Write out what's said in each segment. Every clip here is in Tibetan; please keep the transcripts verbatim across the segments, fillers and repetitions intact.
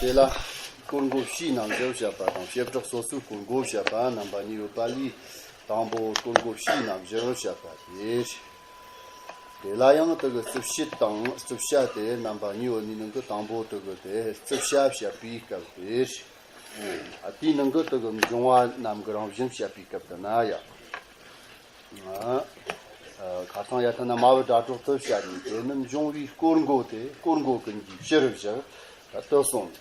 དེ་ལ་སྐོར་འགོ་བཞི་རྣམ་བཞིར་བཤད་པ་དང་། བྱེ་བྲག་སོ་སོའི་སྐོར་འགོ་བཤད་པ་རྣམ་པ་གཉིས་ཡོད་པ་ལས། དང་པོ་སྐོར་འགོ་བཞི་རྣམ་བཞིར་བཤད་པ་སྟེ། དེ་ལ་ཡང་དེ་གི་རྩིབས་བཤད་དང་རྩིབས་བྱ་སྟེ་རྣམ་པ་གཉིས་ཡོད་ནི་ནང་གི་དང་པོ་དེ་གི་དེ་རྩིབས་བྱ་བཤད་པའི་སྐབས་ཏེ། ཨ་དེའི་ནང་གི་དེ་གི་འབྱུང་བ་རྣམས་ཀྱི་རང་བཞིན་བཤད་པའི་སྐབས་དེ་ན་ཡང་། ཨ་ཁ་སང་ཡར་ཐ་ན་མ་བུ་སྒྲ་སྒྲོགས་དེ་བཤད་ནས། དེ་ནི་འབྱུང་བའི་སྐོར་འགོ་སྟེ། སྐོར་འགོ་ཀུན་གྱི་ཕྱིར་བཞག་ད་དེ་གསུངས།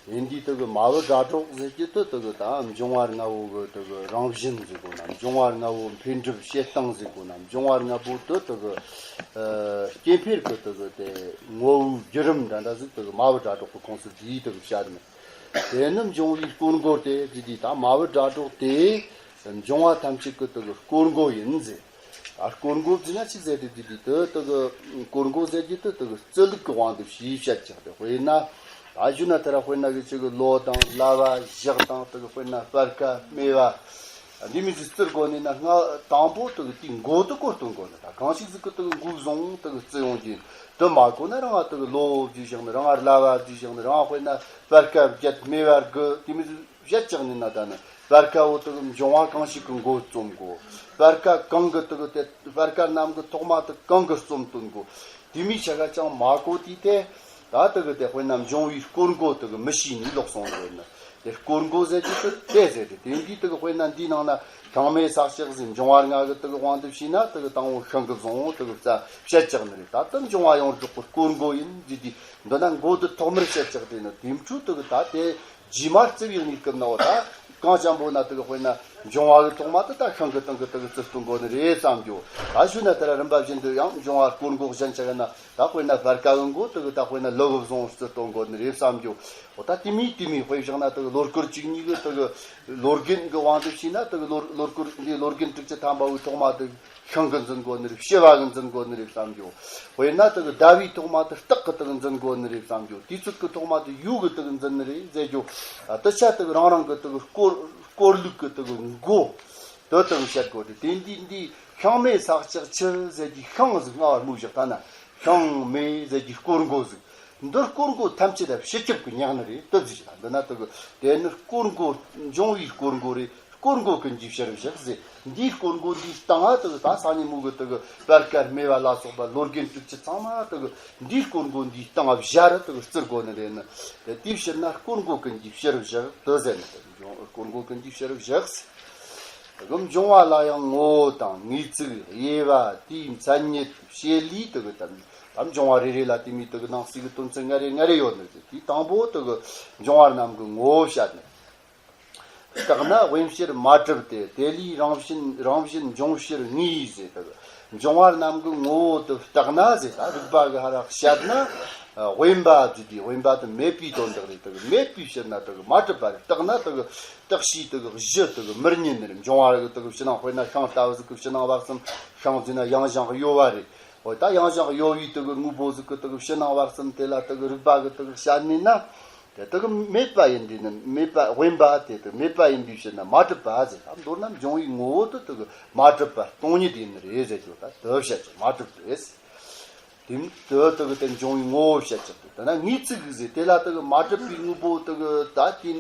ཡིན་དུས་དེ་གི་མ་བུ་སྒྲ་སྒྲོགས་ཟེར་གྱི་དེ་དེ་གི་ད་འབྱུང་བ་ལྔ་བོ་གི་དེ་གི་རང་བཞིན་ཟེར་གོ་ན། འབྱུང་བ་ལྔ་བོ་འཕེལ་འགྲིབ་བྱེད་སྟངས་ཟེར་གོ་ན། འབྱུང་བ་ལྔ་བོ་དེ་དེ་གི་ཨ་སྐྱེ་འཕེལ་གི་དེ་གི་དེ་ངོ་བོའི་བརྒྱུད་རིམ་འདྲ་འདྲ་ཟིག་དེ་གི་མ་བུ་སྒྲ་སྒྲོགས་གི་ཁོངས་སུ་བསྡུས་དེ་གི་བཤད་ནས། དེ་ནི་འབྱུང་བའི་སྐོར་འགོ་སྟེ་ཟེར་དུས། ད་མ་བུ་སྒྲ་སྒྲོགས་དེ་འབྱུང་བ་ཐམས་ཅད་ཀྱི་དེ་གི་སྐོར་འགོ་ཡིན་ཟེར། ཨ་སྐོར་འགོ་ཟེར་ན་ཅི་ཟེར་དེ་དེ་དེ་དེ་དེ་གི་སྐོར་འགོ་ཟེར་གྱི་དེ་དེ་གི་རྩིས་ལུགས་ཀྱི་དབང་དུ་བྱས་བཤད་ཀྱག་དེ། དཔེར་ན་ད་གཞུག་ན་ད་ར་དཔེར་ན་གི་ཅིག་གི་ལོ་དང་བླ་བ་ཞག་དང་དེ་གི་དཔེར་ན་སྤར་ཁ་སྨེ་བ་འདི་མོ་ཟིག་རྩིས་དགོས་ནས་ན། སྔ་དང་པོ་དེ་གི་དེའི་འགོ་དེ་སྐོར་སྟོན་དགོས་ནི། ད་གང་ཞིག་ཟིག་གི་དེ་གི་འགོ་བཟུང་དེ་གི་རྩིས་ཡོང་རྒྱུ་ཡིན། དེ་མ་གོ་ན་རང་ང་དེ་གི་ལོ་བརྗེས་བཞག་ནི། རང་ང་བླ་བ་བརྗེས་བཞག་ནི། རང་ང་དཔེར་ན་སྤར་ཁ་བརྒྱད་སྨེ་བ་དགུ་དེ་མོ་ཟིག་བཤད་ཀྱག་ནི་ན། ད་ནི་སྤར་ཁ་བོ་དེ་གི་འབྱུང་བ་གང་ཞིག་གི་འགོ་རྩོམ་དགོ། སྤར་ཁ་གང་གི་དེ་གི་དེ་སྤར་ཁ་རྣམས་ཀྱི་ཐོག་མ་དེ་གང་གི་རྩོམ་སྟོན་དགོ། དེ་མོ་ཆ་ག་ཅང་མ་གོ་དུས་དེ། ད་དེ་གི་དེ་དཔེར་ན་འབྱུང་བའི་སྐོར་འགོ་དེ་གི་མི་ཤེས་ནས་ལོག་སོང་ནི་རེད་ན། དེ་སྐོར་འགོ་ཟེར་གྱི་དེ་དེ་ཟེར་ཏེ། དེ་འདི་དེ་གི་དཔེར་ན་འདིའི་ནང་ན་ལྷག་མེད་ས་བཅད་ཟེར། འབྱུང་བ་ལྔ་གི་དེ་གི་དབང་དུ་བྱས་ན་དེ་གི་དང་པོ་ཤིང་གི་བཟང་བོ་དེ་གི་རྩ་བཤད་ཀྱག་ནི་རེད། ད་དེ་འབྱུང་བ་ཡོངས་རྫོགས་ཀྱི་སྐོར་འགོ་ཡིན་ཟེར་དུས། འདི་ན་འགོ་དེ་ཐོག་མར་བཤད་ཀྱག་དེ་ནི། དེ་འཕྲོ་དེ་གི་ད་དེ་རྗེས་མར་རྩིས་ཡོང་ནི་སྐབས་ན། འོ་ད་གང་ཅན་པོ་ན་དེ་གི་དཔེར་ན་འབྱུང་བ་གི་ཐོག་མ་དེ་ད་ཤིང་གི་སྟེང་གི་དེ་གི་རྩིས་སྟོན་དགོས་ནི་རེད་བསམ་རྒྱུ། ད་གཞུག་ན་ད་ར་རིམ་པ་བཞིན་དུ་ཡང་འབྱུང་བ་སྐོར་འགོ་གཞན་ཆ་ག་ན། ད་དཔེར་ན་སྤར་ཁ་གི་འགོ་དེ་གི་ད་དཔེར་ན་ལུག་གི་བཟང་བོ་རྩིས་སྟོན་དགོས་ནི་རེད་བསམ་རྒྱུ། འོ་ད་དེ་མོ་དེ་མོ་དཔེ་བཞག་ན་དེ་གི་ལོ་སྐོར་བཅུ་གཉིས་གི་དེ་གི་ལོ་རྒན་གི་དབང་དུ་བྱས་ན། དེ་གི་ལོ་ལོ་སྐོར་འདི་ལོ་རྒན་དྲུག་ཅུ་ཐམ་པ་བོའི་ཐོག་མ་དེ་ཤིང་གི་འཛིན་དགོས་ནི་རེད། བྱི་བ་གི་འཛིན་དགོས་ནི་རེད་བསམ་རྒྱུ། དཔེར་ན་དེ་གི་ཟླ་བའི་ཐོག་མ་དེ་སྟག་གི་དེ་གི་འཛིན་དགོས་ནི་རེད་བསམ་རྒྱུ། དུས་ཚོད་གི་ཐོག་མ་དེ་ཡོས་གི་དེ་གི་འཛིན་ནི་རེད་ཟེར་རྒྱུ། ཨ་དེ་ཆ་དེ་གི་རང་རང་གི་དེ་གི་སྐོར་སྐོར་ལུགས་གི་དེ་གི་འགོ་དེ་དེ་གི་བཤད་དགོས་རེད། དེ་འདི་འདི་ཤིང་སྨེ་ས་བཅད་ཆུ་ཟེར་གྱི་ཤིང་ཟིག་སྔ་བར་སྨོས་བཞག་ད་ན། ཤིང་སྨེ་ཟེར་གྱི་སྐོར་འགོ་ཟིག། འདི་སྐོར་འགོ་ཐམས་ཅད་ལ་སྤྱི་ཁྱབ་ཀྱི་ཉག་ནི་རེད། དེ་ཟིག་ད་འདི་ན་དེ་གི་དེ་ནི་སྐོར་འགོ། འབྱུང་བའི་སྐོར་འགོ་རེད། སྐོར་འགོ་ཀུན་གྱི་ཕྱིར་བཞག་ཟེར། འདིའི་སྐོར་འགོ་འདིའི་སྟེང་ང་དེ་གི་ད་སང་ཉིན་མོ་གི་དེ་གི་སྤར་ཁ་སྨེ་བ་ལ་སོགས་པ་ལོ་རྒན་དྲུག་ཅུ་ཚང་མ་དེ་གི་འདིའི་སྐོར་འགོ་འདིའི་སྟེང་ང་བཞག་ར་དེ་གི་རྩིས་དགོས་ནི་རེད་ནི། དེ་དེའི་ཕྱིར་ན་སྐོར་འགོ་ཀུན་གྱི་ཕྱིར་བཞག་དེ་ཟེར་ནི། དེ་འབྱུང་སྐོར་འགོ་ཀུན་གྱི་ཕྱིར་བཞག་ཟེར། དེ་གི་འབྱུང་བ་ལ་ཡང་ངོ་བོ་དང་དངོས་ཚིག་དབྱེ་བ། དེའི་མཚན་ཉིད་བྱེད་ལས། དེ་གི་དམ་དམ་འབྱུང་བ་རེ་རེ་ལ་དེ་མོ་དེ་གི་ནང་གསེས་གི་དོན་ཚན་ལྔ་རེ་ལྔ་རེ་ཡོད་ནི་རེད། དེའི་དང་པོ་དེ་གི་འབྱུང་བ་རྣམས་ཀྱི་ངོ་བོ་བཤད་ནས། བརྟགས་ན་དབེན་ཕྱིར་མ་གྲུབ་སྟེ། དེ་ལས་རང་བཞིན་རང་བཞིན་འབྱུང་ཕྱིར་ངེས་ཟེར། དེ་གི་འབྱུང་བ་རྣམས་ཀྱི་ངོ་བོ་དེ་བརྟགས་ན་ཟེར། ད་རིགས་པ་གི་ཧ་ར་བཤད་ན། དབེན་པ་ཟེར་དུས་དབེན་པ་དེ་མེད་པའི་དོན་དག་རེད། དེ་གི་མེད་པའི་ཕྱིར་ན་དེ་གི་མ་གྲུབ་པ་རེད། བརྟགས་ན་དེ་གི་བརྟགས་ཤིང་དེ་གི་གཞི་དེ་གི་མི་རྙེད་ནི་རེད། འབྱུང་བ་གི་དེ་གི་ཕྱི་ནང་། དཔེར་ན་ཤིང་ལྟ་བུ་ཟིག་གི་ཕྱི་ནང་བར་གསུམ། ཤིང་ཟེར་ན་ཡང་ཞིང་གཡོ་བ་རེད། འོ་ད་ཡང་ཞིང་གཡོ་བའི་དེ་གི་དངོས་པོ་ཟིག་གི་དེ་གི་ཕྱི་ནང་བར་གསུམ་དེ་ལ་དེ་གི་རིགས་པ་གི་དེ་གི་བཤད་ནས་ན། དེ་དེ་གི་མེད་པ་ཡིན་དུས་ནི། མེད་པ། དབེན་པ་དེ་དེ་མེད་པ་ཡིན་པའི་ཕྱིར་ན་མ་གྲུབ་པ་ཟེར། ད་མདོར་ན་འབྱུང་བའི་ངོ་བོ་དེ་དེ་གི་མ་གྲུབ་པ་སྟོང་ཉིད་ཡིན་ནི་རེད་ཟེར་རྒྱུ། ད་དེ་བཤད་ཀྱི་མ་གྲུབ་རེད། དེ་དེ་དེ་གི་དེ་འབྱུང་བའི་ངོ་བོ་བཤད་ཀྱི་འདུག། ད་ན་དངོས་ཚིག་ཟེར་དེ་ལ་དེ་གི་མ་གྲུབ་པའི་དངོས་པོ་དེ་གི་ད་དེ་དེ་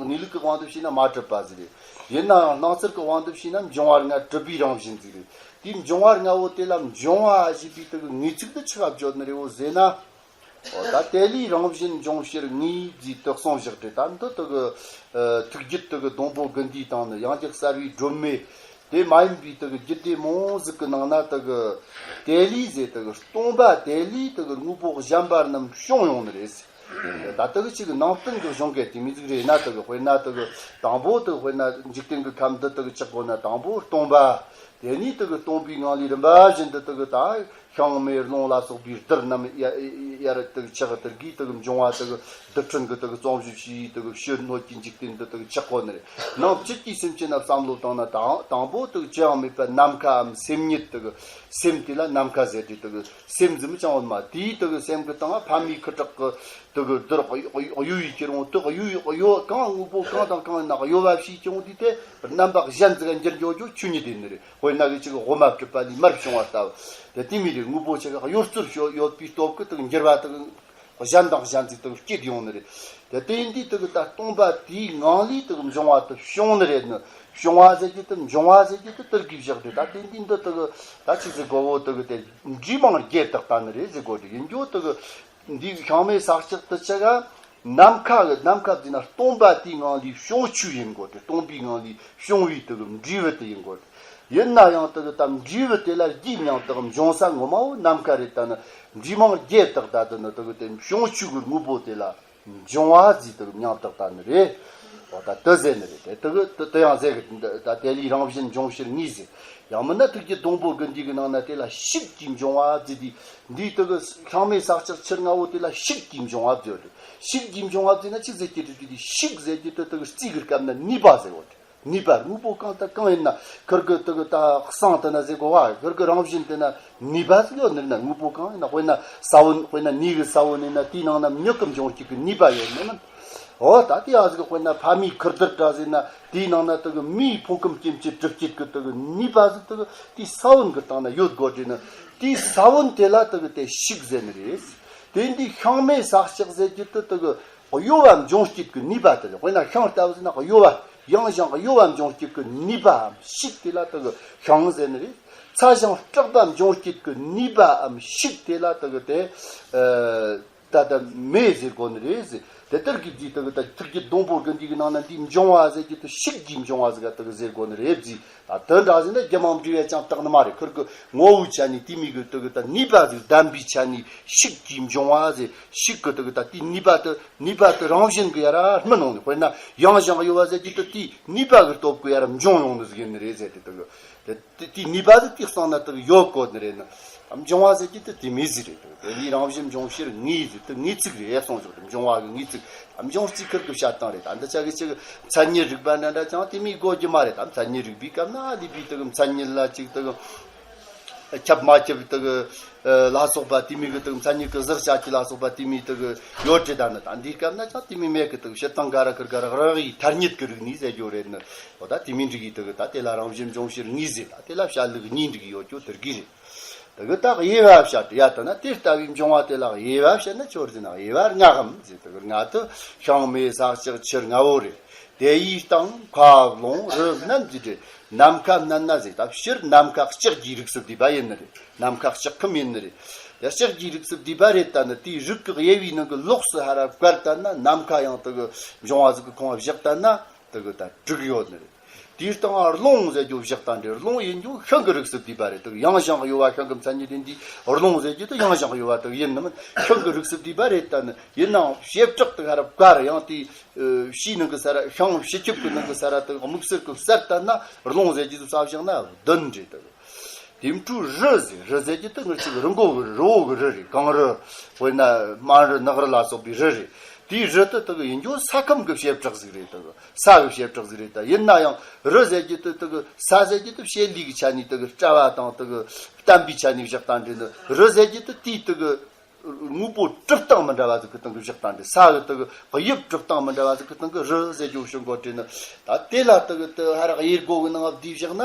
གནས་ལུགས་ཀྱི་དབང་དུ་བྱས་ན་མ་གྲུབ་པ་ཟིག་རེད། ཡིན་ནའང་སྣང་ཚུལ་གྱི་དབང་དུ་བྱས་ན་འབྱུང་བ་ལྔ་གྲུབ་པའི་རང་བཞིན་ཟིག་རེད། དེའི་འབྱུང་བ་ལྔ་བོ་དེ་ལ་འབྱུང་བ་ཞེས་པའི་དེ་གི་དངོས་ཚིག་དེ་ཆི་ག་བརྗོད་ནི་རེད་བོ་ཟེར་ན། འོ་ད་དེ་ལས་རང་བཞིན་འབྱུང་ཕྱིར་ངེས་ཟེར་དེ་གསུངས་བཞག་རེད། ད་འདི་དེ་གི་ཐུགས་རྒྱུད་དེ་གི་སྡོང་པོ་དགུ་འདིའི་སྟེང་ནས་ཡང་ཅིག་གསལ་བའི་སྒྲོན་མེ། དེ་མ་ཡིན་པའི་དེ་གི་རྒྱུད་སྡེ་མང་ཟིག་གི་ནང་ན་དེ་གི་དེ་ལས་ཟེར། དེ་གི་སྟོང་པ་དེ་ལས་དེ་གི་དངོས་པོ་གཞན་པ་རྣམས་བྱུང་ཡོང་ནི་རེད། ད་དེ་གི་ཅིག་ནང་བསྟན་གྱི་གཞུང་གི་དེ་མོ་ཟིག་རེད་ན། དེ་གི་དཔེར་ན་དེ་གི་དང་པོ་དེ་དཔེར་ན་འཇིག་རྟེན་གྱི་ཁམས་འདི་དེ་གི་ཆགས་དགོས་ན་དང་པོ་སྟོང་པ། དེ་ནས་དེ་གི་སྟོང་པའི་ངང་ལས་རིམ་པ་བཞིན་དུ་དེ་གི་ད་ཤིང་སྨེ་རླུང་ལ་སོགས་པའི་རྡུལ་རྣམས་ཡ་ཡར་དེ་གི་ཆགས། དེ་གི་དེ་གི་འབྱུང་བ་དེ་གི་རྡུལ་ཕྲན་གྱི་དེ་གི་རྩོམ་གཞི་བྱས། དེ་གི་ཕྱི་སྣོད་ཀྱི་འཇིག་རྟེན་འདི་དེ་གི་ཆགས་གོ་ནི་རེད། ནང་བཅུད་ཀྱི་སེམས་ཅན་ལ་བསམ་བློ་བཏང་ན་དང་དང་པོ་དེ་གི་ཅི་ཡང་མེད་པ་ནམ་མཁའམ་སེམས་ཉིད། དེ་གི་སེམས་དེ་ལ་ནམ་མཁའ་ཟེར་ཏེ། དེ་གི་སེམས་ཟིག་མི་ཅང་ཡོད་མ། དེའི་དེ་གི་སེམས་གི་སྟེང་ཕ་མའི་ཁུ་ཁྲག་གི་དེ་གི་རྡུལ་གཡོ་ཡི་ཁྱེར་འོང་། དེ་གི་གཡོ་ཡི་གཡོ་གང་དངོས་པོ་གང་དང་གང་ཡིན་ན་གཡོ་བ་བྱས་ཀྱང་དེ་དེ་རྣམ་པ་གཞན་ཟིག་ག་འགྱུར་འགྱོ་རྒྱུ་ཆོས་ཉིད་ཡིན་ནི་རེད། དཔེར་ན་གི་ཅིག་གི་འོ་མ་བཀྲུས་པ་ལས་མར་བྱུང་བ་ལྟ་བུ། དེ་དེ་མོ་རེད། དངོས་པོ་ཆ་ག་གཡོ་རྩོལ་ཡོད་པའི་སྟོབས་ཀྱིས་དེ་གི་འགྱུར་བ་དེ་གི་ གཞན་དང་གཞན་ཚིག་དུ་སྐྱེད་ཡོང་ནི་རེད། དེ་དེ་འདི་དུ་ད་སྟོང་པ་དེའི་ངང་ལས་དུ་འབྱུང་བ་དུ་བྱུང་ནི་རེད་ནི། བྱུང་བ་ཟེར་གྱི་དུ་འབྱུང་བ་ཟེར་གྱི་དུ་དུར་གྱིས་བཞག་དུ་ད་དེ་འདི་འདི་དུ་ད་ཆི་ཟེར་གོ་བོ་དུ་དེ་འབྲས་མང་རྒྱས་བཏགས་ད་ནི་རེད་ཟེར་གོ་དུ་ཡིན་རྒྱུ་དུ། འདི་ཤང་མེ་ས་ལྕགས་དུ་ཆ་ག་ནམ་མཁའ་གི་ནམ་མཁའ་འཛིན་ན་སྟོང་པ་དེའི་ངང་ལས་བྱུང་ཆོས་ཡིན་དགོས་ཏེ། སྟོང་པའི་ངང་ལས་བྱུང་བའི་དུ་གི་འབྲས་བུ་དེ་ཡིན་དགོས་ཏེ། ཡིན་ན་ཡང་དུ་གི་ད་འབྲས་བུ་དེ་ལ་རྒྱས་མྱང་དུ་གི་འབྱུང་ས་ངོ་མ་བོ་ནམ་མཁའ་རེད། ད་ནི་འབྲས་མང་རྒྱས་བཏགས་ད་དུ་ནི་དུ་གི་དེ་བྱུང་ཆོས་གི་དངོས་པོ་དེ་ལ་འབྱུང་བ་ཟེར་དུ་གི་མྱང་བཏགས་ད་ནི་རེད། འོ་ད་དུ་ཟེར་ནི་རེད། དེ་དུ་གི་དུ་དུ་ཡང་ཟེར་གི་ད་དེ་ལས་རང་བཞིན་འབྱུང་ཕྱིར་ངེས་ཟེར། ཡང་མིན་ན་ཐུགས་ཀྱི་སྡོང་པོ་དགུ་འདི་གི་ནང་ན་དེ་ལ་ཤུགས་ཀྱིས་འབྱུང་བ་ཟེར་དུས། འདིའི་དུ་གི་ཤང་མེ་ས་ལྕགས་ཆུ་ལྔ་བོ་དེ་ལ་ཤུགས་ཀྱིས་འབྱུང་བ་བརྗོད་དེ། ཤུགས་ཀྱིས་འབྱུང་བ་བརྗོད་ན་ཅི་ཟེར་གྱི་རེད་དེ། ཤུགས་ཟེར་གྱི་དུ་དུ་གི་རྩིས་གི་སྐབས་ན་ནུས་པ་ཟེར་བ་རེད། ནུས་པ་དངོས་པོ་གང་དང་གང་ཡིན་ན་ཁིར་གི་དུ་གི་ད་གསང་དུ་ན་ཟེར་གོ་བ། ཁིར་གི་རང་བཞིན་དེ་ན་ནུས་པ་ཟིག་ཡོད་ནི་རེད་ན། དངོས་པོ་གང་ཡིན་ན། དཔེར་ན་ས་བོན། དཔེར་ན་ནས་གི་ས་བོན་ཡིན་ན་དེའི་ནང་ན་མྱུ་གུ་འབྱུང་བྱེད་ཀྱི་ནུས་པ་ཡོད་ནི་མིན། འོ་ད་དེ་ཡ་ཟིག་དཔེར་ན་ཕ་མའི་ཁུར་དར་འདྲ་ཟེར་ན་དེའི་ནང་ན་དུ་གི་མིའི་ཕུང་ཁམས་སྐྱེ་མཆེད་གྲུབ་བྱེད་ཀྱི་དུ་གི་ནུས་པ་ཟིག་དུ་གི་དེའི་ས་བོན་གི་སྟེང་ན་ཡོད་དགོས་དྲན་ནི། དེའི་ས་བོན་དེ་ལ་དུ་གི་དེ་ཤུགས་ཟེར་ནི་རེད། དེ་འདི་ཤང་མེ་ས་ལྕགས་ཟེར་གྱི་དུ་དུ་གི་གཡོ་བ་འབྱུང་བྱེད་ཀྱི་ནུས་པ་དེ་རེད། དཔེར་ན་ཤང་ལྟ་བུ་ཟེར་ན་གཡོ་བ། ཡང་ཞིང་གཡོ་བ་འབྱུང་བྱེད་ཀྱི་ནུས་པའམ་ཤུགས་དེ་ལ་དུ་གི་ཤང་ཟེར་ནི་རེད། ཚ་ཞིང་སྐྲག་པ་འབྱུང་བྱེད་ཀྱི་ནུས་པའམ་ཤུགས་དེ་ལ་དུ་གི་དེ། ད་ལྟ་མེ་ཟེར་གོ་ནི་རེད་ཟེར། དེ་ལྟར་གྱི་རྫས་དུ་གི་ད་ཐུགས་ཀྱི་སྡོང་པོ་དགུ་འདི་གི་ནང་ན་འདི་འབྱུང་བ་ཟེར་གྱི་དུ་ཤུགས་ཀྱིས་འབྱུང་བ་ཟེར་ག་དུ་གི་ཟེར་གོ་ནི་རེད་ཟེར། ད་དོན་འདྲ་ཟེར་ན་རྒྱུ་མང་འབྲས་བས་ཀྱང་དག་ནི་མ་རེད། ཁིར་གི་ངོ་བོའི་ཆ་ནས་དེ་མིན་གི་དུ་གི་ད་ནུས་པ་ཟིག་ལྡན་པའི་ཆ་ནས་ཤུགས་ཀྱིས་འབྱུང་བ་ཟེར། ཤུགས་གི་དུ་གི་ད་དེའི་ནུས་པ་དུ་ནུས་པ་དུ་རང་བཞིན་གི་ཡ་ར་སྨིན་འོང་ནི། དཔེར་ན་ཡང་ཞིང་གཡོ་བ་ཟེར་གྱི་དུ་དེའི་ནུས་པ་གི་སྟོབས་གི་ཡ་ར་འབྱུང་ཡོང་ནི་ཟིག་ཡིན་ནི་རེད་ཟེར་དེ་དུ་གི། དེ་དེ་དེའི་ནུས་པ་དེ་དེ་གསང་ན་དེ་ཡོད་དགོས་ནི་རེད་ན། འབྱུང་བ་ཟེར་གྱི་དེ་དེ་མོ་ཟིག་རེད། དེ་ལས་རང་བཞིན་འབྱུང་ཕྱིར་ངེས་ཟེར། དེ་ངེས་ཚིག་རེད། གསུངས་ཞོག་དེ་འབྱུང་བ་གི་ངེས་ཚིག་འབྱུང་རྩིས་ཁུར་གི་བཤད་སྟངས་རེད། ད་འདི་ཆ་གི་ཅིག་མཚན་ཉིད་རིག་པ་འདྲ་འདྲ་ཅང་དེ་མོ་དགོས་རྒྱུ་མ་རེད། ད་མཚན་ཉིད་རིག་པའི་སྐབས་ན་ལུས་པའི་དེ་གི་མཚན་ཉིད་ལ་ཅིག་དེ་གི་ཁྱབ་མ་ཁྱབ་དེ་གི་ལ་སོགས་པ། དེ་མོ་གི་དེ་གི་མཚན་ཉིད་གི་གཟུགས་བྱ་གྱི་ལ་སོགས་པ་དེ་མོ་དེ་གི་ཡོད་དེ། ད་ནི་ད་འདིའི་སྐབས་ན་ཅང་དེ་མོ་མེད་གི། དེ་གི་སྤྱིར་བཏང་ག་ར་ཁུར་ག་ར་རགས་ཡི་ཐ་སྙད་གི་རིག་གནས་ཟེར་རྒྱུ་རེད་ནི། འོ་ད་དེ་མིན་འགྲིག་གི་དེ་གི་ད་དེ་ལ་རང་བཞིན་འབྱུང་ཕྱིར་ངེས་ཟེར། ད་དེ་ལ་བྱ་ལུགས་གཉིས་འགྲིག་གི་ཡོད་རྒྱུ་དེ་གི་རེད། དེ་གི་ད་དབྱེ་བ་བྱ་དེ་ཡ་ད་ན་དེ་ལྟ་བུའི་འབྱུང་བ་དེ་ལ་དབྱེ་བ་བྱས་ན་ཆོར་ཟེར་ན་དབྱེ་བ་ལྔའམ་ཟེར། དེ་གི་ལྔ་དུ་ཤང་མེ་ས་ལྕགས་ཆུ་ལྔ་བོ་རེད། དེ་ཡི་སྟེང་མཁའ་རླུང་རི་རྣམས་ཀྱི་སྒྲས་ནམ་མཁའ་བསྣན་ན་ཟེར། ད་སྤྱིར་ནམ་མཁའ་ལྕགས་ཀྱི་རིགས་སུ་བསྡུས་པ་ཡིན་ནི་རེད། ནམ་མཁའ་ལྕགས་ཁམས་ཡིན་ནི་རེད། དེ་ལྕགས་ཀྱི་རིགས་སུ་བསྡུས་པ་རེད། ད་ནི་དེའི་རིགས་ཀྱི་དབྱེ་བའི་ནང་གི་ལོགས་སུ་ཧ་ར་བཀར་ད་ན་ནམ་མཁའ་ཡང་དེ་གི་འབྱུང་བ་ཟིག་གི་ཁོངས་བཞག་ད་ན། དེ་གི་ད་དྲུག་ཡོད་ནི་རེད། དེའི་སྟེང་རླུང་ཟེར་རྒྱུ་བཞག་ད་འདྲེ། རླུང་ཡིན་རྒྱུ་ཤིང་གི་རིགས་སུ་བསྡུས་པ་རེད། དེ་གི་ཡང་ཞིང་གཡོ་བ་ཤིང་གི་མཚན་ཉིད་ཡིན་དུས་རླུང་ཟེར་རྒྱུ་དེ་ཡང་ཞིང་གཡོ་བ་དེ་གི་ཡིན་ནི་མིན། ཤིང་གི་རིགས་སུ་བསྡུས་པ་རེད། ད་ནི་ཡིན་ནའང་བྱེ་བྲག་ཏུ་ཧ་ར་བཀར་ཡང་དེའི་ཨ་བྱིའུ་ནང་གི་ས་ར་ཤིང་བྱི་ཁྱུ་གི་ནང་གི་ས་ར་དེ་གི་དམིགས་བསལ་གི་བསལ་ད་ན་རླུང་ཟེར་རྒྱུ་དེ་ས་བཞག་ན་བདུན་རེད། དེ་གི་དེ་འཕྲོས་རི་ཟེར། རི་ཟེར་གྱི་དེ་ངར་ཅིག་རི་མགོ་གི་རི་བོ་གི་རི་རེད། གངས་རི། དཔེར་ན་སྨན་རི་ནགས་རི་ལ་སོགས་པའི་རི་རེད། དེའི་རི་དེ་དེ་གི་ཡིན་རྒྱུ་ས་ཁམས་གི་བྱེ་བྲག་ཟིག་རེད། དེ་གི་ས་གི་བྱེ་བྲག་ཟིག་རེད། ད་ཡིན་ན་ཡང་རི་ཟེར་གྱི་དེ་དེ་གི་ས་ཟེར་གྱི་དེ་བྱེད་ལས་གི་ཆ་ནས་དེ་གི་བཀྲ་བ་དང་དེ་གི་བརྟན་པའི་ཆ་ནས་བཞག་ད་འདྲེ་ནི། རི་ཟེར་གྱི་དེ་དེའི་དེ་གི་དངོས་པོ་གྲུབ་སྟངས་མི་འདྲ་བ་ཟིག་གི་སྟེང་གི་བཞག་ད་འདྲེ། ས་གི་དེ་གི་དབྱིབས་གྲུབ་སྟངས་མི་འདྲ་བ་ཟིག་གི་སྟེང་གི་རི་ཟེར་རྒྱུ་བྱུང་གོ་དྲན་ནི། ད་དེ་ལ་དེ་གི་དེ་ཧ་ར་དབྱེ་སྒོ་གི་ནང་བསྡུས་བཞག་ན།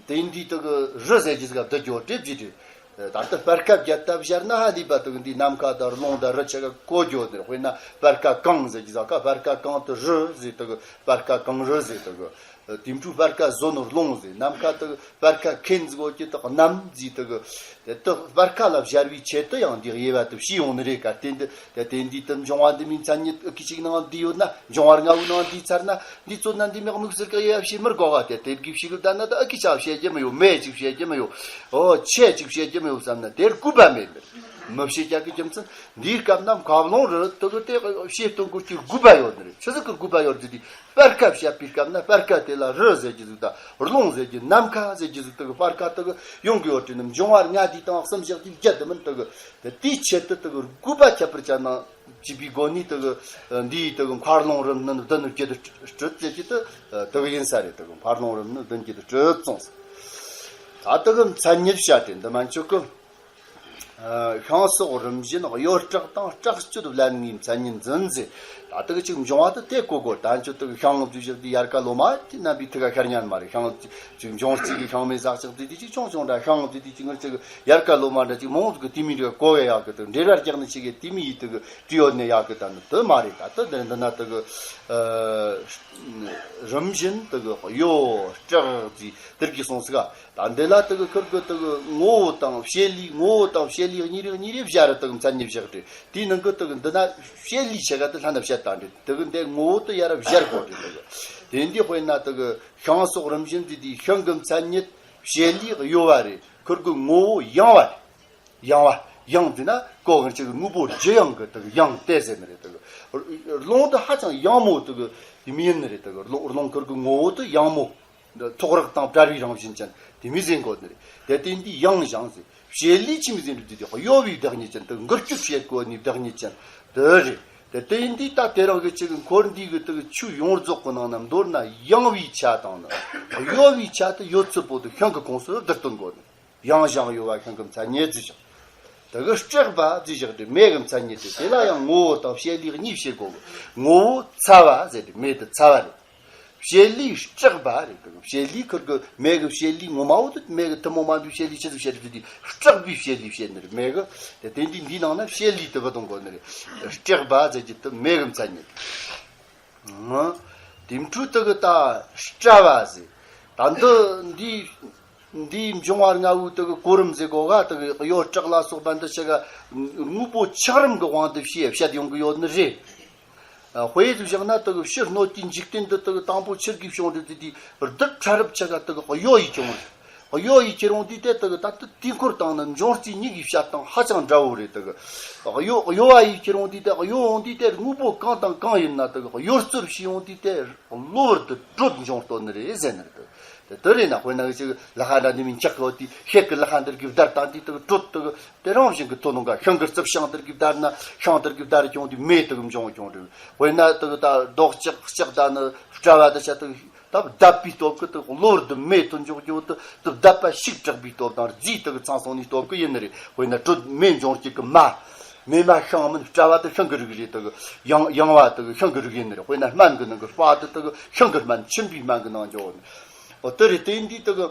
དེ་འདི་དེ་གི་རི་ཟེར་གྱི་ཟིག་ག་བསྡུ་རྒྱུ་གྲུབ་ཀྱི་རེད། ད་ལྟ་སྤར་ཁ་བརྒྱབ་ད་བཞག་ན་ཧ་ལས་པ་དེ་གི་འདི་ནམ་མཁའ་དང་རླུང་དང་རི་ཆ་ག་གོ་རྒྱུ་ནི་རེད། དཔེར་ན་སྤར་ཁ་གངས་ཟེར་གྱི་ཟིག་ག་སྤར་ཁ་གངས་དེ་རི་ཟེར། དེ་གི་སྤར་ཁ་གངས་རི་ཟེར། དེ་གི་དེ་འཕྲོས་སྤར་ཁ་ཟོ་ནོར་རླུང་ཟེར། ནམ་མཁའ་དེ་གི་སྤར་ཁ་ཁེན་ཟིག་གོ་གྱི་དེ་གནམ་ཟེར། དེ་གི་དེ་དེ་སྤར་ཁ་ལ་སྦྱར་བའི་ཆེད་དུ་ཡང་འདི་དབྱེ་བ་དེ་ཕྱེ་ཡོང་ནི་རེད། ག་དེ་འདི་དེ་དེ་འདི་དེ་འབྱུང་བ་འདི་མིན་མཚན་ཉིད་ཨ་ཁི་ཅིག་ནང་འདི་ཡོད་ན། འབྱུང་བ་ལྔ་བོའི་ནང་འདི་ཚར་ན་འདི་ཚོ་ན་འདི་མི་དམིགས་བསལ་གྱི་དབྱེ་བ་ཕྱེ་མི་དགོས་ག་དེ་དེ་གི་ཕྱེ་གི་ད་ན་ད་ཨ་ཁི་ཅག་བཤད་རྒྱུ་མི་ཡོད། མེ་ཅིག་བཤད་རྒྱུ་མི་ཡོད། ཨོ་ཆེ་ཅིག་བཤད་རྒྱུ་མི་ཡོད་བསམ་ན་དེར་དགོས་པ་མེད་ནི། མི་བཤད་རྒྱུ་གི་རྒྱུ་མཚན་འདིའི་སྐབས་ན་མཁའ་རླུང་རི་དེ་གི་དེ་བཤད་སྟོན་དགོས་ཀྱི་དགོས་པ་ཡོད་ནི་རེད། ཆི་ཟིག་གི་དགོས་པ་ཡོད་རྒྱུ་དེ། སྤར་ཁ་བཤད་པའི་སྐབས་ན་སྤར་ཁ་དེ་ལ་རི་ཟེར་གྱི་ཟིག་དང་རླུང་ཟེར་གྱི་ནམ་མཁའ་ཟེར་གྱི་ཟིག་དེ་གི་སྤར་ཁ་དེ་གི་ཡོང་གི་ཡོད་དྲན་ནི། འབྱུང་བ་ལྔ་འདི་དང་གསུམ་བཞག་གི་བརྒྱད་དེ་མིན་དེ་གི་དེ་དེའི་ཆེད་དུ་དེ་གི་དགོས་པ་ཁྱད་པར་ཅན་ན་བྱས་པའི་སྒོ་ནས་དེ་གི་འདིའི་དེ་གི་མཁའ་རླུང་རི་སྣ་བདུན་བརྒྱད་དུ་སྤྲུལ་ཟེར་གྱི་དེ་དེ་གི་ཡིན་ས་རེད། དེ་གི་མཁའ་རླུང་རི་སྣ་བདུན་བརྒྱད་དུ་སྤྲུལ་གསུངས་ས། ད་དེ་གི་མཚན་ཉིད་བཤད་དེ་འདི་མན་ཆོག་གི། ཤིང་སོགས་རིམ་བཞིན་གཡོ་བསྲེགས་དང་སྲེག་གཅོད་བརླན་ངེས་མཚན་ཉིད་འཛིན་ཟེར། ད་དེ་གི་ཅིག་འབྱུང་བ་དེ་དེ་གོ་དགོས། ད་འཆི་དེ་གི་ཤིང་བརྗོད་བཞག་དེ་ཡལ་ག་ལོ་མ་དེ་རྣམ་པའི་ཐུགས་ཀ་ཤར་ཉན་མ་རེད། ཤིང་ཅིག་འབྱུང་རྩིས་ཀྱི་ཤིང་མེ་ཟག་ཅིག་དེ་དེ་ཅིག་ཆུང་ཆུང་འདྲ། ཤིང་དེ་དེ་ཅིག་ངར་ཅིག་ཡལ་ག་ལོ་མ་འདྲ་ཅིག་མང་ཟིག་གི་དེ་མི་འདྲ་གོ་བའི་ཡག་གི་དེ་འབྲེལ་བ་རྒྱག་ནི་ཅིག་གི་དེ་མི་ཡི་དེ་གི་བྲིས་ཡོད་ནི་ཡག་གི་ད་ནི་དེ་མ་རེད། ད་དེ་འདི་འདི་ན་དེ་གི་རིམ་བཞིན་དེ་གི་གཡོ་བསྲེགས་ཟེར་དེར་གི་སོང་ཟིག་ག་ད་འདི་ལ་དེ་གི་ཁུར་གི་དེ་གི་ངོ་བོ་དང་བྱེད་ལས། ངོ་བོ་དང་བྱེད་ལས་གཉིས་རེ་གཉིས་རེ་བཞག་རེ་དེ་གི་མཚན་ཉིད་བཞག་རེ། དེའི་ནང་གི་དེ་གི་འདི་ན་བྱེད་ལས་ཆ་ག་དེ་ལྷན་ན་བཤད་དང་འདྲེ། དེ་གི་འདི་ངོ་བོ་དེ་ཡར་བཞག་གོ་རེ། དེ་གི་དེ་འདི་དཔེར་ན་དེ་གི་ཤིང་སོགས་རིམ་བཞིན་དེ་དེའི་ཤིང་གི་མཚན་ཉིད། བྱེད་ལས་གཡོ་བ་རེད། ཁུར་གི་ངོ་བོ་ཡང་བ་རེད། ཡང་བ། ཡང་དེ་ན་གོ་གི་ཅིག་དངོས་པོ་རྒྱུ་ཡང་གི་དེ་གི་ཡང་དེ་ཟེར་ནི་རེད། དེ་གི་རླུང་དེ་ཧ་ཅང་ཡང་མོ་དེ་གི་དེ་མི་ཡིན་ནི་རེད། དེ་གི་རླུང་རླུང་ཁུར་གི་ངོ་བོ་དེ་ཡང་མོ། འདི་ཐོག་རགས་དང་བྲལ་བའི་རང་བཞིན་ཅན་དེ་མི་ཟེར་གོ་ནི་རེད། དེ་དེ་འདི་ཡང་ཞང་ཟེར། བྱེད་ལས་ཅི་མི་ཟེར་འདི་དེ་གཡོ་བའི་བདག་ཉིད་ཅན། དེ་འགུལ་སྐྱོད་བྱེད་གོ་ནི་བདག་ཉིད་ཅན་དེ་རེད། དེ་དེ་འདི་ད་དེ་རང་གི་ཅིག་འཁོར་འདི་གི་དེ་གི་ཆོས་ཡོངས་རྫོགས་གི་ནང་ན་མདོར་ན་ཡང་བའི་ཆ་དང་ནི་གཡོ་བའི་ཆ་དེ་ཡོད་ཚུལ་པོ་དེ་ཤིང་གི་ཁོངས་སུ་བསྡུར་སྟོན་གོ་ནི། ཡང་ཞང་གཡོ་བ་ཤིང་གི་མཚན་ཉིད་ཟེར་ཞིང་། དེ་གི་བསྲེགས་པ་ཟེར་ཞིང་དེ་མེ་གི་མཚན་ཉིད་དེ། དེ་ལ་ཡང་ངོ་བོ་དང་བྱེད་ལས་གཉིས་བྱེད་གོ་གི། ངོ་བོ་ཚ་བ་ཟེར་དེ་མེ་དེ་ཚ་བ་རེད། བྱེད་ལས་བསྲེགས་པ་རེད། དེ་གི་བྱེད་ལས་ཁུར་གི་མེ་གི་བྱེད་ལས་ངོ་མ་བོ་དེ་མེ་གི་ཐུན་མོང་མ་ཡིན་པའི་བྱེད་ལས་ཆི་ཟིག་བྱེད་རེད་དེ་བསྲེགས་པའི་བྱེད་ལས་བྱེད་ནི་རེད། མེ་གི་དེ་དེ་འདི་འདིའི་ནང་ན་བྱེད་ལས་དེ་གི་གཏོང་གོ་ནི་རེད། བསྲེགས་པ་ཟེར་གྱི་དེ་མེ་གི་མཚན་ཉིད། དེ་འཕྲོས་དེ་གི་ད་སྤྲ་བ་ཟེར། ད་འདི་འདི་འདིའི་འབྱུང་བ་ལྔ་བོའི་དེ་གི་གོ་རིམ་ཟེར་གོ་ག་དེ་གི་གཡོ་བསྲེགས་ལ་སོགས་པ་འདི་ཆ་ག་དངོས་པོ་ཆགས་རིམ་གི་དབང་དུ་བྱས་བཤད་ཡོང་གི་ཡོད་ནི་རེད། དཔེ་ཟིག་བཞག་ན་དེ་གི་ཕྱི་སྣོད་ཀྱི་འཇིག་རྟེན་འདི་དེ་གི་དང་པོ་ཆི་གིས་བྱུང་རེད་དེ་དེ་རྡུལ་ཕྲ་རབ་ཆ་ག་དེ་གི་གཡོ་ཡིས་བྱུང་རེད། གཡོ་ཡི་ཁྱེར་འོང་དུས་དེ་དག་ད་ལྟ་དུས་འཁོར་དང་ནི་འབྱུང་རྩིས་གཉིས་ཀྱི་བཤད་སྟངས་ཧ་ཅང་འདྲ་བོ་རེད། དག་གཡོ་གཡོ་བ་ཡི་ཁྱེར་འོང་དུས་དེ་གཡོ་འོང་དུས་དེ་དངོས་པོ་གང་དང་གང་ཡིན་ན་དག་གཡོ་རྩོལ་བྱས་འོང་དུས་དེ་གློ་བུར་དུ་གྲོད་འབྱུང་སྟོན་ནི་རེད་ཟེར་ནི་རེད། དེ་དེ་རེད་ན་དཔེར་ན་ཅིག་ལ་ཁ་འདྲ་འདི་མིན་ཆག་གི་འོ་དེ་ཤེད་ཀྱི་ལ་ཁ་འདིར་གི་བརྡར་བཏང་དུས་དག་གྲོད་དག་དེ་རང་བཞིན་གྱི་ཐོ་ནོ་འགའ་ཤིང་གི་རྩིབས་ཤིང་འདིར་གི་བརྡར་ན་ཤིང་འདིར་གི་བརྡར་ཀྱང་དེ་མེ་དག་འབྱུང་ཀྱང་རེད། དཔེར་ན་དག་ད་རྡོག་ལྕགས་ལྕགས་ད་ནི་སྤྲ་བ་དེ་ཆ་དག་ད་བརྡབས་པའི་སྟོབས་ཀྱིས་དེ་གློ་བུར་དུ་མེ་ཐོན་འཇོག་རྒྱུ་དེ་དེ་བརྡབས་པ་ཤུགས་དྲག་པའི་སྟོབས་དང་རྫས་དེ་གི་ཚང་སོང་ནས་སྟོབས་ཀྱིས་ཡིན་ནི་རེད། དཔེར་ན་དྲོད་མེ་འབྱུང་སྐྱེད་ཀྱི་མ། མེ་མ་ཤིང་མིན་སྤྲ་བ་དེ་ཤིང་གི་རིགས་རེད། དེ་གི་ཡང་ཡང་བ་དེ་གི་ཤིང་གི་རིགས་ཡིན་ནི་རེད། དཔེར་ན་སྨན་གི་ནང་གི་སྤར་དེ་དེ་གི་ཤིང་གི་སྨན་མཆིན་པའི་སྨན་གི་ནང་འཇོག་ནི། འོ་དེ་རེད། དེ་འདི་དེ་གི་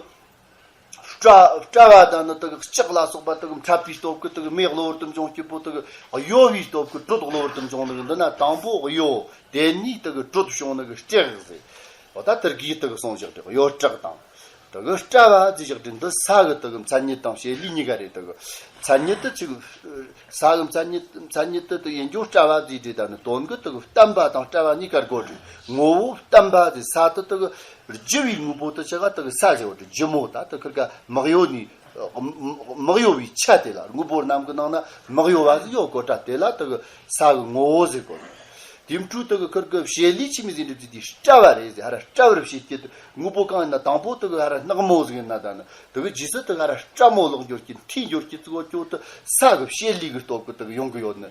སྤྲ་སྤྲ་བ་དང་ནི་དེ་གི་ལྕགས་ལ་སོགས་པ་དེ་གི་འཁྲབ་པའི་སྟོབས་ཀྱིས་དེ་གི་མེ་གློ་བུར་དུ་འབྱུང་སྐྱེད་པོ་དེ་གི་གཡོ་བའི་སྟོབས་ཀྱིས་དྲོད་གློ་བུར་དུ་འབྱུང་ནི་རེད། འདི་ན་དང་པོ་གཡོ། དེ་ནས་དེ་གི་དྲོད་བྱུང་ནི་གི་སྤྲེགས་ཟེར། འོ་ད་དེར་གིས་དེ་གི་གསུངས་བཞག་དེ་གཡོ་སྤྲེགས་དང་། དེ་གི་སྤྲ་བ་ཟེར་བཞག་དེ་འདི་ས་གི་དེ་གི་མཚན་ཉིད་དང་བྱེད་ལས་གཉིས་ཀ་རེད། དེ་གི་མཚན་ཉིད་དེ་ཅིག་ས་གི་མཚན་ཉིད་མཚན་ཉིད་དེ་དེ་ཡིན་རྒྱུ་སྤྲ་བ་ཟེར་དེ་ད་ནི་དོན་གི་དེ་གི་བརྟན་པ་དང་སྤྲ་བ་གཉིས་ཀ་དགོས་རེད། ངོ་བོ་བརྟན་པ་དེ་ས་དེ་དེ་གི་རྒྱུ་བའི་དངོས་པོ་དེ་ཆ་ག་དེ་གི་ས་ཟེར་བ་དེ་རྒྱུ་མོ་ད་དེ་ཁིར་ཀ་མི་གཡོ་ནི། མི་གཡོ་བའི་ཆ་དེ་ལ་དངོས་པོ་རྣམས་ཀྱི་ནང་ན་མི་གཡོ་བ་ཟིག་ཡོད་གོ་ད་དེ་ལ་དེ་གི་ས་གི་ངོ་བོ་ཟེར་གོ། དེ་འཕྲོས་དེ་གི་ཁིར་གི་བྱེད་ལས་ཆི་མོ་ཟིག་འགྲུབ་ཀྱི་དེ་སྤྲ་བ་རེད་ཟེར། ཧ་ར་སྤྲ་བར་བྱེད་ཀྱི་དངོས་པོ་གང་ཡིན་ན་དང་པོ་དེ་གི་ཧ་ར་སྣག་མོ་ཟིག་ཡིན་ན་ད་ནི་དེ་གི་རྗེས་སུ་དེ་གི་ཧ་ར་སྤྲ་མོ་ལོག་འགྱུར་གྱི་འཐུས་འགྱུར་གྱི་ཙི་གོ་ཅོ་དེ་ས་གི་བྱེད་ལས་གི་སྟོབས་གི་དེ་གི་ཡོང་གི་ཡོད་ནི་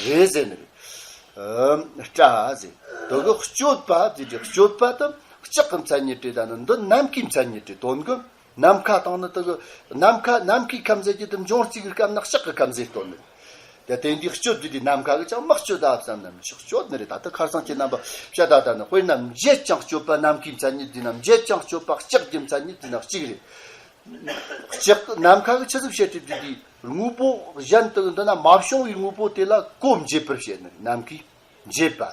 རེད་ཟེར་ནི་རེད། སྤྲ་ཟེར། དེ་གི་གཅོད་པ་ཟེར་གི་གཅོད་པ་དེ་ལྕགས་གི་མཚན་ཉིད་རེད། ད་ནི་འདི་ནམ་མཁའི་མཚན་ཉིད་རེད། དོན་གི་ནམ་མཁའ་དང་ནི་དེ་གི་ནམ་མཁའ་ནམ་མཁའི་ཁམས་ཟེར་གྱི་དེ་འབྱུང་རྩིས་ཀྱི་སྐབས་ན་ལྕགས་ཀྱི་ཁམས་ཟེར་སྟོན་ནི། དེ་དེ་འདི་གཅོད་དེ་དེ་ནམ་མཁའ་གི་ཅང་མི་གཅོད་ད་བསམ་ན་མི་ཆོག་གཅོད་ནི་རེད། ད་ལྟ་ཁར་སང་ཁྱེད་རྣམ་པ་བཤད་ད་ད་ནི་དཔེར་ན་འབྱེད་ཅིང་གཅོད་པ་ནམ་མཁའི་མཚན་ཉིད་ཟེར་ན་འབྱེད་ཅིང་གཅོད་པ་ལྕགས་ཀྱི་མཚན་ཉིད་ཟེར་ན་གཅིག་རེད། ལྕགས་ནམ་མཁའ་གི་ཆི་ཟིག་བཤད་དེ་དེ་དེ་དངོས་པོ་གཞན་དུ་འདི་ན་མ་བྱུང་བའི་དངོས་པོ་དེ་ལ་གོ་འབྱེད་པར་བཤད་ནི་རེད། ནམ་མཁའི་འབྱེད་པ།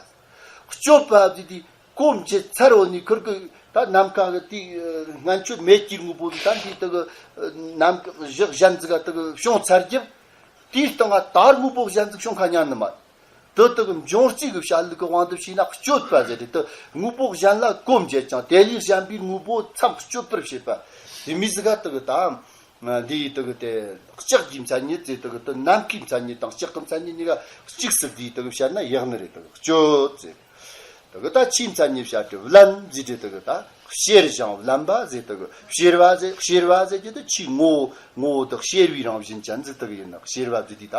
གཅོད་པ་ཟེར་དེ་གོ་འབྱེད་ཚར་བ་ནི་ཁུར་གི་ད་ནམ་མཁའ་གི་དེ་སྔན་ཆད་མེད་ཀྱི་དངོས་པོ་དེ་ད་འདི་དེ་གི་ནམ་གཞི་གཞན་ཟིག་ག་དེ་གི་བྱུང་ཚར་རྒྱུ། དེའི་སྟེང་ང་ད་དངོས་པོ་གཞན་ཟིག་བྱུང་ཁ་ཉན་ནི་མ། དེ་དེ་གི་འབྱུང་རྩིས་གི་བྱ་ལུགས་གི་དབང་དུ་བྱས་ན་གཅོད་པ་ཟེར་ཏེ་དེ་དངོས་པོ་གཞན་ལ་གོ་འབྱེད་ཅིང་དེ་ལས་གཞན་པའི་དངོས་པོ་མཚམས་གཅོད་པར་བྱེད་པ། དེ་མི་ཟིག་ག་དེ་གི་ད། འདི་ཡི་དེ་གི་དེ་ལྕགས་ཀྱི་མཚན་ཉིད་ཟེར། དེ་གི་དེ་ནམ་མཁའི་མཚན་ཉིད་དང་ལྕགས་ཀྱི་མཚན་ཉིད་གཉིས་ཀ་གཅིག་སུ་བསྡུས་དེ་གི་བཤད་ན་ཡག་ནི་རེད། དེ་གི་གཅོད་ཟེར། དེ་གི་ད་ཆུའི་མཚན་ཉིད་བཤད་དེ་བརླན་ཟེར་ཏེ་དེ་གི་ད་གཤེར་ཞིང་བརླན་པ་ཟེར། དེ་གི་གཤེར་བ་ཟེར། གཤེར་བ་ཟེར་གྱི་དེ་ཆུའི་ངོ་བོ་ངོ་བོ་དེ་གཤེར་བའི་རང་བཞིན་ཅན་ཟིག་དེ་གི་ཡིན་ན་གཤེར་བ་ཟེར་དེ་ད་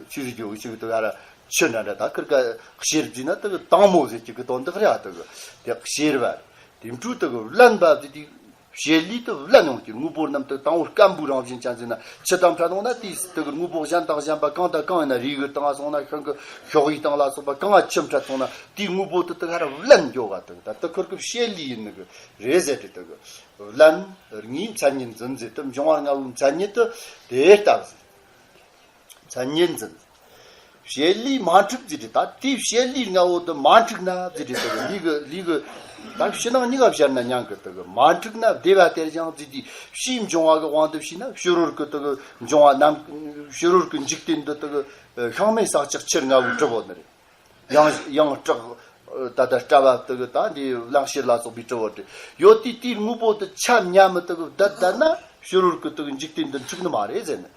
ཆུ་ཟིག་གི་འོག་ཆུ་གི་དེ་ག་ར་ཆུ་འདྲ་འདྲ་ད་ཁིར་ཀ་གཤེར་ཟེར་ན་དེ་གི་དྭངས་མོ་ཟེར་གྱི་གི་དོན་དག་རེད། ཨ་དེ་གི་དེ་གཤེར་བ་རེད། དེ་འཕྲོས་དེ་གི་བརླན་པ་ཟེར་དེ། བྱེད་ལས་དེ་བརླན་ཡོང་གི། དངོས་པོ་རྣམས་དེ་དང་པོ་སྐམ་པོའི་རང་བཞིན་ཅན་ཟེར་ན། ཆུ་དང་འཕྲད་སོང་ན་དེའི་དེ་གི་དངོས་པོ་གཞན་དང་གཞན་པ་གང་དང་གང་ཡིན་ན། རས་ཀྱི་སྟེང་ང་སོང་ན། ཤིང་གི་ཤོག་གུའི་སྟེང་ལ་སོགས་པ་གང་ང་ཆུ་འཕྲད་སོང་ན། དེའི་དངོས་པོ་དེ་དེ་ག་ར་བརླན་འགྱོ་ག། དེ་ད་དེ་ཁུར་གི་བྱེད་ལས་ཡིན་ནི་གི་རེད་ཟེར་ཏེ། དེ་གི་བརླན་ངེས་མཚན་ཉིད་འཛིན་ཟེར་དེ། འབྱུང་བ་ལྔ་བོའི་མཚན་ཉིད་དེ་དེ་ལྟ་བུ་ཟེར། མཚན་ཉིད་འཛིན། བྱེད་ལས་མ་འཁྲུགས་ཟེར་ཏེ། ད་དེའི་བྱེད་ལས་ལྔ་བོ་དེ་མ་འཁྲུགས་ན་ཟེར་ཏེ། དེ་གི་ལས་ཀྱི་ལས་ཀྱི་ད་ཕྱི་ནང་གཉིས་ཀ་སྦྱར་ན་མྱང་གི། དེ་གི་མ་འཁྲུགས་ན་བདེ་བ་སྟེར་ཞིང་ཟེར་ཏེ། ཕྱིའི་འབྱུང་བ་གི་དབང་དུ་བྱས་ན། ཕྱི་རོལ་གྱི་དེ་གི་འབྱུང་བ་རྣམས། ཕྱི་རོལ་གྱི་འཇིག་རྟེན་འདི་དེ་གི་ཤིང་མེ་ས་བཅུད་ཆུ་ལྔ་བོས་གྲུབ་བོ་ནི་རེད། ཡང་ཡང་སྐྲག་ད་ལྟ་སྐྲ་བ་དེ་གི་ད་འདི་གླང་ཤེར་ལ་སོགས་པའི་གྲུབ་བོ་དེ་ཡོད་དེ། དེའི་དངོས་པོ་དེ་ཆ་མཉམ་དེ་གི་བསྡུས་བསྡུས་ན། ཕྱི་རོལ་གྱི་དེ་གི་འཇིག་རྟེན་འདི་འཁྲུགས་ནི་མ་རེད་ཟེར་ནི།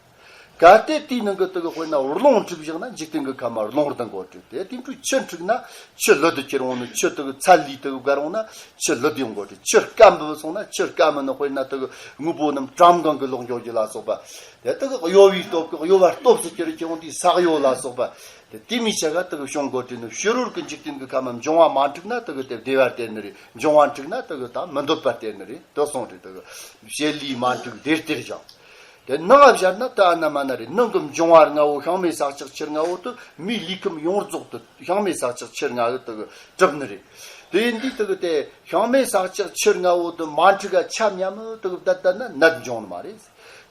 གལ་ཏེ་དེའི་ནང་གི་དེ་གི་དཔེར་ན་རླུང་འཁྲུགས་བཞག་ན། འཇིག་རྟེན་གྱི་ཁམས་མ་རླུང་ལྡང་གོ་དྲི། དེ་དེ་འཕྲོས་ཆུ་འཁྲུགས་ན་ཆུ་ལུད་དུ་གྱུར་འོང་ནི། ཆུ་དེ་གི་ཚད་ལས་དེ་གི་བརྒལ་འོང་ན་ཆུ་ལུད་ཡོང་གོ་དྲི། ཆུ་སྐམ་པོ་སོང་ན་ཆུ་སྐམ་མོ་ནི་དཔེར་ན་དེ་གི་དངོས་པོ་རྣམས་བཀྲམ་གང་གི་ལོག་འགྱོ་རྒྱུ་ལ་སོགས་པ། དེ་དེ་གི་གཡོ་བའི་སྟོབས་ཀྱིས། གཡོ་བ་སྟོབས་སུ་གྱུར་ཀྱང་དེའི་ས་གཡོ་ལ་སོགས་པ། དེ་དེ་མོའི་ཆ་ག་དེ་གི་བྱུང་གོ་དྲི་ནི། ཕྱི་རོལ་གྱི་འཇིག་རྟེན་གྱི་ཁམས་མ་འབྱུང་བ་མ་འཁྲུགས་ན་དེ་གི་དེ་བདེ་བ་སྟེར་ནི་རེད། འབྱུང་བ་འཁྲུགས་ན་དེ་གི་ད་མི་འདོད་པ་སྟེར་ནི་རེད། དེ་གསུངས་ཏེ། དེ་གི་བྱེད་ལས་མ་འཁྲུགས་བདེ་སྟེར་ཞིང་། དེ་ནང་ང་སྦྱར་ན་ད་ཨ་ན་མ་ན་རེད། ནང་གི་འབྱུང་བ་ལྔ་བོ། ཤིང་མེ་ས་བཅུད་ཆུ་ལྔ་བོ་དེ་མིའི་ལུས་ཁམས་ཡོངས་རྫོགས་དེ་ཤིང་མེ་ས་བཅུད་ཆུ་ལྔ་བོས་དེ་གི་གྲུབ་ནི་རེད། དེ་ཡིན་དུས་དེ་གི་དེ་ཤིང་མེ་ས་བཅུད་ཆུ་ལྔ་བོ་དེ་མ་འཁྲུགས་ག་ཆ་མཉམ་དེ་གི་བསྡུས་བསྡུས་ན་ནད་འབྱུང་ནི་མ་རེད།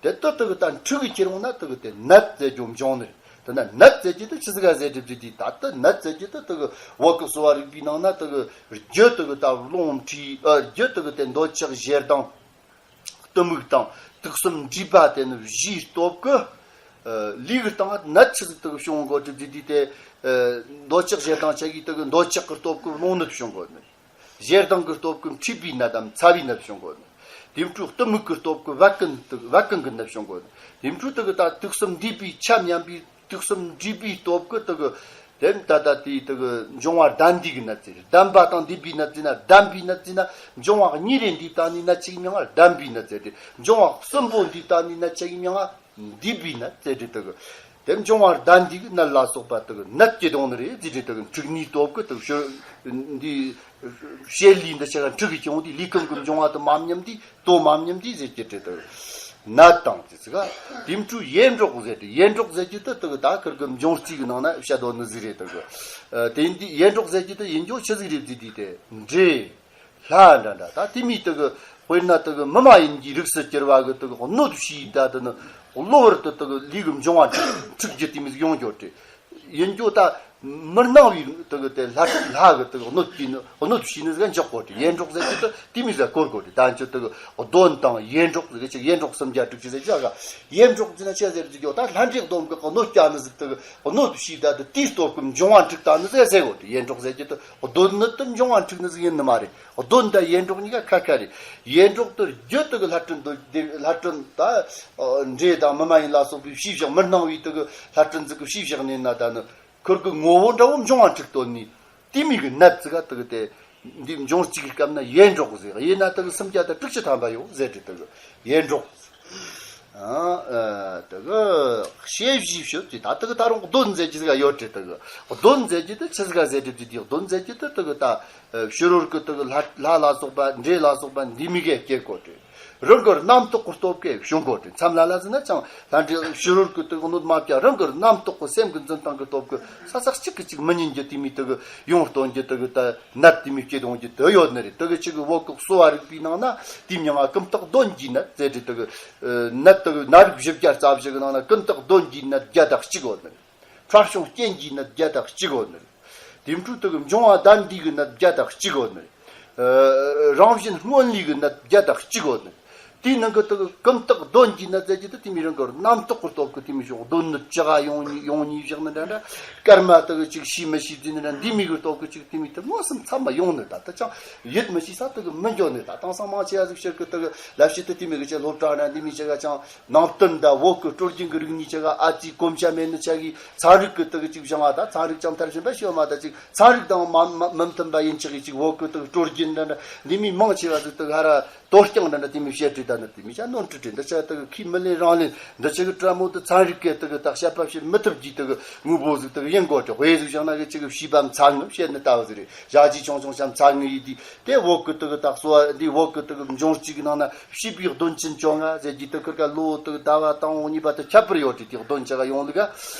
དེ་ལྟར་དེ་གི་ད་འཁྲུགས་གི་ཁྱེར་འོང་ན་དེ་གི་དེ་ནད་ཟེར་རྒྱུ་འབྱུང་ནི་རེད། དེ་ན་ནད་ཟེར་རྒྱུ་དེ་ཆི་ཟིག་ག་ཟེར་གྲུབ་ཀྱི་དེ། ད་ལྟ་ནད་ཟེར་རྒྱུ་དེ་དེ་གི་བོད་ཀྱི་གསོ་བ་རིག་པའི་ནང་ན་དེ་གི་རྒྱུ་དེ་གི་ད་རླུང་མཁྲིས། ཨ། རྒྱུ་དེ་གི་དེ་འདོད་ཆགས་ཞེ་སྡང་གཏི་མུག་དང་དུག་གསུམ་འདྲེས་པ་དེ་ནི་བཞིའི་སྟོབས་ཀྱིས། ཨ། ལུས་ཀྱི་སྟེང་ནད་ཆི་ཟིག་དེ་གི་བྱུང་གོ་གྲུབ་ཀྱི་དེ། དེ་ཨ་འདོད་ཆགས་ཞེ་སྡང་ཆ་གིས་དེ་གི་འདོད་ཆགས་ཀྱི་སྟོབས་ཀྱིས་རླུང་ནད་བྱུང་གོ་ནི། ཞེ་སྡང་གི་སྟོབས་ཀྱིས་མཁྲིས་པའི་ནད་དམ་ཚ་བའི་ནད་བྱུང་གོ་ནི། དེ་འཕྲོས་གཏི་མུག་གི་སྟོབས་ཀྱིས་བད་ཀན་དེ། བད་ཀན་གྱི་ནད་བྱུང་གོ་ནི། དེ་འཕྲོས་དེ་གི་ད་དུག་གསུམ་འདྲེས་པའི། ཆ་མཉམ་པའི་དུག་གསུམ་འདྲེས་པའི་སྟོབས་ཀྱིས་དེ་གི་དེ་ད་ལྟ་དེའི་དེ་གི་འབྱུང་བ་ལྡན་འདས་ཀྱི་ནད་ཟེར། ལྡན་པ་དང་འདས་པའི་ནད་ཟེར་ན། ལྡན་པའི་ནད་ཟེར་ན་འབྱུང་བ་གཉིས་རེ་འདུས་བཏང་ནི་ནད་ཆ་གི་མིང་ང་ལྡན་པའི་ནད་ཟེར་ཏེ། འབྱུང་བ་གསུམ་པོ་འདུས་བཏང་ནི་ནད་ཆ་གི་མིང་ང་འདས་པའི་ནད་ཟེར་ཏེ། དེ་གི་དེ་འབྱུང་བ་ལྡན་འདས་ཀྱི་ནད་ལ་སོགས་པ་དེ་གི་ནད་སྐྱེ་གཏོང་ནི་རེད་ཟེར་ཏེ། དེ་གི་འཁྲུགས་ནིའི་སྟོབས་ཀྱིས་དེ་གི་ཕྱི་འདི་བྱེད་ལས་འདི་ཆ་ག་འཁྲུགས་གི་ཀྱང་དེ་ལུས་ཁམས་ཀྱི་འབྱུང་བ་དེ་མ་མཉམ་དེ། དོ་མ་མཉམ་དེ་ཟེར་གྱི་དེ་དེ་གི་ནད་དང་དེ་ཚིག་ག་དེ་འཕྲོས་ཡེ་འདྲོག་ཟེར་ཏེ། ཡེ་འདྲོག་ཟེར་གྱི་དེ་དེ་གི་ད་ཁུར་གི་འབྱུང་རྩིས་ཀྱི་ནང་ན་བཤད་དོ་ནི་ཟིག་རེད། དེ་གི་ཨ་དེ་འདི་ཡེ་འདྲོག་ཟེར་གྱི་དེ་ཡིན་རྒྱུ་ཆི་ཟིག་རེད་ཟེར་དུས། དེ་འདྲེ། ལྷ་འདྲ་འདྲ། ད་དེ་མོའི་དེ་གི་དཔེར་ན་དེ་གི་མི་མ་ཡིན་གྱི་རིགས་སུ་གྱུར་པ་གི་དེ་གི་གནོད་བྱས། ད་དེ་ནི་གློ་བུར་དུ་དེ་གི་ལུས་ཀྱི་འབྱུང་བ་འཁྲུགས་རྒྱུ་དེ་མོ་ཟིག་ཡོང་རྒྱུ་དེ་ཡིན་རྒྱུ། ད་མི་སྣང་བའི་དེ་གི་དེ་ལྷ། ལྷ་གིས་དེ་གི་གནོད་པའི་ནི། གནོད་བྱས་ནི་ཟིག་འཇོག་གོ་དེ། ཡེ་འདྲོག་ཟེར་གྱི་དེ་དེ་མོ་ཟིག་གོ་དགོས་དེ། ད་འཇོག་དེ་གི་གདོན་དང་ཡེ་འདྲོག་ཟེར་གྱི། ཡེ་འདྲོག་སུམ་བརྒྱ་དྲུག་ཅུ་ཟེར་གྱི་ཨ་ག་ཡེ་འདྲོག་ཟེར་ན་ཆི་ཟེར་གྱི་ཡོད། ད་ལྷ་འདྲེ་གདོན་གིས་གནོད་བྱས་ནི་ཟིག་དེ་གི་གནོད་བྱས། ད་དེ་དེའི་སྟོབས་ཀྱིས་འབྱུང་བ་འཁྲུགས་བཏང་ནི་ཟིག་ཟེར་གོ་དེ། ཡེ་འདྲོག་ཟེར་གྱི་དེ་གདོན་ནི་དེ་འབྱུང་བ་འཁྲུགས་ནི་ཟིག་ཡིན་ནི་མ་རེད། གདོན་དང་ཡེ་འདྲོག་གཉིས་ཀ་ཁ་ཁ་རེད། ཡེ་འདྲོག་དེ་རྒྱུ་དེ་གི་ལྷ་སྲིན་གདོན་སྡེ། ལྷ་སྲིན་ད་འདྲེ་དང་མི་མ་ཡིན་ལ་སོགས་པའི་བྱས་བཞག་མི་སྣང་བའི་དེ་གི་ལྷ་སྲིན་ཟིག་གིས་བྱས་བཞག་ནི་ན། ད་ནི་ཁུར་གི་ངོ་བོ་འདྲ་བོ་འབྱུང་བ་འཁྲུགས་གཏོང་ནི་དེ་མོ་གི་ནད་ཟིག་ག་དེ་གི་དེ་འདི་འབྱུང་རྩིས་ཀྱི་སྐབས་ན་ཡེ་འདྲོག་ཟེར། ཡིན་ན་དེ་གི་སུམ་བརྒྱ་དང་དྲུག་ཅུ་ཐམ་པ་ཡོད་ཟེར་ཏེ། དེ་གི་ཡེ་འདྲོག་ཨ། ཨ། དེ་གི་ཤེས་བཞིའི་ཕྱོགས་ཀྱི། ད་དེ་གི་ད་རུང་གདོན་ཟེར་གྱི་ཟིག་ཡོད་དེ། དེ་གི་གདོན་ཟེར་གྱི་དེ་ཆི་ཟིག་ག་ཟེར་གྲུབ་ཀྱི་དེ། གདོན་ཟེར་གྱི་དེ་དེ་གི་ད་ཕྱི་རོལ་གྱི་དེ་གི་ལྷ། ལྷ་ལ་སོགས་པ། འདྲེ་ལ་སོགས་པ་འདི་མོ་གིས་སྐྱེ་གོ་དེ། རང་གི་རྣམ་རྟོག་གི་སྟོབས་ཀྱིས་བྱུང་གོ་དེ། མཚམས་ལ་ལ་ཟེར་ན་ཅང་ལྷ་འདྲེ་ཕྱི་རོལ་གྱི་དེ་གི་གནོད་མ་བྱས། རང་གི་རྣམ་རྟོག་གི་སེམས་ཀྱི་འཛིན་སྟངས་ཀྱི་སྟོབས་ཀྱིས་ས་ས་གཅིག་གིས་གཅིག་མི་ཉན་རྒྱུ་དེ་མོ་དེ་གི་ཡོང་གཏོང་རྒྱུ་དེ་གི་ད་ནད་དེ་མོ་སྐྱེ་གཏོང་རྒྱུ་དེ་ཡོད་ནི་རེད། དེ་གི་ཆི་གི་བོད་ཀྱི་གསོ་བ་རིག་པའི་ནང་ན་དེའི་མིང་ང་ཀུན་བཏགས་གདོན་གྱི་ནད་ཟེར་ཏེ། དེ་གི་ཨ་ནད་དེ་གི་ནད་རིགས་བཞི་བརྒྱ་རྩ་བཞི་གི་ནང་ན་ཀུན་བཏགས་གདོན་གྱི་ནད་བརྒྱ་དང་གཅིག་ཡོད་ནི་རེད། ཁྲག་སྐྱོང་རྐྱེན་གྱི་ནད་བརྒྱ་དང་གཅིག་ཡོད་ནི་རེད། དེ་འཕྲོས་དེ་གི་འབྱུང་བ་ལྡན་འདས་ཀྱི་ནད་བརྒྱ་དང་གཅིག་ཡོད་ནི་རེད། ཨ་རང་བཞིན་སྔོན་ལས་ཀྱི་ནད་བརྒྱ་དང་གཅིག་ཡོད་ནི་རེད། དེའི་ནང་གི་དེ་གི་ཀུན་བཏགས་གདོན་གྱི་ནད་ཟེར་གྱི་དེ་དེ་མོ་རང་གི་རྣམ་རྟོག་གི་སྟོབས་ཀྱིས་དེ་མོ་ཞིག་གདོན་ནི་ཅི་ག་ཡོང་ནི། ཡོང་ནི་བཞག་ནི་འདྲ་འདྲ། སྐར་མ་དེ་གི་ཅིག་ཤེས་མི་ཤེས་ཟེར་ནི་འདྲ། འདི་མོ་གི་སྟོབས་ཀྱིས་ཅིག་དེ་མོ་དེ་མངོན་སུམ་ཚང་མ་ཡོང་ནི། ད་ད་ཅང་ཡིད་མི་ཆེས་ས་དེ་གི་མི་འགྱོ་ནི། ད་དེང་སང་མང་ཆེ་བ་ཟིག་ཕྱིར་གི་དེ་གི་ལབ་བྱེད་དེ་དེ་མོ་གི་ཅིག་སློབ་གྲྭ་ན་འདི་མོ་ཅིག་ག་ཅང་ནང་བསྟན་དང་བོད་ཀྱི་སྲོལ་རྒྱུན་གྱི་རིག་གནས་ཆ་ག་ཨ་ཙི་གོམས་གཤིས་མེད་ནི་ཆ་གིས་ཚན་རིག་གི་དེ་གི་ཅིག་སྦྱང་བ། ད་ཚན་རིག་ཅང་མཐར་ཕྱིན་པ་ཞིག་ཡོད་མ། ད་ཅིག་ཚན་རིག་དང་མ་མ་མི་མཐུན་པ་ཡིན་ཆ་གིས་ཅིག་བོད་ཀྱི་དེ་གི་སྲོལ་རྒྱུན་འདྲ་འདྲ་འདི་མོ་མང་ཆེ་བ་ཟིག་དེ་གི་ཧ་ར་གཏོར་རྐྱང་འདྲ་འདྲ་དེ་མོ་བཤད་དེ། ད་ནི་དེ་མི་ཆ་ནོར་འཁྲུལ་དྲན་འདི་ཆ་དག་ཁས་མི་ལེན་རང་ལེན་འདི་ཆ་གི་དྲ་མོ་དུ་ཚན་རིག་གི་དག་ད་བཤད་པ་བཤད་མི་ཐུབ་ཀྱི་དག་དངོས་པོ་ཟིག་དག་ཡིན་དགོས་ཀྱི་དཔེ་ཟིག་བཞག་ན་གི་ཅིག་བྱིས་པ་མཚན་ནི་བཤད་ནི་ལྟ་བུ་ཟིག་རེད། བྱ་རྒྱུ་ཆུང་ཆུང་ཆ་མཚན་ངི་ཡིས་དེ་དེ་བོད་གི་དག་ད་གསོ་བ་འདི་བོད་གི་དག་འབྱུང་སྤྱི་གི་ནང་ན་བྱིས་པའི་གདོན་ཆེན་བཅོ་ལྔ་ཟེར་གྱི་དག་ཁིར་ཀ་ལོ་དག་ཟླ་བ་དང་པོ་གཉིས་པ་དུ་ཁྱད་པར་ཡོད་དེ་དེ་གདོན་ཆེ་ག་ཡོང་ལུགས་ག་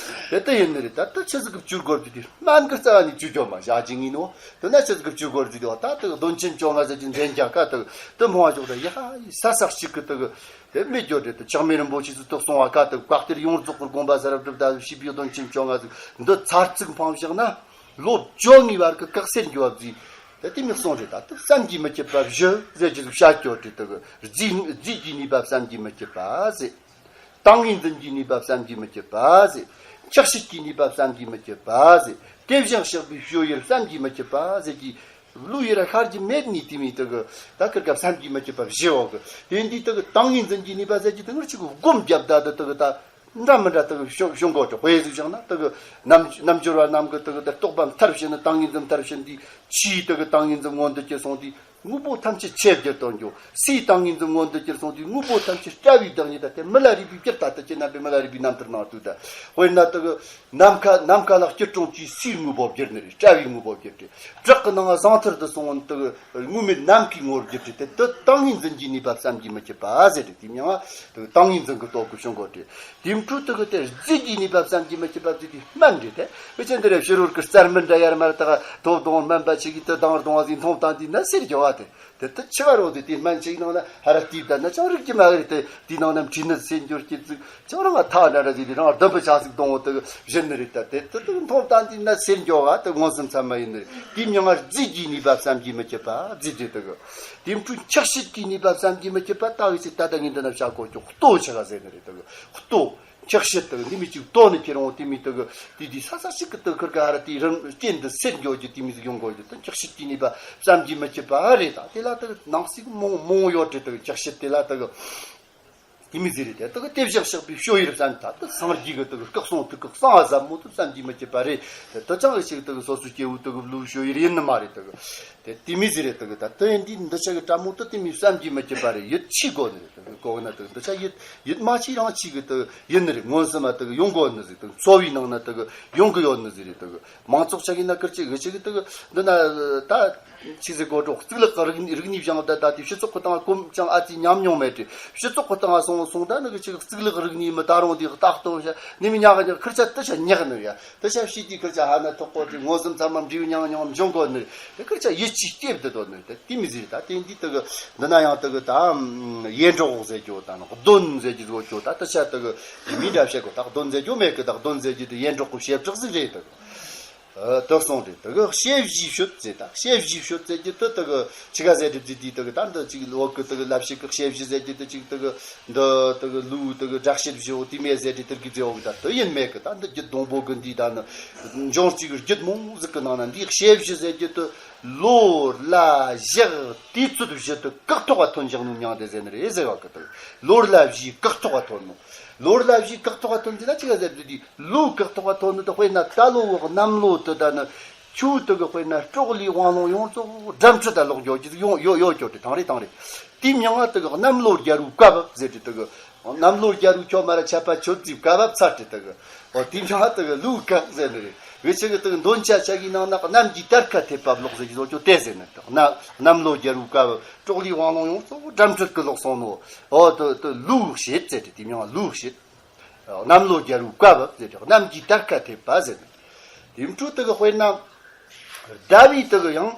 དེ་དེ་ཡིན་ནི་རེད། ད་དེ་ཆི་ཟིག་གི་བཅུ་སྒོར་གྱི་དེ་སྨན་གི་རྩ་བ་ནས་བཅུ་སྒོར་མ་བྱ་རྒྱུ་ངི་ནོ། དེ་ན་ཆི་ཟིག་གི་བཅུ་སྒོར་ཟིག་དེ་བ་ད་དེ་གདོན་ཆེན་བཅོ་ལྔ་ཟེར་གྱི་འདྲེན་རྒྱ་ཀ་དེ་དེ་མོ་བ་ཞོག་ད་ཡ་ཧ་ས་ས་གཅིག་གི་དེ་གི་དེ་མི་འགྱོ་དེ་དེ་ཆགས་མེད་རིན་པོ་ཆེ་ཚོ་དེ་གསུང་བ་ཀ་དེ་བཀའ་གཏེར་ཡོངས་རྫོགས་གི་དགོངས་པ་ཟ་རབ་སྒྲུབ་ད་བྱིས་པའི་གདོན་ཆེན་བཅོ་ལྔ་ཟིག་འདི་ཚར་ཚིག་འཕངས་བཞག་ན་ལོ་བཅོ་ལྔའི་བར་གི་བཀག་སེལ་འགྱོ་བ་ཟིག་དེ་དེ་མི་གསུང་རེད། ད་དེ་བསམ་གྱིས་མི་ཁྱབ་པ་བཞི་ཟེར་གྱི་ཟིག་བཤད་འགྱོ་དེ་དེ་གི་རྫས་རྫས་ཀྱི་ནུས་པ་བསམ་གྱིས་མི་ཁྱབ་པ་ཟེར། ཏིང་ངེ་འཛིན་གྱི་ནུས་པ་བསམ་གྱིས་མི་ཁྱབ་པ་ཟེར། ཆགས་ཞེན་གྱི་ནུས་པ་བསམ་གྱིས་མི་ཁྱབ་པ་ཟེར། དེ་བཞིན་གཤེགས་པའི་སྤྱོད་ཡུལ་བསམ་གྱིས་མི་ཁྱབ་པ་ཟེར་གྱི་ལུས་ཡུལ་ཤར་གྱི་མེད་ནི་དེ་མི་དེ་གི་ད་ཁིར་ཀ་བསམ་གྱིས་མི་ཁྱབ་པ་བཞི་འོག་གི་དེ་འདི་དེ་གི་ཏིང་ངེ་འཛིན་གྱི་ནུས་པ་ཟེར་གྱི་དེ་ངར་ཅིག་གི་སྒོམ་རྒྱབ་ད་དེ་དེ་གི་ད་འདྲ་མི་འདྲ་དེ་གི་བྱུང་བྱུང་གོ་དེ་དཔེ་ཟིག་བཞག་ན་དེ་གི་རྣམ་རྣམ་འགྱུར་བ་རྣམས་གི་དེ་གི་དེ་རྟོག་པ་མཐར་ཕྱིན་ནི་ཏིང་ངེ་འཛིན་མཐར་ཕྱིན་དེ་ཆུའི་དེ་གི་ཏིང་ངེ་འཛིན་མངོན་དུ་གྱུར་སོང་དེ། དངོས་པོ་ཐམས་ཅད་ཆོས་བརྒྱད་དུ་འགྱུར། སའི་ཏིང་ངེ་འཛིན་མངོན་དུ་གྱུར་སོང་དུས་དངོས་པོ་ཐམས་ཅད་བཀྲ་བའི་བདག་ཉིད་དང་དེ་མི་ལ་རས་པའི་གྱུར་ད་ལྟ་ཅི་རྣམ་པའི་མི་ལ་རས་པའི་རྣམ་ཐར་ནང་དུ་ད་དཔེར་ན་དེ་གི་ནམ་མཁའ་ནམ་མཁའ་ལ་སྐྱིལ་ཀྲུང་གིས་སའི་དངོས་པོ་བསྒྱུར་ནི་རེད། བཀྲ་བའི་དངོས་པོ་བསྒྱུར་ཏེ་བྲག་གི་ནང་ཟངས་ཐུར་དུ་སོང་བ་དེ་གི་དངོས་མེད་ནམ་མཁའི་ངོ་བོར་བསྒྱུར་ཏེ་དེ་ཏིང་ངེ་འཛིན་གྱི་ནུས་པ་བསམ་གྱིས་མི་ཁྱབ་པ་ཟེར་ཏེ་དེ་མྱང་བ་དེ་གི་ཏིང་ངེ་འཛིན་གྱི་སྟོབས་ཀྱིས་བྱུང་གོ་དེ། དེ་འཕྲོ་དེ་གི་དེ་རྫས་ཀྱི་ནུས་པ་བསམ་གྱིས་མི་ཁྱབ་པ་ཟེར་དེ་སྨན་རེད་དེ། འུ་ཅག་འདི་རེ་ཕྱི་རོལ་གྱི་རྩར་སྨན་འདྲ་ཡར་མར་དག་ཐོབ་དང་སྨན་པ་ཆེ་གི་དེ་དང་རྡུང་བ་ཟིག་འཐུང་བཏང་དུས་ན་སེར་འགྱོ་བ་དེ། དེ་དེ་ཆི་བ་རོ་དེ་དེ་སྨན་ཆེ་གི་ནང་ན་ཧ་ར་ཏིབ་ད་ན་ཅང་རིག་གི་མ་རེད་དེ། དེའི་ནང་ན་མཁྲིས་ནད་སེལ་འགྱུར་གྱི་ཚིག་ཅང་རང་ང་ཐག་འདྲ་འདྲ་ཟིག་དེ་རང་ལྡུམ་པ་ཆ་ཟིག་གཏོང་བ་དེ་གི་བཞིན་ནི་རེད་ད། དེ་དེ་དེ་འཐུང་བཏང་དུས་ན་སེར་འགྱོ་བ་དེ་མངོན་སུམ་ཚད་མ་ཡིན་ནི་རེད། དེ་མྱང་བ་རྫས་ཀྱི་ནུས་པ་བསམ་གྱིས་མི་ཁྱབ་པ་རྫས་དེ་དེ་གི། དེ་འཕྲོ་ཆགས་ཞེན་གྱི་ནུས་པ་བསམ་གྱིས་མི་ཁྱབ་པ་ད་གི་ཅིག་ད་ལྟ་ངས་འདི་ན་བཤད་གོ་ཅོག་ལྟོ་ཆི་ག་ཟེར་ནི་རེད་དེ་གི་ལྟོ། ཆགས་ཞེན་དེ་གི་འདི་མི་གཅིག་ལྟོ་ནི་ཁྱེར་འོང་དེ་མི་དེ་གི་དེ་དེ་ས་ས་ཞིག་གི་དེ་ཁིར་ག་ར་དེ་རང་རྐྱེན་དེ་སེལ་འགྱོ་རྒྱུ་དེ་མི་ཟིག་ཡོང་དགོས་རྒྱུ་དེ་ཆགས་ཞེན་གྱི་ནུས་པ་བསམ་གྱིས་མི་ཁྱབ་པ་རེད། ད་དེ་ལ་དེ་གི་ནང་གསེས་མང་མང་ཡོད་རེད། དེ་གི་ཆགས་ཞེན་དེ་ལ་དེ་གི་དེ་མི་ཟིག་རེད་དེ། དེ་གི་དེ་བཞག་བཞག་པའི་སྤྱོད་ཡུལ་བསམ་ད་དེ་སངས་རྒྱས་གི་དེ་གི་སྐུ་གསུང་ཐུགས་ཀྱི་གསང་བ་ཟབ་མོ་དེ་བསམ་གྱིས་མི་ཁྱབ་པ་རེད། དེ་དེ་ཅང་གི་ཞིག་དེ་གི་སོ་སོའི་སྐྱེ་བོ་དེ་གི་བློའི་སྤྱོད་ཡུལ་ཡིན་ནི་མ་རེད་དེ་གི། དེ་དེ་མི་ཟིག་རེད་དེ་གི། ད་དེ་ཡིན་དུས་འདི་ཆ་གི་དྲ་མོ་དེ་དེ་མི་བསམ་གྱིས་མི་ཁྱབ་པ་རེད། ཡིད་ཆེས་དགོས་ནི་རེད་དེ་གི། གོ་གི་ན་དེ་གི་འདི་ཆ་ཡིད་ཡིད་མ་ཆེས་རང་ཆེས་གི་དེ་གི་ཡིན་ནི་རེད། མངོན་སུམ་མ་དེ་གི་ཡོང་དགོས་ནི་ཟིག་དེ་གི་འཚོ་བའི་ནང་ན་དེ་གི་ཡོང་གི་ཡོད་ནི་ཟིག་རེད་དེ་གི། མང་ཚོགས་ཆ་གི་ན་ཁིར་ཆི་གི་ཆི་གི་དེ་གི་འདི་ན་ད་ཆི་ཟིག་གོ་འགྲོ་གཙུག་ལག་གི་རིག་རིག་གནས་སྦྱངས་ད་ད་དེ་སྤྱི་ཚོགས་གི་སྟེང་གོམས་ཀྱང་ཨ་ཙི་ཉམས་མྱོང་མེད་དེ། སྤྱི་ཚོགས་གི་སྟེང་སོང་སོང་ད་ནི་གི་ཆི་གི་གཙུག་ལག་རིག་གནས་མི་ད་རུང་དེ་གི་ལྟ་རྟོག་བྱ་ནི་མི་ཉག་གི་ཉག་ཁིར་ཆ་དེ་ཆ་ཉག་ནི་ཡ། དེ་ཆ་ཤེས་དུས་ཁིར་ཆ་ཧ་ན་ཐོག་གོ་དེ་མངོན་སུམ་ཚང་མ་འབྲས་བུ་མྱང་མྱོང་འབྱུང་དགོས་ནི་དེ། ཁིར་ཆ་ཡིད་ཆེས་སྐྱེབ་དེ་དོ་ནི་དེ་དེ་མི་ཟེར། ད་དེ་འདི་དེ་གི་འདི་ན་ཡང་དེ་གི་ད་ཡེ་འབྲོག་ཟེར་རྒྱུ་ད་ནི་གདོན་ཟེར་རྒྱུ་ཟོ་རྒྱུ་ད་དེ་ཆ་དེ་གི་མི་འདྲ་བཤད་གོ། ད་གདོན་ཟེར་རྒྱུ་མེད་གི། ད་གདོན་ཟེར་རྒྱུ་དེ་ཡེ་འབྲོག་གི་བྱེ་བྲག་ཟིག་རེད་དེ་གི། ཨ་དེ་གསུངས་རེད། དེ་གི་ཤེས་བཞིས་ཤོད་ཟེར། ད་ཤེས་བཞིས་ཤོད་ཟེར་རྒྱུ་དེ་དེ་གི་ཆི་ག་ཟེར་རེད་ཟེར་དུས་དེ་གི་ད་འདི་ཅིག་ལོ་གི་དེ་གི་ལབ་ཞིག་གི་ཤེས་བཞི་ཟེར་རྒྱུ་དེ་ཅིག་དེ་གི་འདི་དེ་གི་ལུགས་དེ་གི་སྒྲ་ཤེས་བཞི་འོ་དེ་མེད་ཟེར་དེ་དེ་གི་ཟེར་འོ་གི། ད་དེ་ཡིན་མེད་གི། ད་འདི་རྒྱུད་སྡོང་པོ་གི་འདི་ད་ནི་འབྱུང་སྤྱི་གི་རྒྱུད་མང་ཟིག་གི་ནང་ན་འདི་ཤེས་བཞི་ཟེར་རྒྱུ་དེ་ལོ་ལ་ཞག་དུས་ཚོད་བཞི་དེ་བཀག་ཐོག་ག་ཐོན་བཞག་ནོ་མྱང་དེ་ཟེར་ནི་རེད་ཟེར་བ་གི། དེ་གི་ལོ་ལ་བཞིའི་བཀག་ཐོག་ག་ཐོན་ནོ། ལོ་ལ་བཞིའི་བཀག་ཐོག་ག་ཐོན་ཟེར་ན་ཆི་ག་ཟེར་རྒྱུ་དེ། ལོའི་བཀག་ཐོག་ག་ཐོན་ནི་དེ་དཔེར་ན་ད་ལོ་བོ་གནམ་ལོ་དེ་ད་ནི་ཆུ་དེ་གི་དཔེར་ན་ཀྲོག་ལེའི་དབང་ལུང་ཡོངས་རྫོགས་འགྲམ་འཕྲུད་དུ་ལོག་འགྱོ་རྒྱུ་ཡོང་ཡོ་ཡོ་འགྱོ་དེ་ཐང་རེད་ཐང་རེད། དེའི་མྱིང་ང་དེ་གི་གནམ་ལོ་རྒྱལ་བོའི་བཀའ་བབས་ཟེར་དེ་དེ་གི། གནམ་ལོ་རྒྱལ་བོའི་ཁྱོད་མ་ར་ཆད་པ་ཆོད་ཙིག་བཀའ་བབས་ཚར་དེ་དེ་གི། འོ་དེའི་མྱིང་ང་དེ་གི་ལོའི་བཀའ་ཟེར་ནི་རེད། འུ་ཆོ་གི་དེ་གི་འདོན་ཆ་ཆ་གི་ནང་ན་གནམ་གྱི་དར་ཁ་ཐེབས་པ་ལོག་ཟེར་གྱི་ལོ་ཅོ་དེ་ཟེར་ནི་དེ་གནམ་གནམ་ལོ་རྒྱལ་བོའི་བཀའ་བབས་ཀྲོག་ལེའི་དབང་ལུང་ཡོངས་རྫོགས་འགྲམ་འཕྲུད་གི་ལོག་སོང་ནོ། འོ་དེ་དེ་ལོའི་བཤད་ཟེར་དེ་དེའི་མྱིང་ང་ལོའི་བཤད། གནམ་ལོ་རྒྱལ་བོའི་བཀའ་བབས་ཟེར་ཏེ་གནམ་གྱི་དར་ཁ་ཐེབས་པ་ཟེར་ནས། དེ་འཕྲོ་དེ་གི་དཔེར་ན། ཟླ་བའི་དེ་གི་ཡང་།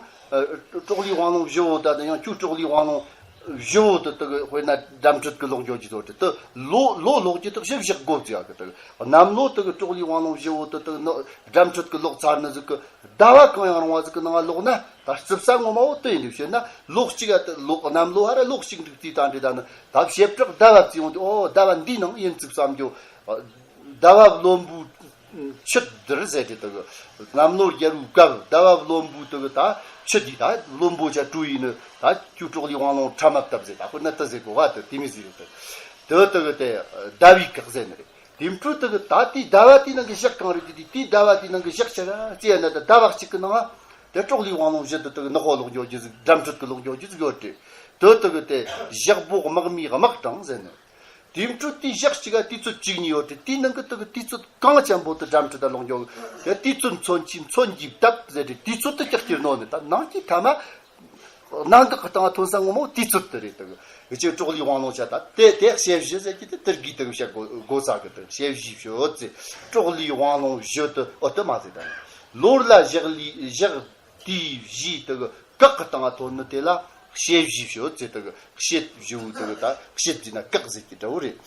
ཀྲོག་ལེའི་དབང་ལུང་བཞི་བོ་ད་དེ་ཡང་ཆུ་ཀྲོག་ལེའི་དབང་ལུང་བཞི་བོ་དེ་དེ་གི་དཔེར་ན་འགྲམ་འཕྲུད་གི་ལོག་འགྱོ་རྒྱུ་དེ་དེ་ལོ་ལོ་ལོག་རྒྱུ་དེ་བཞི་བཞག་དགོས་ཟེར་གི། དེ་གི་གནམ་ལོ་དེ་གི་ཀྲོག་ལེའི་དབང་ལུང་བཞི་བོ་དེ་དེ་གི་འགྲམ་འཕྲུད་གི་ལོག་ཚར་ནི་ཟིག་གི། ཟླ་བ་གང་ཡང་རུང་བ་ཟིག་གི་ནང་ལོག་ན་ད་རྩིབ་ས་ངོ་མ་བོ་དེ་ཡིན་དུས་བཤད་ན་ལོ་གཅིག་ག་དེ་ལོ་གནམ་ལོ་ཧ་ར་ལོ་གཅིག་འགྲིག་དུས་ད་འདྲི་ད་ནི་ད་བྱེ་བྲག་ཟླ་བ་བརྩི་ཡོང་དུས་ཨོ་ཟླ་བ་འདིའི་ནང་ཡིན་ཙིག་བསམ་རྒྱུ། ཟླ་བ་བློན་པོའི་ཆུ་དེར་ཟེར་དེ་དག་གནམ་ལོ་རྒྱལ་བོའི་སྐབས་ཟླ་བ་བློན་པོའི་དག་ད་ཆུ་འདི་ད་བློན་པོ་ཆ་སྤྲུལ་ཡིན་ནི་ད་ཆུ་ཀྲོག་ལེའི་དབང་ལུང་ཁྲ་མ་བཏབ་ཟེར། ད་དཔེར་ན་དེ་ཟེར་གོ་བ་དེ་དེ་མི་ཟེར་རེད། དེ་དེ་དག་དེ་ཟླ་བའི་བཀའ་ཟེར་ནི་རེད། དེ་འཕྲོ་དེ་གི་ད་དེའི་ཟླ་བ་དེའི་ནང་གི་ཞག་གང་རེད་དེ་དེའི་ཟླ་བ་དེའི་ནང་གི་ཞག་ཆ་ར་ཅི་ཡ་ན་ད་ཟླ་བ་གཅིག་གི་ནང་ང་ དེ་ཀྲོག་ལིའི་དབང་ལུང་བཞི་དེ་དག་ནག་པོ་ལོག་འགྱོ་རྒྱུ་ཟིག་སྦྲམ་ཁྲིད་ཀྱི་ལོག་འགྱོ་རྒྱུ་ཟིག་ཡོད་དེ། དེ་དག་དེ་ཞག་པོ་དམག་མིའི་དམག་གྲངས་ཟེར་ནི། དེ་འཕྲོ་དེའི་ཞག་གཅིག་ག་དུས་ཚོད་གཅིག་གཉིས་ཡོད་དེ། དེའི་ནང་གི་དག་དུས་ཚོད་གང་ཅན་པོ་དེ་སྦྲམ་ཁྲིད་ད་ལོག་འགྱོ་གི། དེ་དུས་ཚོད་མཚོན་ཆའི་མཚོན་གྱིས་བཏབ་ཟེར་དེ། དུས་ཚོད་དེ་ཀྱག་ཀྱིར་ནོ་ནི་ད་ནང་གི་ཐ་མ། གནད་འགག་གི་སྟེང་ཐོན་ས་ངོ་མ་དུས་ཚོད་དེ་རེད། དག་གི་ཅིག་ཀྲོག་ལིའི་དབང་ལུང་བྱ་ད་དེ་དེ་དཔྱད་བཞི་ཟེར་གྱི་དེ་དེར་གི་དག་བཤད་དགོས་དགོས་ས་གི་དག་དཔྱད་བཞི་ཤོད་ཟེར། ཀྲོག་ལིའི་དབང་ལུང་བཞི་དེ་འོ་དེ་མ་ཟེར་ད་ནི། ལོར་ལ་ཞག་ལི་ཞག་དུས་བཞི་དག་གི་བཀག་གི་སྟེང་ཐོན་ནི་དེ་ལ་དཔྱད་བཞི་ཤོད་ཟེར། དག་གི་དཔྱད་བཞི་བོ་དག་གི་ད་དཔྱད་ཟེར་ན་བཀག་ཟེར་གྱི་འདྲ་བོ་རེད།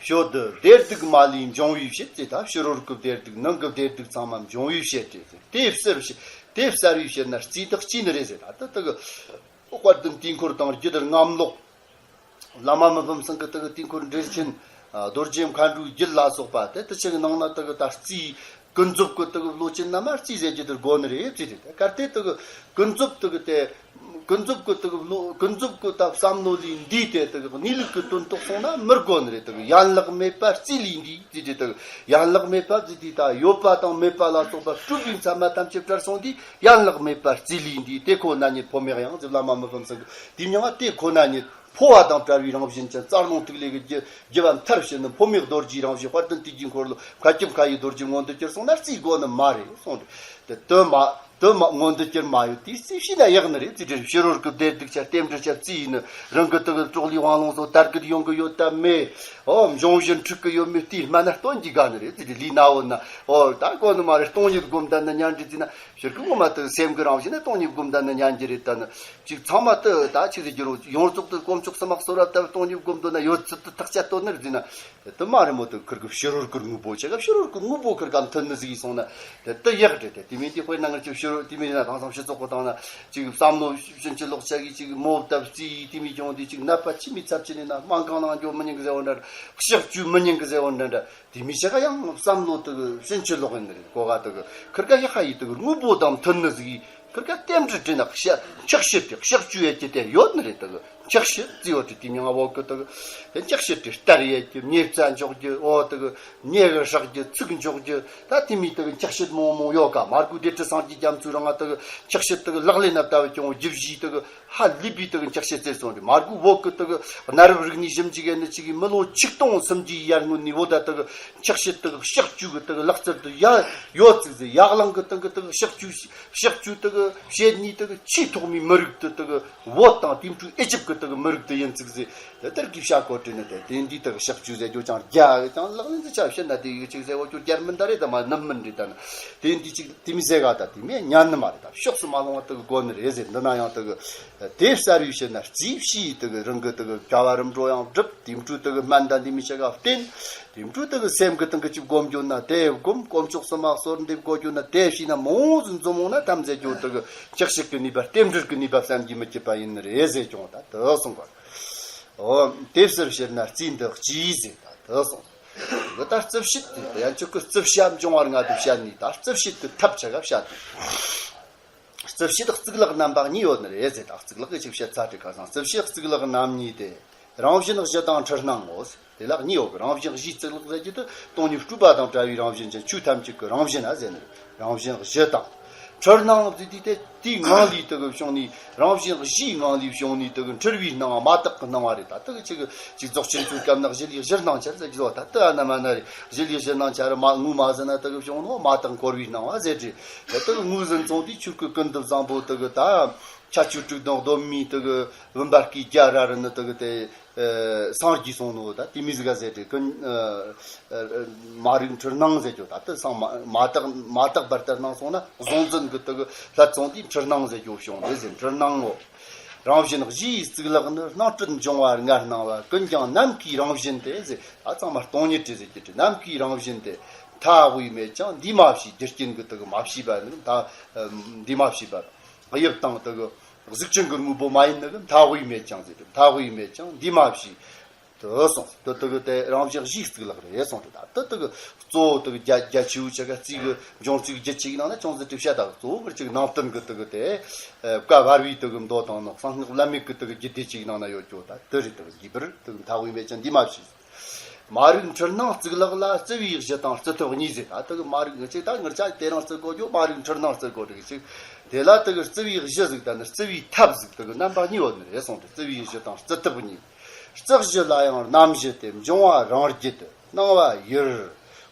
ཞོ་འདི་བདེ་སྡུག་མ་ལུས་འབྱུང་བའི་ཕྱིར་ཟེར། ད་ཕྱི་རོལ་གྱི་བདེ་སྡུག་ནང་གི་བདེ་སྡུག་ཚང་མ་འབྱུང་བའི་ཕྱིར་ཏེ། དེ་གསལ་བའི་ཕྱིར། དེ་གསལ་བའི་ཕྱིར་ན་རྩིས་དག་རྩིས་ནི་རེད་ཟེར། ད་ལྟ་དག་དཔལ་ལྡན་དུས་འཁོར་དང་རྒྱུད་སྡེ་རྔམ་ལོག་བླ་མ་མི་ཕམ་ཚང་གི་དག་དུས་འཁོར་འགྲེལ་ཆེན། རྡོ་རྗེ་མཁའ་འགྲོའི་རྒྱུད་ལ་སོགས་པ་དེ་དག་ཅིག་ནང་ན་དག་ད་རྩིས། ཀུན་རྫོབ་ཀྱི་དག་བློ་ཅན་རྣམས་རྩིས་ཟེར་རྒྱུ་དེར་གོ་ནི་རེད་ཟེར་ཏེ། གལ་ཏེ་དག་ཀུན་རྫོབ་དག་དེ། ཀུན་རྫོབ་ཀྱི་དག་བློ། ཀུན་རྫོབ་ཀྱི་ད་བསམ་བློ་ལས་འདས་ཏེ་དག་གནས་ལུགས་ཀྱི་དོན་རྟོགས་སོང་ན་མི་དགོས་ནི་རེད། དག་ཡན་ལག་མེད་པ་རྩིས་ལས་འདས་ཟེར་ཏེ། དག་ཡན་ལག་མེད་པ་ཟེར་དུས་ད་ཡོད་པ་དང་མེད་པ་ལ་སོགས་པ་སྤྲོས་པའི་མཚན་མ་ཐམས་ཅད་བྲལ་སོང་དུས་ཡན་ལག་མེད་པ་རྩིས་ལས་འདས། དེ་ཁོ་ན་ཉིད་ཕོ་མེད་ཡང་ཟེར། བླ་མ་མི་ཕམ་ཚང་གི་དེ་མྱང་ང་དེ་ཁོ་ན་ཉིད། འཕོ་བ་དང་བྲལ་བའི་རང་བཞིན་ཅན། རྩ་རླུང་ཐིག་ལེ་གི་རྒྱུ་རྒྱུ་བ་མཐར་ཕྱིན་ནི་འཕོ་མེད་རྡོ་རྗེའི་རང་བཞིན། དཔལ་ལྡན་དུས་ཀྱི་འཁོར་ལོ་མཁའ་ཁྱབ་མཁའ་ཡི་རྡོ་རྗེ་མངོན་དུ་གྱུར་སོང་ན་རྩིས་དགོས་ནི་མ་རེད་གསུངས་ཏེ། དེ་དོན་མ་དོན་མ་མངོན་དུ་གྱུར་མ་ཡོད་དུས་རྩིས་བྱས་ན་ཡག་ནི་རེད་ཟེར། ཕྱི་རོལ་གྱི་བདེ་སྡུག་ཆ་རྟེན་འབྲེལ་ཆ་རྩིས་ཡིན་ནི། རང་གི་དག་ཀྲོག་ལིའི་དབང་ལུང་སོགས་དར་གི་ཡོང་གི་ཡོད་དམ་མེད། ཨོ་འབྱུང་བཞི་འཁྲུག་གི་ཡོད་མེད་དེའི་སྨན་ན་སྟོན་གྱི་དགའ་ནི་རེད་ཟེར། ལུས་ན་བོ་ན་ཨོ་ད་དགོས་ནི་མ་རེད། སྟོང་ཉིད་སྒོམ་ད་ནི་ཉན་འདྲི་ཟེར་ན། ཕྱིར་གི་ངོ་མ་དག་སེམས་ཀྱི་རང་བཞིན་ནི་སྟོང་ཉིད་སྒོམ་ད་ནི་ཉན་གྱི་རེད། ད་ནི། ཅིག་ཚང་མ་དེ་ད་ཆི་ཟེར་རྒྱུ་རུང་ཡོངས་རྫོགས་དེ་དཀོན་མཆོག་གསུམ་མ་གསོལ་བ་བཏབ་སྟོང་ཉིད་སྒོམ་འདོད་ན་ཡོད་ཚད་དེ་ཐག་བཅད་དོ་ནི་རེད་ཟེར་ན། དེ་མ་རེད་མོ། དེ་ཁིར་གི་ཕྱི་རོལ་གི་དངོས་པོ་ཆེ་ག་ཕྱི་རོལ་གི་དངོས་པོ་ཁིར་ག་མཐུན་ནི་ཟིག་ཡིན་སོང་ན། དེ་དེ་ཡག་རེད། དེ་དེ་མིན་དེ་དཔེར་ན་ང་ཚོ་ཕྱི་རོལ་དེ་མིན་ན་དེང་སང་སྤྱི་ཚོགས་གི་སྟེང་ན་ཅིག་བསམ་བློ་ཕྱིན་ཅི་ལོག་ཆ་གི་ཅིག་མོ་བཏབ་རྩིས་དེ་མིན་ཀྱང་དེ་ཅིག་ནད་པ་ཆི་མི་ཚབ་ཆི་ནི་ན་སྨན་ཁང་ནང་འགྱོ་མི་ཉན་གི་ཟེར་བ་འདྲ་འདྲ། གཤག་བཅོས་མི་ཉན་གི་ཟེར་བ་འདྲ་འདྲ། དེ་མི་ཆ་ག་ཡང་བསམ་བློ་དག་ཕྱིན་ཅི་ལོག་ཡིན་ནི་རེད། གོ་ག་དག་ཁིར་ག་ཡག་ཧ་ཡི་དག་དངོས་པོ་དང་མཐུན་ནི་ཟིག་ཡིས་ཁིར་ག་རྟེན་འབྲེལ་བྲིས་ན་གཤག་འཁྱག་བཤད་དེ་གཤག་བཅོས་ཡས་ཀྱི་དེ་ཡོད་ནི་རེད། དག་འཁྱག་བཤད་རྩིས་ཡོད་དེ་དེ་མྱང་བོ་གི་དག་དེ་འཁྱག་བཤད་དེ་སྟར་ཡས་ཀྱི་མྱེ་བཙའ་འཇོག་རྒྱུ་འོ་དག་མྱེ་གི་སྲེག་རྒྱུ་ཚིག་འཇོག་རྒྱུ་ད་དེ་མི་དག་འཁྱག་བཤད་མང་མང་ཡོད་ག་མར་གུ་དེ་ཁྲི་སངས་རྒྱས་རྒྱ་མཚོའི་རིང་ང་དག་འཁྱག་བཤད་དག་ལག་ལེན་ན་བཏབ་ཀྱང་རྒྱུ་བཞིའི་དག་ཧ་ལས་པའི་དག་འཁྱག་བཤད་ཟེར་སོང་རེད། མར་གུ་བོད་ཀྱི་དག་གནའ་རབས་རིག་གནས་ཞིབ་འཇུག་ཡས་ནི་ཅིག་གིས་མི་ལོ་ཆིག་སྟོང་སུམ་བརྒྱའི་ཡར་སྔོན་ནས་བོད་ད་དག་འཁྱག་བཤད་དག་གཤག་བཅོས་ཀྱི་དག་ལག་རྩལ་དུ་ཡ་ཡོད་ཚིག་ཟེར། ཡ་གླིང་གི་སྟེང་གི་དག་གཤག་བཅོས་གཤག་བཅོས་དག་བྱེད་ནུས་དག་ཆེས་ཐོག་མའི་མི་རིགས་དུ་དག་བོད་དང་དེ་འཕྲོས་ཨི་ཇིབ་ཀྱི་དག་མི་རིགས་དུ་ཡིན་ཚིག་ཟེར། དེ་ལྟར་གི་བྱ་བཀོད་དྲི་ནི་དེ་དེ་འདི་དག་གཤག་བཅོས་ཟེར་རྒྱུ་ཅང་རྒྱ་ཅང་ལག་ལེན་དུ་ཆ་བཤད་ན་དེ་ཡིག་ཅིག་ཟེར་བ་རྒྱུ་རྒྱར་མི་འདའ་རེད། ད་མ་ནམ་མི་འདྲི་ད་ནི་དེ་འདི་ཅིག་དེ་མི་ཟེར་ག་ད་དེ་མེད་ཉན་ནི་མ་རེད། ད་ཕྱོགས་སུ་མ་ལྷུང་བ་དག་དགོས་ནི་རེད་ཟེར། འདི་ན་ཡང་དག་དེ་གསལ་བའི་ཕྱིར་ན་རྩིས་ཕྱིའི་དག་རང་གི་དག་བྱ་བ་རིམ་གྲོ་ཡང་སྒྲུབ། དེ་འཕྲོས་དག་སྨན་དང་འདི་མི་ཆ་ག་བསྟེན། དེ་འཕྲོས་དག་སེམས་ཀྱི་སྟེང་གི་ཅིག་སྒོམ་རྒྱུ་ན་དེ་སྒོམ། དཀོན་མཆོག་གསུམ་མ་གསོལ་འདེབས་དགོས་རྒྱུ་ན་དེ་བྱས་ན་མང་ཟིན་འཛོམས་འོང་ན་ཐམས་ཅད་ཀྱང་དག་འཁྱག་བཤད་ཀྱི་ནུས་པ་རྟེན་འབྲེལ་གྱི་ནུས་པ་བསམ་གྱིས་མི་ཁྱབ་པ་ཡིན་ནི་རེད་ཟེར་ཀྱང་ད་དག་གསུངས་པ། འོ་དེ་གསལ་བའི་ཕྱིར་ན་རྩིས་འདི་གཅིག་ཟེར་ད་དག་གསུངས། འདི་ལྟར་རྩིབས་བཤད་དེ་ཡང་ཁྱོད་ཀྱི་རྩིབས་བྱ་འབྱུང་བ་ལྔ་དེ་བཤད་ནས་ད་རྩིབས་བཤད་དེ་ཐབས་ཆ་ག་བཤད་དེ། རྩིབས་བཤད་གཙུག་ལག་རྣམ་པ་གཉིས་ཡོད་ནི་རེད་ཟེར། ད་གཙུག་ལག་གི་ཅིག་བཤད་ཚར་དེ་ཁ་སང་རྩིབས་བཤད་གཙུག་ལག་རྣམ་གཉིས་ཏེ། རང་བཞིན་གཞི་དང་འཁྲུལ་སྣང་ངོ་། དེ་ལ་གཉིས་ཡོད་གི། རང་བཞིན་གཞིའི་གཙུག་ལག་ཟེར་རྒྱུ་དེ་སྟོང་ཉིད་སྤྲོས་པ་དང་བྲལ་བའི་རང་བཞིན་ཅན་ཆོས་ཐམས་ཅད་ཀྱི་རང་བཞིན་ན་ཟེར་ནི། རང་བཞིན་གཞི་དང་། འཁྲུལ་སྣང་ཟེར་དུས་དེ་དེའི་ངང་ལས་དེ་གི་བྱུང་ནས་རང་བཞིན་གཞིའི་ངང་ལས་བྱུང་ནས་དེ་གི་འཁྲུལ་བའི་སྣང་བ་མ་དག་གི་སྣང་བ་རེད། ད་དེ་གི་ཅིག་གི་ཅིག་རྫོགས་ཆེན་ཚོའི་སྐབས་ན་གཞི་ལས་གཞིར་སྣང་འཆར་ཟེར་གྱི་འདུག་ད་དེ་ཨ་ན་མ་ན་རེད། གཞི་ལས་གཞིར་སྣང་འཆར་མ་ངོས་མ་ཟིན་ན་དེ་གི་བྱུང་ནོ་མ་དག་འཁོར་བའི་སྣང་བ་ཟེར་དྲི། དེ་དེ་གི་ངོས་ཟིན་སོང་དུས་ཆོས་སྐུ་ཀུན་ཏུ་བཟང་པོ་དེ་གི་ད་ཁྱད་ཆོས་དྲུག་དང་སྡོམ་མི་དེ་གི་བུམ་པ་སྐུའི་རྒྱ་ར་རི་ནི་དེ་གི་དེ། སངས་རྒྱས་སོང་ནོ་ད་དེ་མི་ཟིག་ག་ཟེར་དེ་ཀུན། མ་རིག་འཁྲུལ་སྣང་ཟེར་རྒྱུ་ད་དེ་སང་མ་མ་དག་མ་དག་པར་དེ་སྣང་སོང་ན་གཟུང་འཛིན་གི་དེ་གི་ལྷད་སོང་དུས་འཁྲུལ་སྣང་ཟེར་རྒྱུ་བྱུང་རེད་ཟེར། འཁྲུལ་སྣང་ངོ་། རང་བཞིན་གཞིའི་གཙུག་ལག་ནི། སྣང་སྤྲིན་འབྱུང་བ་ལྔར་སྣང་བ། ཀུན་ཀྱང་ནམ་མཁའི་རང་བཞིན་ཏེ་ཟེར། ད་ཚང་མ་སྟོང་ཉིད་དེ་ཟེར་རྒྱུ་དེ་ནམ་མཁའི་རང་བཞིན་ཏེ། མཐའ་དབུས་མེད་ཀྱང་འདུས་མ་བྱས། རྒྱུ་རྐྱེན་གི་དེ་གི་མ་བྱས་པ་ནི་མཐའ་འདུས་མ་བྱས་པ་དབྱིབས་དང་དེ་གི་གཟུགས་ཅན་གྱི་དངོས་པོ་མ་ཡིན་ནི་གི་མཐའ་དབུས་མེད་ཀྱང་ཟེར་དེ། མཐའ་དབུས་མེད་ཀྱང་འདུས་མ་བྱས། དེ་གསུངས། དེ་དེ་གི་དེ་རང་བཞིན་གཞིའི་གཙུག་ལག་རེད་གསུངས་ཏེ། ད་དེ་དེ་གི་གཙོ་བོ་དེ་གི་རྒྱ་རྒྱ་ཆེ་བོ་ཆ་ག་རྩིས་གི་འབྱུང་རྩིས་གི་རྒྱུད་ཅིག་ནང་ན་ཅུང་ཟད་དེ་བཤད་ད་གཙོ་བོ་གི་ཅིག་ནང་བསྟན་གི་དེ་གི་དེ་བཀའ་བར་བའི་དེ་གི་མདོ་དང་ནོ་གསང་སྔགས་བླ་མེད་གི་དེ་གི་རྒྱུད་སྡེ་ཅིག་ནང་ན་ཡོད་རྒྱུ་ད་དེ་རེད། དེ་གི་རྒྱས་པར་དེ་གི་མཐའ་དབུས་མེད་ཀྱང་འདུས་མ་བྱས། མ་རིག་འཁྲུལ་སྣང་གཙུག་ལག་ལ། རྩི་བའི་གཞི་དང་རྩི་ཐབས་གཉིས་ཟེར། ད་དེ་གི་མ་རིག་ཅིག་ད་ངར་ཆ་དེ་རིང་རྩི་གོ་རྒྱུ། མ་རིག་འཁྲུལ་སྣང་རྩི་གོ་རྒྱུ་ཅིག་དེ་ལ་དེ་གི་རྩི་བའི་གཞི་ཟིག་ད་ནི་རྩི་བའི་ཐབས་ཟིག་དེ་གི་རྣམ་པ་གཉིས་ཡོད་ནི་རེད་གསུངས་ཏེ། རྩི་བའི་གཞི་དང་རྩི་ཐབས་གཉིས། རྩི་གཞི་ལ་ཡང་རྣམ་བཞི་སྟེ། འབྱུང་བ་རང་རྒྱུད། སྣང་བ་ཡུལ།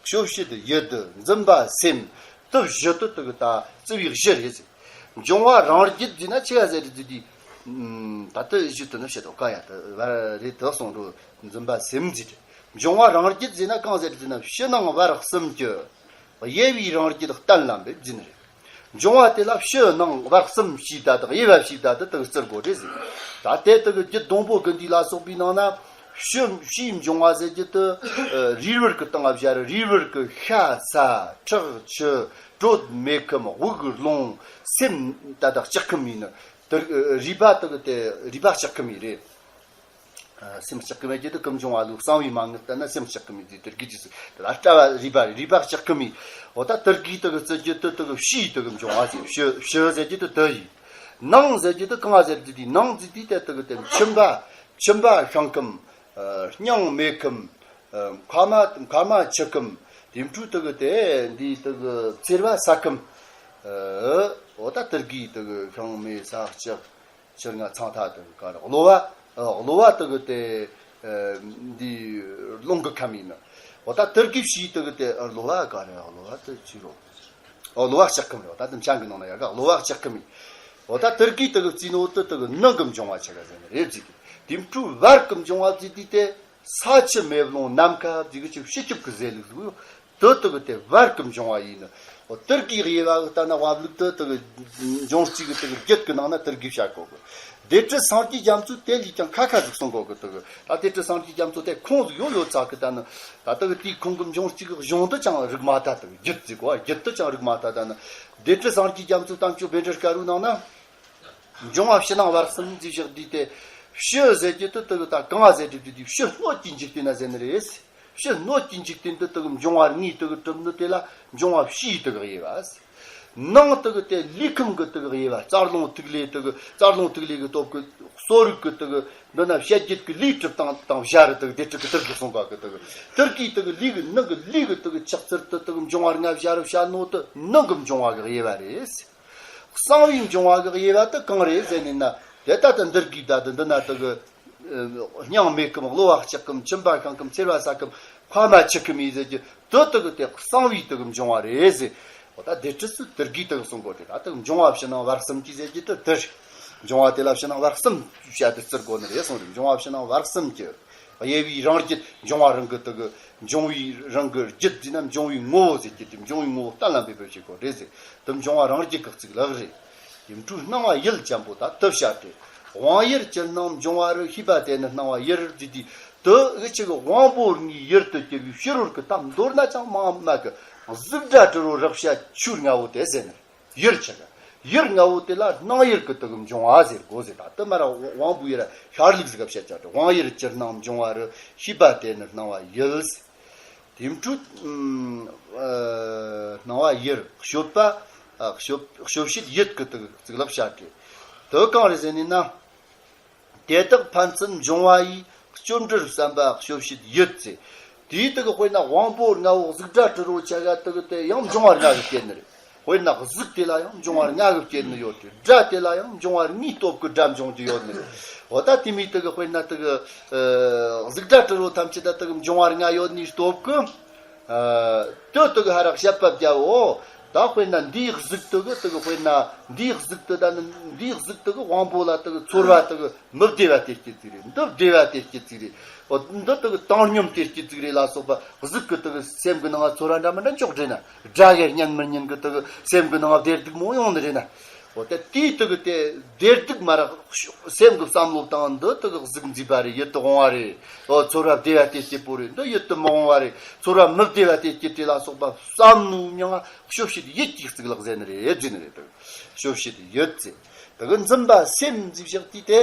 སྤྱོད་བྱེད་ཡུལ། འཛིན་པ་སེམས། དེ་བཞི་དེ་དེ་གི་ད་རྩི་བའི་གཞི་རེད་ཟེར། འབྱུང་བ་རང་རྒྱུད་ཟེར་ན་ཆི་ཡ་ཟེར་རེད་ཟེར་དུས། ད་ལྟ་བཞི་དེ་ནི་བཤད་དོ་ག་ཡ་དེ་བ་རེད་དེ་གསུངས་འགྲོ། འཛིན་པ་སེམས་ཟེར་ཏེ། འབྱུང་བ་རང་རྒྱུད་ཟེར་ན་གང་ཟེར་རེད་ཟེར་ན། ཕྱི་ནང་བར་གསུམ་གྱི་དབྱེ་བའི་རང་རྒྱུད་གཏན་ལ་འབེབས་ཟེར་ནི་རེད། འབྱུང་བ་དེ་ལ་ཕྱི་ནང་བར་གསུམ་ཞེས་ད་དང་དབྱེ་བ་ཞེས་ད་དེ་དག་རྩི་དགོས་རེད་ཟེར། ད་དེ་དག་གི་རྒྱུད་སྡོང་པོ་དགུ་འདི་ལ་སོགས་པའི་ནང་ན། ཕྱི་ཕྱིའི་འབྱུང་བ་ཟེར་རྒྱུ་དེ་རིའི་བར་གྱི་སྟེང་ང་བཞག་རེད། རིའི་བར་གྱི་ཤ་ཟ་ཁྲག་མཆེད་དྲོད་མེ་ཁུམ་དབུགས་རླུང་སེམས་ད་དག་ལྕགས་ཁུམ་ཡིན་ནི། དེ་རུས་པ་དག་གི་དེ་རུས་པ་ལྕགས་ཁུམ་ཡིན་རེད། སེམས་ལྕགས་ཁུ་མེད་ཀྱི་དེ་ཀུན་འབྱུང་བ་ལུགས་གསང་བའི་མ་དངུལ་ལྟར་ན་སེམས་ལྕགས་ཁུ་མེད་ཀྱི་དེ་དགེ་ཅི་སུ་དེ་ལ་ལྟ་བ་རུས་པ་རུས་པ་ལྕགས་ཁུ་མེད། འོ་ད་དེ་དགེ་དེ་གི་རྩི་རྒྱུ་དེ་དེ་གི་ཕྱིའི་དེ་གི་འབྱུང་བ་ཟེར། ཕྱི་ཕྱི་ཟེར་རྒྱུ་དེ་དེ་ཡིན། ནང་ཟེར་རྒྱུ་དེ་གང་ཟེར་རྒྱུ་དེ། ནང་ཟེར་དུས་དེ་དེ་གི་དེ་མཆིན་པ་མཆིན་པ་ཤིང་ཁུམ། སྙིང་མེ་ཁུམ། མཁལ་མ་མཁལ་མ་མཆུ་ཁུམ། དེ་འཕྲུལ་དེ་གི་དེ་འདི་དེ་གི་མཚེར་བ་ས་ཁུམ། འོ་ད་དེ་དགེ་དེ་གི་ཤིང་མེ་ས་ལྕགས། ཕྱིར་ང་ཚང་ཐ་དེ་ག་རེ་གློ་བ། ཨ། གློ་བ་དེ་གི་དེ། ཨ། འདི་རླུང་གི་ཁམས་ཡིན་ནོ། འོ་ད་དེ་གི་ཕྱིའི་དེ་གི་དེ། ཨ། གློ་བ་ག་རེ་གློ་བ་དེ་ཕྱི་རོ། ཨོ་གློ་བ་ལྕགས་ཁམས་རེད། འོ་ད་དེ་མཆན་གི་ནང་ན་ཡ་ག་གློ་བ་ལྕགས་ཁམས་ཡིན། འོ་ད་དེ་གི་དེ་གི་རྩི་ནོ་དེ་དེ་གི་ནང་གི་འབྱུང་བ་ཆ་ག་ཟེར་ནི་རེད་ཟེར་གི། དེ་འཕྲུལ་བར་གི་འབྱུང་བ་ཟེར་དུས་དེ། ས་ཆུ་མེ་རླུང་ནམ་མཁའ་ཟེར་གི་ཅིག་ཕྱི་ཁྱབ་གི་ཟེར་ལུགས་ཟིག་ཡོད། དེ་དེ་གི་དེ་བར་གི་འབྱུང་བ་ཡིན་ནི། འོ་དེ་གི་དབྱེ་བ་གི་ལྟ་ན་བབ་ལུགས་དེ་དེ་གི་འབྱུང་རྩིས་གི་དེ་གི་རྒྱུད་གི་ནང་ན་དེ་གི་བཤད་གོ་གི། སྡེ་སྲིད་སངས་རྒྱས་རྒྱ་མཚོས་དེ་ལས་ཀྱང་ཁ་ཁ་ཟིག་གསུང་གོ་གི། དེ་གི་ད་སྡེ་སྲིད་སངས་རྒྱས་རྒྱ་མཚོ་དེ་ཁོང་ཟིག་ཡོད་ཡོད་ཚ་གི་ལྟ་ན། ད་དེ་གི་དེའི་ཁོང་གི་འབྱུང་རྩིས་གི་གཞུང་དེ་ཅང་རིག་མ་ད། དེ་གི་རྒྱུད་ཟིག་གོ་རྒྱུད་དེ་ཅང་རིག་མ་ད། ལྟ་ན་སྡེ་སྲིད་སངས་རྒྱས་རྒྱ་མཚོའི་གཏམ་བརྗོད་བཻ་ཌཱུརྱ་ཀ་རུ་ནང་ན། འབྱུང་བ་ཕྱི་ནང་བར་གསུམ་ཟེར་བཞག་དུས་དེ། ཕྱི་ཟེར་རྒྱུ་དེ་དེ་གི་ད་གང་ཟེར་རྒྱུ་དེ། དེ་ཕྱི་སྣོད་ཀྱི་འཇིག་རྟེན་ན་ཟེར་ནི་རེད། ཕྱི་སྣོད་ཀྱི་འཇིག་རྟེན་དེ་དེ་གི་འབྱུང་བ་དངོས་དེ་གི་གྲུབ་ནི་དེ་ལ་འབྱུང་བ་ཕྱིའི་དེ་གི་དབྱེ་བ། ནང་དེ་གི་དེ་ལུས་ཁམས་གི་དེ་གི་དབྱེ་བ། རྩ་རླུང་ཐིག་ལེ་དེ་གི། རྩ་རླུང་ཐིག་ལེ་གི་སྟོབས་གི་གསོ་རིག་གི་དེ་གི། འདི་ན་བཤད་རྒྱུད་གི་ལུས་གྲུབ་སྟངས་དང་བཞག་རེད། དེ་གི་སྡེ་སྲིད་གི་དེ་གི་གསུང་ག་གི། དེ་གི་དེ་གི་དེ་གི་ལུས་གི་ནང་གི་ལུས་གི་དེ་གི་ཆགས་ཚུལ་དེ་དེ་གི་འབྱུང་བ་ལྔ་བཞག་རེད། བཤད་ནོ་དེ་ནང་གི་འབྱུང་བ་གི་དབྱེ་བ་རེད། གསང་བའི་འབྱུང་བ་གི་དབྱེ་བ་དེ་གང་རེད་ཟེར་ནས་ན། དེ་ལྟ་དུ་འདིར་གི་ད་དུ་འདི་ན་དེ་གི་སྙིང་མེ་ཁུམ། གློ་བ་ལྕགས་ཁུམ། མཆིན་པ་ཤིང་ཁུམ། མཚེར་བ་ས་ཁུམ། མཁལ་མ་མཆུ་ཁུམ་ཡིན་ཟེར་གི། དེ་དེ་གི་དེ་གསང་བའི་དེ་གི་འབྱུང་བ་རེད་ཟེར། འོ་ད་སྡེ་སྲིད་ཚོས་དེ་གི་དེ་གི་གསུང་གོ་དེ། ད་དེ་གི་འབྱུང་བ་ཕྱི་ནང་བར་གསུམ་གྱི་ཟེར་གི་དེ་དེ་རེད། འབྱུང་བ་དེ་ལ་ཕྱི་ནང་བར་གསུམ་བཤད་དེ་རྩི་དགོས་ནི་རེད་གསུངས་རེད། འབྱུང་བ་ཕྱི་ནང་བར་གསུམ་གྱི། དབྱེ་བའི་རང་རྒྱུད། འབྱུང་བ་རང་གི་དེ་གི། འབྱུང་བའི་རང་གི་རྒྱུད་ཟེར་ན་འབྱུང་བའི་ངོ་བོ་ཟེར་གི་དེ། འབྱུང་བའི་ངོ་བོ་གཏན་ལ་འབེབས་པ་བྱེད་དགོས་རེད་ཟེར། དེ་འབྱུང་བ་རང་རྒྱུད་གི་གཙུག་ལག་རེད། དེ་འཕྲོས་སྣང་བ་ཡུལ་ཅན་པོ་ད་དེ་བཤད་དེ། དབང་ཡུལ་ཅིར་སྣང་འབྱུང་བ་རུ། ཤེས་པ་དེ་ནི་སྣང་བ་ཡུལ་ཟེར་དུས། དེ་གི་ཆི་གི་དབང་པོ་ལྔའི་ཡུལ་དུ་གྱུར་པའི་ཕྱི་རོལ་གི་ད་མདོར་ན་ཅང་མ་མ་གི་གཟུགས་སྒྲ་དྲི་རོ་རེག་བྱ་ཆོས་ལྔ་བོ་དེ་ཟེར་ནི། ཡུལ་ཆ་ག་ཡུལ་ལྔ་བོ་དེ་ལ་སྣང་ཡུལ་གི་དེ་གི་འབྱུང་བ་ཟེར་དགོས་ཟེར། ད་དེ་མ་ར་དབང་པོའི་ར་ཤར་ལུགས་ཟིག་ག་བཤད་ཅག་དེ། དབང་ཡུལ་ཅིར་སྣང་འབྱུང་བ་རུ། ཤེས་པ་དེ་ནི་སྣང་བ་ཡུལ། དེ་འཕྲོས་སྣང་བ་ཡུལ། སྤྱོད་པ། སྤྱོད་སྤྱོད་བྱེད་ཡུལ་གི་དེ་གི་གཙུག་ལག་བཤད་དེ། དེ་གང་རེད་ཟེར་ནས་ན། དེ་དག་ཕན་ཚུན་འབྱུང་བ་ཡི། སྤྱོད་འབྲེལ་བསམ་པ་སྤྱོད་བྱེད་ཡུལ་ཟེར། དེའི་དེ་གི་དཔེར་ན་དབང་པོ་ལྔ་བོ་གཟུགས་སྒྲ་དྲི་རོ་ཆ་ག་དེ་གི་དེ་ཡང་འབྱུང་བ་ལྔ་གི་སྐྱེ་ནི་རེད། དཔེར་ན་གཟུགས་དེ་ལ་ཡང་འབྱུང་བ་ལྔ་གི་སྐྱེ་ནི་ཡོད་དེ། སྒྲ་དེ་ལ་ཡང་འབྱུང་བ་ལྔའི་སྟོབས་ཀྱི་སྒྲ་འབྱུང་རྒྱུ་ཡོད་ནི་རེད། འོ་ད་དེ་མོའི་དེ་གི་དཔེར་ན་དེ་གི་གཟུགས་སྒྲ་དྲི་རོ་ཐམས་ཅད་ད་དེ་གི་འབྱུང་བ་ལྔ་ཡོད་ནི་སྟོབས་ཀྱི། ཨ། དེ་དེ་གི་ཧ་རག་བཤད་པ་བརྒྱབ་འོ། ད་དཔེར་ན་འདིའི་གཟུགས་དེ་གི་དེ་གི་དཔེར་ན་འདིའི་གཟུགས་དེ་ད་ནི་འདིའི་གཟུགས་དེ་གི་དབང་པོ་ལ་དེ་གི་ཚོར་བ་དེ་གི་མི་བདེ་བ་དེ་སྐྱེ་ཙིག་རེད། འདི་བདེ་བ་དེ་སྐྱེ་ཙིག་རེད། འོ་འདི་དེ་གི་བཏང་སྙོམས་དེ་སྐྱེ་ཙིག་རེད་ལ་སོགས་པ། གཟུགས་གི་དེ་གི་སེམས་གི་ནང་ང་ཚོར་བ་འདྲ་མི་འདྲ་འཇོག་འདྲེ་ན། སྒྲ་གི་སྙན་མི་སྙན་གི་དེ་གི་སེམས་གི་ནང་ང་བདེ་སྡུག་མང་ཡོང་ནི་རེད་ན། འོ་དེ་དེའི་དེ་གི་དེ་བདེ་སྡུག་མ་རག་སེམས་གི་བསམ་བློ་བཏང་། འདི་དེ་གི་གཟུགས་མཛེས་པ་རེད། ཡིད་དུ་འོང་བ་རེད། འོ་ཚོར་བ་བདེ་བ་དེ་སྐྱེ་པོ་རེད། འདི་ཡིད་དུ་མི་འོང་བ་རེད། ཚོར་བ་མི་བདེ་བ་དེ་སྐྱེ་དེ་ལ་སོགས་པ་བསམ་ནོ་མྱང་ང་སྤྱོད་བྱེད་ཡུལ་གྱི་གཙུག་ལག་ཟེར་ནི་རེད་ཟེར་ནི་རེད། དེ་སྤྱོད་བྱེད་ཡུལ་ཟེར། དེ་གི་འཛིན་པ་སེམས་ཟེར་བཞག་དུས་དེ་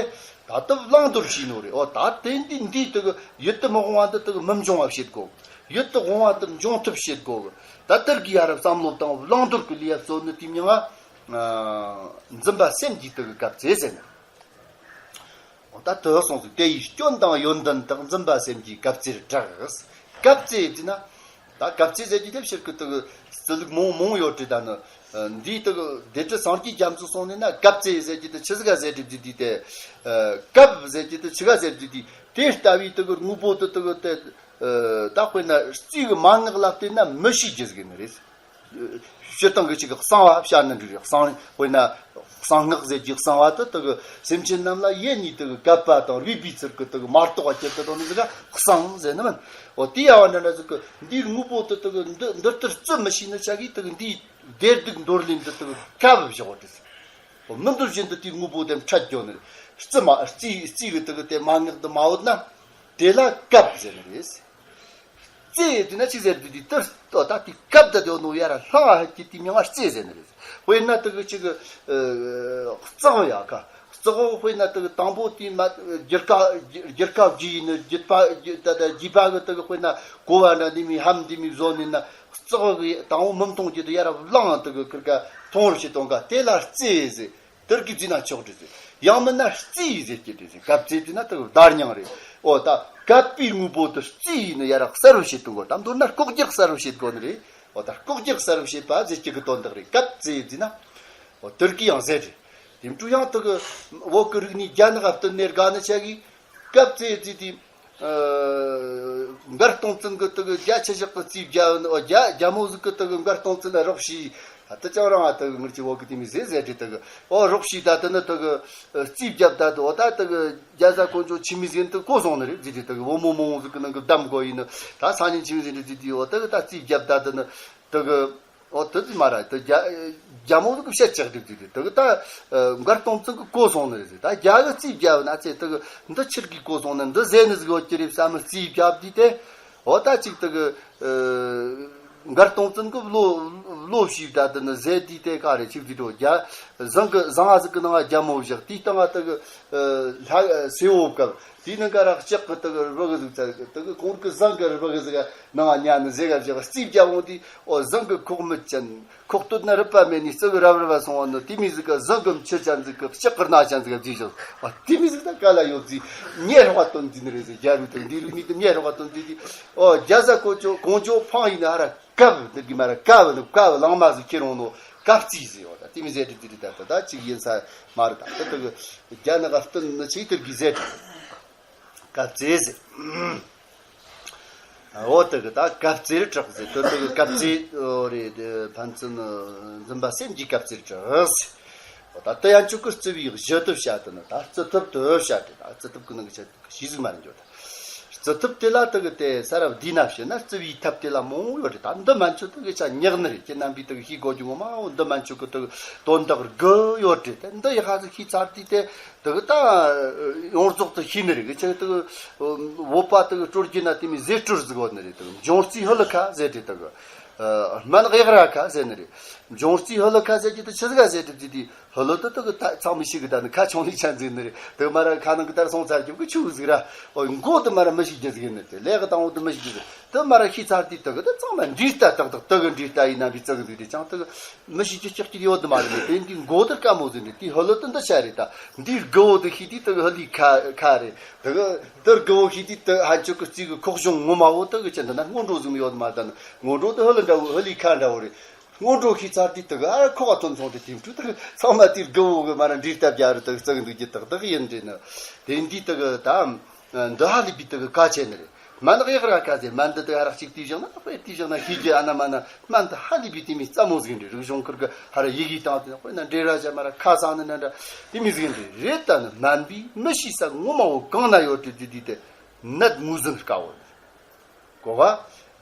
ད་ལྟ་བླང་དོར་བྱས་ནོ་རེད། འོ་ད་དེ་འདི་འདི་དེ་གི་ཡིད་དུ་མི་འོང་བ་འདི་དེ་གི་མི་འབྱུང་བ་བྱེད་དགོ། ཡིད་དུ་འོང་བ་དེ་འབྱུང་ཐབས་བྱེད་དགོ། ད་དེར་གི་ཡ་རབས་བསམ་བློ་དང་བླང་དོར་གི་ལས་གཙོ་ནི་དེ་མྱང་ང་འཛིན་པ་སེམས་ཀྱི་དེ་གི་སྐབས་ཚེ་ཟེར་ནི། འོ་ད་དེ་སོང་ཟིག་དེ་ཡི་སྐྱོན་དང་ཡོན་ཏན་དག་འཛིན་པ་སེམས་ཀྱི་སྐབས་ཚེར་གྲགས། སྐབས་བཙལ་ཟེར་ན། ད་སྐབས་བཙལ་ཟེར་རྒྱུ་དེ་ཕྱིར་གི་དུ་གི་རྩི་ལུགས་མང་མང་ཡོད་དྲི་ད་ནི། འདིའི་དུ་གི་སྡེ་ཁྲི་སངས་རྒྱས་རྒྱ་མཚོ་སོང་ནས་ན་སྐབས་བཙལ་ཟེར་རྒྱུ་དེ་ཆི་ཟིག་ག་ཟེར་དྲི་རྒྱུ་དེ་དེ། སྐབས་ཟེར་རྒྱུ་དེ་ཆི་ག་ཟེར་རྒྱུ་དེ་དེ་ལྟ་བུའི་དུ་གི་དངོས་པོ་དུ་དུ་གི་དེ། ད་དཔེར་ན་རྩིས་གི་མན་ངག་ལ་བལྟས་ན་མི་ཤེས་རྒྱུ་ཟིག་ནི་རེད། སྤྱིར་བཏང་གི་ཅིག་གི་གསང་བ་བཤད་ན་འགྲིག་རེད། གསང་དཔེར་ན་གསང་སྔགས་ཟེར་རྒྱུ་གསང་བ་དེ་དག་སེམས་ཅན་རྣམས་ལ་ཡེ་ནས་དག་བཀབ་པ་དང་རུས་པའི་ཚུལ་གྱི་དག་མ་གཏོགས་པ་ཁྱེར་དུ་དང་ནི་ཟིག་ག་གསང་ཟེར་ནི་མིན། འོ་དེ་ཡ་བ་འདྲ་འདྲ་ཟིག་གི་འདིའི་དངོས་པོ་དེ་དག་འདི་འདི་ལྟར་བརྩི་མི་ཤེས་ནི་ཆ་གིས་དག་འདིའི་བདེ་སྡུག་འདོར་ལེན་དེ་དག་བཀབ་བཞག་པ་དེ་ཟིག་འོ་མི་འདོར་བཞིན་དུ་དེའི་དངོས་པོ་དེ་འཕྲད་འགྱོ་ནི་རེད། བརྩི་མ་བརྩི་བརྩི་གི་དག་དེ་མན་ངག་འདི་མ་བོར་ན་དེ་ལ་བཀབ་ཟེར་ནི་རེད། རྩེ་དེ་ན་ཅི་ཟེར་དུས་དེ་ལྟར་ལྟོ་ད་དེ་སྐབས་ད་དེ་ནོ་ཡ་ར་ལྷང་ཨ་ཧ་ཀྱི་དེ་མྱང་ང་རྩེ་ཟེར་ནི་རེད། དཔེར་ན་དེ་གི་ཅིག་གི་རྩག་ཡ་ཀ་རྩག་དཔེར་ན་དེ་གི་དང་པོ་དེ་མ་རྒྱུད་ཀ་རྒྱུད་ཀ་བགྱི་ཡིན་ནི་རྒྱུད་པ་ད་ད་རྒྱུད་པ་གི་དེ་གི་དཔེར་ན་གོ་བ་འདྲ་འདི་མི་ཧམ་འདི་མི་བཟོ་ནི་ན་རྩག་གི་དང་པོ་མི་མཐོང་རྒྱུ་དེ་ཡ་ར་ལྷང་དེ་གི་ཁིར་ཀ་མཐོང་རུ་ཞིག་གཏོང་ཀ་དེ་ལ་རྩེ་ཟེར། དེར་གི་བརྩིས་ན་ཆོག་འདྲི་ཟེར། ཡང་མིན་ན་རྩིས་ཟེར་གྱི་འདྲི་ཟེར། སྐབས་བརྩིས་དུས་ན་དེ་བརྡ་རྙིང་རེད། འོ་ད་སྐབས་པའི་དངོས་པོ་དེ་རྩིས་ཡིན་ན་ཡ་ར་གསལ་རུ་བྱེད་དུ་གོ་ད་མདོར་ན་ལྐོག་གྱུར་གསལ་རུ་བྱེད་དགོ་ནི་རེད། འོ་ད་ལྐོག་གྱུར་གསལ་རུ་བྱེད་པ་ཟེར་གྱི་གི་དོན་དག་རེད། སྐབས་བརྩིས་དུས་ན། འོ་དེར་གི་ཡང་ཟེར་རེད། དེ་འཕྲུ་ཡང་དེ་གི་བོད་ཀྱི་རིག་གནས་རྒྱ་ནག་བསྟུན་ནས་དགའ་ནི་ཆ་གི་སྐབས་བརྩིས་དུས་དེ། མགར་སྟོང་བཙན་གི་དེ་གི་རྒྱ་ཆེ་བཞག་གི་རྩིས་བརྒྱབ་ནི། འོ་རྒྱ་རྒྱ་མོ་ཟིག་གི་དེ་གི་མགར་སྟོང་བཙན་ལ་རོགས་བྱས། ད་དེ་ཅང་རང་ཨ་དེ་གི་ངར་གྱི་བོད་གི་དེ་མི་ཟེ་ཟེ་དྲི་དེ་གི་འོ་རོགས་བྱས། ད་དེ་ནི་དེ་གི་རྩིས་བརྒྱབ་ད་དེ་འོ་ད་དེ་གི་རྒྱ་བཟའ་དཀོན་མཆོག་ཆི་མི་ཟིན་དེ་གོ་སོང་ནི་རེད་ཟེ་དྲི་དེ་གི་བུ་མོ་མོ་ཟིག་གི་ནང་གི་གདམ་གོ་ཡིན་ནི་ད་སང་ཉིན་ཆི་མི་ཟིན་དྲི་ཟེ་དྲི་འོ་དེ་གི་ད་རྩིས་བརྒྱབ་ད་དེ་ནི་དེ་གི་འོ་དེ་ཙི་མ་ར་དེ་རྒྱ་རྒྱ་མོ་ཟིག་གི་བཤད་ཅག་སྒྲིག་དུས་དེ་དེ་གི་ད་མགར་སྟོང་བཙན་གི་གོ་སོང་ནི་རེད་ཟེ། ད་རྒྱ་གི་རྩིས་བརྒྱབ་ན་ཚེ་དེ་གི་འདི་ཕྱིར་གི་གོ་སོང་ནི་འདི་ཟེ་ནི་ཟིག་ཡོད་ཀྱི་རེད་བསམ་མི་རྩིས་བརྒྱབ་དུས་དེ། འོ་ད་ཅིག་དེ་གི་མགར་སྟོང་བཙན་གི་བློ་བློ་ཞིག་ད་དེ་ནི་ཟེ་དུས་དེ་ག་རེ་ཆིག་དུས་དོ་རྒྱ་ཟངས་གི་ཟངས་ཨ་ཟིག་གི་ནང་རྒྱ་མོ་བཞག་དུས་སྟེང་ང་དེ་གི་ལྷ་སེ་བོ་བཀབ། དེའི་ནང་ཀ་ར་ལྕགས་ཀྱི་དེ་གི་རྦ་གི་ཟིག་ཚ་དེ་གི་གོང་གི་ཟངས་གི་རྦ་གི་ཟིག་ནང་ང་ཉལ་ནི་ཟེ་ག་བཞག་རྩིས་བརྒྱབ་འོང་དུས་འོ་ཟངས་གི་ཁོག་མི་ཅན་ཁོག་སྟོད་ན་རུས་པ་མེད་ནི་རྩི་གི་རབ་རབ་སོང་བ་ནི་དེ་མི་ཟིག་གི་ཟངས་གི་མཆུ་ཅན་ཟིག་གི་ལྕགས་གི་སྣ་ཅན་ཟིག་ག་བརྗེས་བཞག་འོ་དེ་མི་ཟིག་ད་ག་ལ་ཡོད་ཟིག་ཉེ་རོགས་སྟོན་ཟིག་ནི་རེད་ཟེ། རྒྱ་རུ་དང་འདི་རུ་ནི་དེ་ཉེ་རོགས་སྟོན་ཟིག་དེ་འོ་རྒྱ་བཟའ་དཀོན་མཆོག་གོང་ཇོ་འཕང་ཡིན་ན་ཧ་ར་སྐབས་འདི་གི་མ་ར་སྐབས་ནི་སྐབས་གླང་མ་ཟིག་ཁྱེར་འོང་ནོ་སྐབས་རྩིས་ཟེ་ཡོད། ད་དེ་མི་ཟེ་དྲི་དྲི་ད་ད་ད་ཅིག་ཡིན་ས་མ་རེད། ད་ད་དེ་གི་རྒྱ་ནག་སྟོན་ནི་ཆེ་དེར་གི་ཟེ་དྲི། སྐབས་རྩིས་ཟེ། འོ་དེ་གི་ད་སྐབས་རྩིས་རི་དྲག་ཟེ། དེ་དེ་གི་སྐབས་རྩིས་འོ་རེད། ཕན་ཚུན་འཛིན་པ་སེམས་ཀྱི་སྐབས་རྩིས་རི་དྲག་ཟེ། འོ་ད་དེ་ཡང་ཆོག་གི་རྩི་བའི་གཞི་དུ་བྱ་དེ་ནི་ད་རྩི་ཐབས་དུ་བྱ་དེ་ད་རྩི་ཐབས་གི་ནང་གི་ཆ་ཤེས་ཟིག་མ་རེད་འགྱོ་ད། རྩི་ཐབས་དེ་ལ་དེ་གི་དེ་ས་ར་བསྡུས་ན་བཤད་ན་རྩི་བའི་ཐབས་དེ་ལ་མང་བོ་ཡོད་རེད། ད་འདི་མན་ཆོད་དེ་གི་ཆ་ཉག་ནི་རེད། ཁྱེད་རྣམ་པས་དེ་གི་ཤེས་དགོས་རྒྱུ་ངོ་མ་འོ་འདི་མན་ཆོད་གི་དེ་གི་དོན་དག་དགུ་ཡོད་རེད། དེ་འདི་ཡག་ཧ་ཟིག་ཤེས་ཚར་དུས་དེ་དེ་གི་ད་ཡོངས་རྫོགས་དེ་ཤེས་ནི་རེད། གི་ཆ་དེ་གི་བོད་པ་དེ་གི་སྲོལ་རྒྱུན་ན་དེ་མི་ཟེ་སྲོལ་ཟིག་ཡོད་ནི་རེད། དེ་གི་འབྱུང་རྩིས་ཧུ་ལུ་ཁ་ཟེར་རེད། དེ་གི་སྨན་གཡག་ར་ཁ་ཟེར་ནི་རེད། འབྱུང་རྩིས་ཧུ་ལུ་ཁ་ཟེར་གྱི་དེ་ཆི་ཟིག་ག་ཟེར་དེ་དེ་དེ། ཧུ་ལུ་དེ་དེ་གི་ད་ཚང་མི་ཤེས་གི། ད་ནི་ཁ་ཆུང་ལི་ཆ་འཛིན་ནི་རེད། དེ་གི་མ་ར་ཁ་ནང་གི་ད་ར་སོང་ཚར་རྒྱུ་གི་ཆུ་ཟིག་ར། ཨོ་མགོ་དེ་མ་ར་མི་ཤེས་རྒྱུ་ཟིག་ཡིན་ནི་དེ། ལས་གི་དང་བོ་དེ་མི་ཤེས་རྒྱུ་ཟིག་དེ་མ་ར་ཤེས་ཚར་དུས་དེ་གི་དེ་ཚང་མ་འབྲས་རྟ་ཏག་ཏག་དེ་གི་འབྲས་རྟ་ཡིན་ན་བི་ཙི་གི་འདུག་དེ་ཅང་དེ་གི་མི་ཤེས་རྒྱུ་ཅག་ཅིག་ཡོད་དེ་མ་རེད། ནི་དེ་འདི་མགོ་དེ་དཀའ་མོ་ཟིག་ནི་དེ་ཧུ་ལུ་དེ་འདི་ཆ་རེད། ད་འདིའི་དགུ་བོ་དེ་ཤེས་དུས་དེ་གི་ཧུ་ལུའི་ཁ་ཁ་རེད། དེ་གི་དེ་དགུ་བོ་ཤེས་དུས་དེ་ཧན་ཆོད་གི་རྩིས་གི་ཁོག་གཞུང་ངོ་མ་བོ་དེ་གི་ཅི་འདི་ན་སྔོན་འགྲོ་ཟིག་མི་ཡོད་དེ་མ་རེད། ད་ནི་སྔོན་འགྲོ་དེ་ཧུ་ལུ་འདྲ་བོ་ཧུ་ལུའི་ཁ་འདྲ་བོ་རེད། སྔོན་འགྲོ་ཤེས་ཚར་དུས་དེ་གི་ཨ་ཁོག་ག་ཐོན་སོང་དེ་དེ་འཕྲུ་དེ་གི་ཚང་མ་དེའི་དགུ་བོ་གི་མ་ར་འབྲས་རྟ་བརྒྱ་རུ་དེ་གི་བརྩི་གི་འདུག་རྒྱུ་ཏག་ཏག་ཡིན་རེད། ནི་དེ་འདི་དེ་གི་ད་འདི་ཧ་ལས་པའི་དེ་གི་ཁ་ཆེ་ནི་རེད། སྨན་གཡག་ར་ཁ་ཟེར། སྨན་འདི་དེ་ཧ་ར་གཅིག་དུས་བཞག་ན་དཔེ་དུས་བཞག་ན་ཤེས་རྒྱུ་ཨ་ན་མ་ན་སྨན་འདི་ཧ་ལས་པའི་དེ་མི་རྩ་མོ་ཟིག་འདྲ། རིག་གཞུང་ཁུར་གི་ཧ་ར་ཡི་གེ་དང་དེ་དཔེར་ན་འདྲེ་ར་བྱ་མ་ར་ཁ་སང་ནི་ན་འདྲ་དེ་མི་ཟིག་འདྲ་རེད། ད་ནི་སྨན་པས་མི་ཤེས་ས་ངོ་མ་བོ་གང་ན་ཡོད་དྲི་དུས་དེ་ནད་ངོས་འཛིན་དཀའ་བོ། གོ་བ།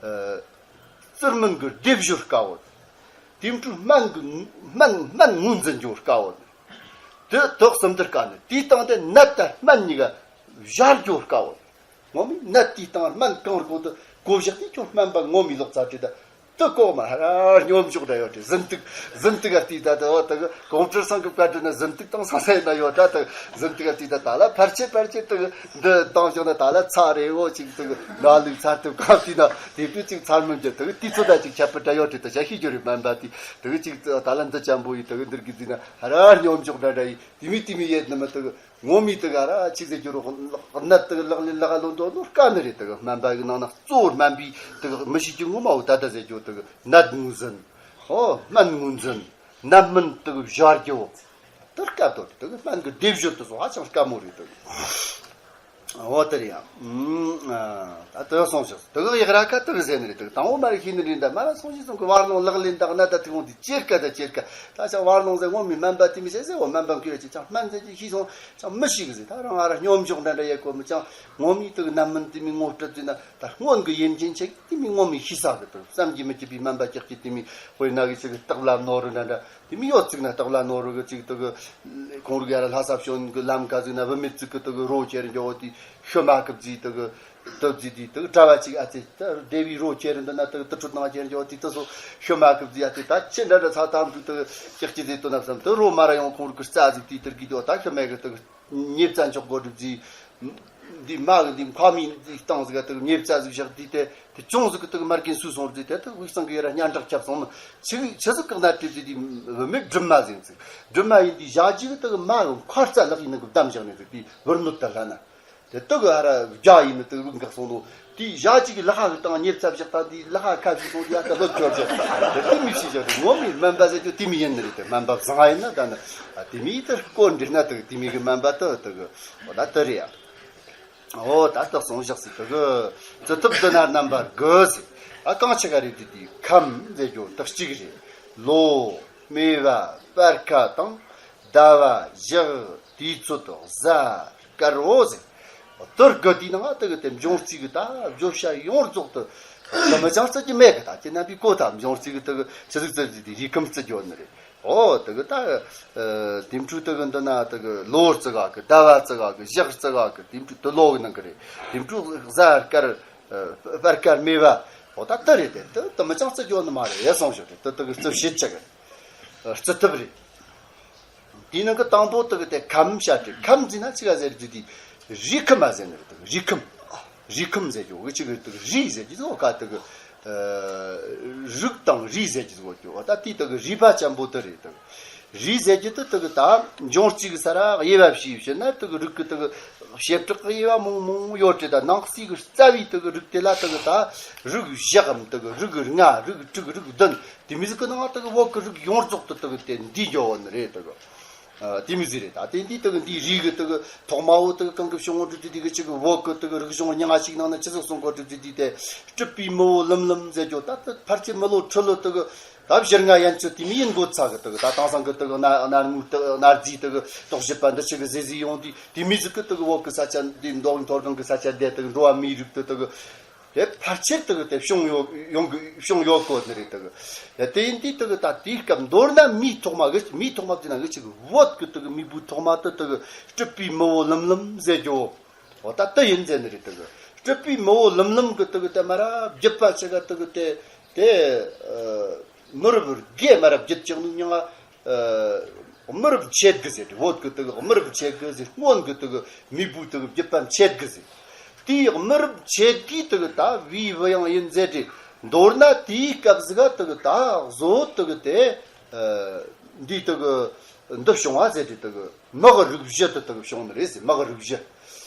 ཨ། རྩི་སྨན་གྱི་སྡེབ་སྦྱོར་དཀའ་བོ། དེ་འཕྲུལ་སྨན་གྱི་སྨན་སྨན་ངོས་འཛིན་རྒྱུ་དཀའ་བོ། དེ་དག་གསུམ་དུ་དཀའ་ནི། དེའི་སྟེང་དེ་ནད་དང་སྨན་གཉིས་ཀ་སྦྱར་རྒྱུ་དཀའ་བོ། ངོ་མ་ནད་དེའི་སྟེང་སྨན་གང་རུ་གོ་དུ་གོ་བཞག་དེ་ཁྱོད་སྨན་པ་ངོ་མའི་ལོག་ཚར་དེ་ད། དེ་ལྐོག་མ་ཧ་ར་སྙོམས་འཇུག་འདྲ་ཡོད་དེ། གཟིམ་ཏིག་གཟིམ་ཏིག་ག་བལྟས་ད་དེ་འོ་དེ་གི་གོང་ཁྲི་སང་གི་བཀའ་དྲིན་ན་གཟིམ་ཏིག་དང་ས་ས་ཡིན་ན་ཡོད་ད། དེ་གཟིམ་ཏིག་ག་བལྟས་ད་ད་ལ་ཕལ་ཆེར་ཕལ་ཆེར་དེ་གི་འདི་བཏང་བཞག་ན་ད་ལ་ཚ་རེ་འོ་ཅིག་དེ་གི་ན་ལུག་ཚར་དུ་གང་བལྟས་ན་དེ་དུས་ཅིག་ཚར་མི་འགྱུར། དེ་གི་དུས་ཚོད་ད་ཅིག་ཁྱད་པར་འདྲ་ཡོད་དེ། ད་བྱ་ཤེས་རྒྱུ་རེད་སྨན་པ་དེ། དེ་གི་ཅིག་ད་ལ་འདི་ཅམ་པོ་ཡིན། དེ་གི་འདིར་གི་བལྟས་ན་ཧ་ར་སྙོམས་འཇུག་འདྲ་འདྲ་ཡིན། དེ་མི་དེ་མི་ཡེད་ནི་མི་དེ་གི་ངོ་མའི་དེ་ག་ར་ཅིག་ཟེར་རྒྱུ་རོགས་གནད་དེ་ལག་ལེན་ལག་ལོ་འདོད་ནོ་དཀའ་ནི་རེད། དེ་སྨན་པ་གི་ནང་ན་གཙོ་བོ་སྨན་པའི་དེ་མི་ཤེས་རྒྱུ་ངོ་མ་བོ་ད་ད་ཟེར་རྒྱུ་དེ་ནད་ངོས་འཛིན། ཨོ་སྨན་ངོས་འཛིན། ནད་སྨན་དེ་བཞག་རྒྱུ་བོ་དེ་དཀའ་དོ་རེད། དེ་སྨན་གི་སྡེབ་སྦྱོར་དེ་སོགས་ཧ་ཅང་དཀའ་མོ་རེད། དེ་ཨོ་དེ་རེད་ཡ། ད་དེ་སོང་ཞིག་དེ་གི་ཡག་ར་ཁ་དེ་གི་ཟེར་ནི་རེད། དེ་དང་བོ་མ་རེད་ཤེས་ནི་རེད། འདི་མ་ར་སོང་ཞིག་སོང་གི་བར་ལོང་ལག་ལེན་དང་ན་ད་དེ་གོང་དེ་ཅེར་ཀ་ད་ཅེར་ཀ་ད་ཅང་བར་ལོང་ཟེར་ངོ་མའི་སྨན་པ་དེ་མི་ཤེས་ཟེར། འོ་སྨན་པ་མཁས་ཅིག་ཅང་སྨན་ཟེར་གྱི་ཤེས་སོང་ཅང་མི་ཤེས་གི་ཟེར། ད་རང་ང་ར་སྙོམས་འཇོག་འདྲ་འདྲ་ཡེ་གོ་མི་ཅང་ངོ་མའི་དེ་གི་ནད་སྨན་དེ་མི་ངོ་སྤྲད་ཟེར་ན་ད་སྔོན་གི་ཡིན་ཅན་ཆེ་དེ་མི་ངོ་མའི་ཤེས་ས་གི་དེ་བསམ་གྱིས་མི་ཁྱབ་པའི་སྨན་པ་ཀྱག་ཀྱི་དེ་མི་དཔེར་ན་གི་ཅིག་གི་སྟག་ལ་ནོར་འདྲ་འདྲ། དེ་མི་ཡོད་ཚིག་ན་སྟག་ལ་ནོར་བུ་གི་ཅིག་དེ་གི་ཁོང་རིག་ཡ་ར་ལྷ་ས་བྱོན་གི་ལམ་ཁ་ཟིག་ན་བུད་མེད་ཅིག་གི་དེ་གི་རོ་ཁྱེར་འགྱོ་དེ་ཤུ་མ་གི་བརྫིས་དེ་གི་དེ་བརྫིས་དེ་དེ་གི་གྲྭ་བ་ཅིག་ཨ་ཙི་ད་སྡེ་བའི་རོ་ཁྱེར་འདི་ན་དེ་གི་དེ་ཁྲུད་ནང་ཁྱེར་འགྱོ་དེ་དེ་སོ་ཤུ་མ་གི་བརྫིས་ཨ་ཙི་ད་ཁྱེད་འདྲ་འདྲ་ཚ་ཐམ་དུ་དེ་གི་ཀྱག་ཀྱི་ཟིག་དོ་ན་བསམ་དེ་རོ་མ་ར་ཡོང་ཁོང་རིག་གི་རྩ་ཟིག་དེ་དེ་གི་དེ་ད་ཤུ་མ་གི་དེ་གི་ཉེ་བཙན་འཇོག་གོ་སྒྲུབ་ཟིག་འདི་མ་གི་འདི་ཁ་མི་འདི་སྟངས་ཟིག་ག་དེ་ཉེ་བཙའ་ཟིག་བཞག་དུས་དེ་དེ་ཅུང་ཟིག་གི་དེ་མར་གིན་སུ་སོང་རུ་དེ་དེ་དབུས་གཙང་གི་ཡ་ར་སྙན་གྲགས་ཁྱབ་སོང་ནི་ཆི་ཆི་ཟིག་གི་གནའ་དེ་དེ་དེ་བུད་མེད་སྦྲུམ་མ་ཟིག་ཟིག་སྦྲུམ་མ་ཡིན་དུས་ཞག་གཅིག་གི་དེ་མ་གི་མཁར་རྩ་ལག་ཡིན་ནི་གི་བསྡམས་བཞག་ནི་ཟིག་དེ་བུར་ནུབ་ད་ལྷ་ན་དེ་དེ་གི་ཨ་ར་རྒྱ་ཡིན་ནི་དེ་རུ་འགག་སོང་ནོ་དེ་ཞག་གཅིག་གི་ལག་ཁ་གི་སྟེང་ཉེ་བཙའ་བཞག་ད་དེ་ལག་ཁ་ཁ་ཟིག་སོང་དུས་ཨ་ད་ལོ་འཁྱོར་བཞག་དེ་དེ་མི་ཤེས་བཞག་དེ་ངོ་མའི་སྨན་པ་ཟེར་རྒྱུ་དེ་མི་ཡིན་ནི་རེད། དེ་སྨན་པ་བཟང་ཡིན་ན་ད་ནི་དེ་མི་དེ་སྐོར་འདྲི་ན་དེ་དེ་མི་གི་སྨན་པ་དེ་དེ་གི་འོ་ད་དེ་རེད་ཡ། ཨོ་ད་ལྟ་གསུངས་བཞག་སྲིད་དེ་གི་རྩི་ཐབས་འདི་ན་རྣམ་པ་དགུ་ཟེར། ཨ་གང་ཆི་ག་རེད་དེ་དེ་ཁམས་ཟེར་རྒྱུ་དག་གཅིག་རེད། ལོ་སྨེ་བ་སྤར་ཁ་དང་ཟླ་བ་ཞག་དུས་ཚོད་གཟའ་སྐར་འོ་ཟེར། དེ་དགུ་དེའི་ནང་དེ་གི་དེ་འབྱུང་རྩིས་གི་ད་བརྗོད་བྱ་ཡོངས་རྫོགས་དེ་དེ་མི་ཅང་རྩི་རྒྱུ་མེད་གི། ད་དེ་རྣམ་པའི་གོ་ད་འབྱུང་རྩིས་གི་དེ་གི་ཆི་ཟིག་རྩི་རྒྱུ་དེ་རིགས་ཁམས་རྩི་རྒྱུ་ནི་རེད། ཨོ་དེ་གི་ད་ཨ་དེ་འཕྲུལ་དེ་གི་འདི་ན་དེ་གི་ལོ་རྩི་ག་གི་ཟླ་བ་རྩི་ག་གི་ཞག་རྩི་ག་གི་དེ་འཕྲུལ་དེ་ལོ་གི་ནང་གི་རེད། དེ་འཕྲུལ་གཟའ་སྐར་ཨ་སྤར་ཁ་སྨེ་བ་ཨོ་ད་དེ་རེད། དེ་དེ་དེ་མི་ཅང་རྩི་རྒྱུ་ནི་མ་རེད་ཡ་སོང་ཞོག་དེ་དེ་དེ་གི་རྩི་བྱེད་ཆ་གི་རེད། རྩི་ཐབས་རེད། དེའི་ནང་གི་དང་པོ་དེ་གི་དེ་ཁམས་བཤད་དེ་ཁམས་ཟེར་ན་ཅི་ག་ཟེར་རྒྱུ་དེ་རིགས་ཁམས་མ་ཟེར་ནི་རེད། དེ་གི་རིགས་ཁམས་རིགས་ཁམས་ཟེར་རྒྱུ་གི་ཅི་གི་དེ་གི་རིགས་ཟེར་རྒྱུ་ཟོ་ཀ་དེ་གི་ཨ་རིགས་དང་རིས་ཟེར་རྒྱུ་ཟོ་རྒྱུ་ད་དེ་དེ་གི་རིས་པ་ཅན་པོ་དེ་རེད། དེ་གི་རིས་ཟེར་རྒྱུ་དེ་དེ་གི་ད་འབྱུང་རྩིས་གི་ས་ར་དབྱེ་བ་ཕྱེ་བྱས་ན་དེ་གི་རིགས་གི་དེ་གི་བྱེ་བྲག་གི་དབྱེ་བ་མང་མང་ཡོད་དེ་ད་ནང་གསེས་གི་རྩ་བའི་དེ་གི་རིགས་དེ་ལ་དེ་གི་ད་རིགས་བཞི་འམ་དེ་གི་རིགས་ལྔ་རིགས་དྲུག་རིགས་བདུན། དེ་མི་ཟིག་གི་ནང་དེ་གི་བོད་གི་རིགས་ཡོངས་རྫོགས་དེ་དེ་གི་དེ་འདི་འགྱོ་བ་ནི་རེད། དེ་གི་ཨ་དེ་མི་ཟིག་རེད། ད་དེ་འདི་དེ་གི་འདི་རིགས་གི་དེ་གི་ཐོག་མ་བོ་དེ་གི་གང་གི་བྱུང་བ་འདྲི་དུས་དེ་གི་ཅིག་གི་བོད་གི་དེ་གི་རིག་གཞུང་རྙིང་བ་ཞིག་ནང་ན་ཅི་ཟིག་གསུང་གོ་འདྲི་དུས་དེ་སྤྲུལ་པའི་མི་བོ་ལམ་ལམ་ཟེར་རྒྱུ་ད་དེ་ཕལ་ཆེར་མི་ལོ་ཁྲི་ལོ་དེ་གི་ད་བཞི་ལྔ་ཡན་ཆོད་དེ་མི་ཡིན་འགོ་ཚ་གི་དེ་གི་ད་དེང་སང་གི་དེ་གི་གནའ་གནའ་དངོས་དེ་གནའ་རྫས་དེ་གི་རྟོག་ཞིབ་པ་འདི་ཆི་གི་ཟེ་ཟེ་ཡོང་དུས་དེ་མི་ཟིག་གི་དེ་གི་བོད་གི་ས་ཆ་འདི་མདོ་དབུས་མཐོ་སྒང་གི་ས་ཆ་འདི་དེ་གི་འགྲོ་བ་མིའི་རིགས་དེ་དེ་གི་དེ་ཕལ་ཆེར་དེ་གི་དེ་བྱུང་ཡོད་ཡོང་གི་བྱུང་ཡོད་གོ་ནི་རེད། དེ་གི་དེ་ཡིན་དུས་དེ་གི་ད་དེའི་སྐབས་མདོར་ན་མིའི་ཐོག་མ་གི་མིའི་ཐོག་མ་དེ་ན་གི་ཅིག་བོད་གི་དེ་གི་མི་བུའི་ཐོག་མ་དེ་དེ་གི་སྤྲུལ་པའི་མི་བོ་ལམ་ལམ་ཟེར་རྒྱུ་འོ་ད་དེ་ཡིན་ཟེར་ནི་རེད། དེ་གི་སྤྲུལ་པའི་མི་བོ་ལམ་ལམ་གི་དེ་གི་དེ་མ་ར་བརྒྱུད་པ་ཆེ་ག་དེ་གི་དེ་དེ་ཨ་མི་རབས་བརྒྱད་མ་ར་བརྒྱུད་ཀྱང་ནི་མྱང་ང་ཨ་མི་རབས་མཆེད་དགུ་ཟེར་བོད་གི་དེ་གི་མི་རབས་མཆེད་དགུ་ཟེར་སྔོན་གི་དེ་གི་མི་བུ་དེ་གི་བརྒྱུད་པ་མཆེད་དགུ་ཟེར། དེའི་མི་རབས་མཆེད་དགུའི་དེ་གི་ད་བུའི་བུ་ཡང་ཡིན་ཟེར་ཏེ། མདོར་ན་དེའི་སྐབས་ཟིག་ག་དེ་གི་ད་གཟོད་དེ་གི་དེ་ཨ་འདི་དེ་གི་འདི་བྱུང་བ་ཟེར་ཏེ་དེ་གི་མི་གི་རིགས་བཞི་དེ་དེ་གི་བྱུང་ནི་རེད་ཟེར། མི་གི་རིགས་བཞི།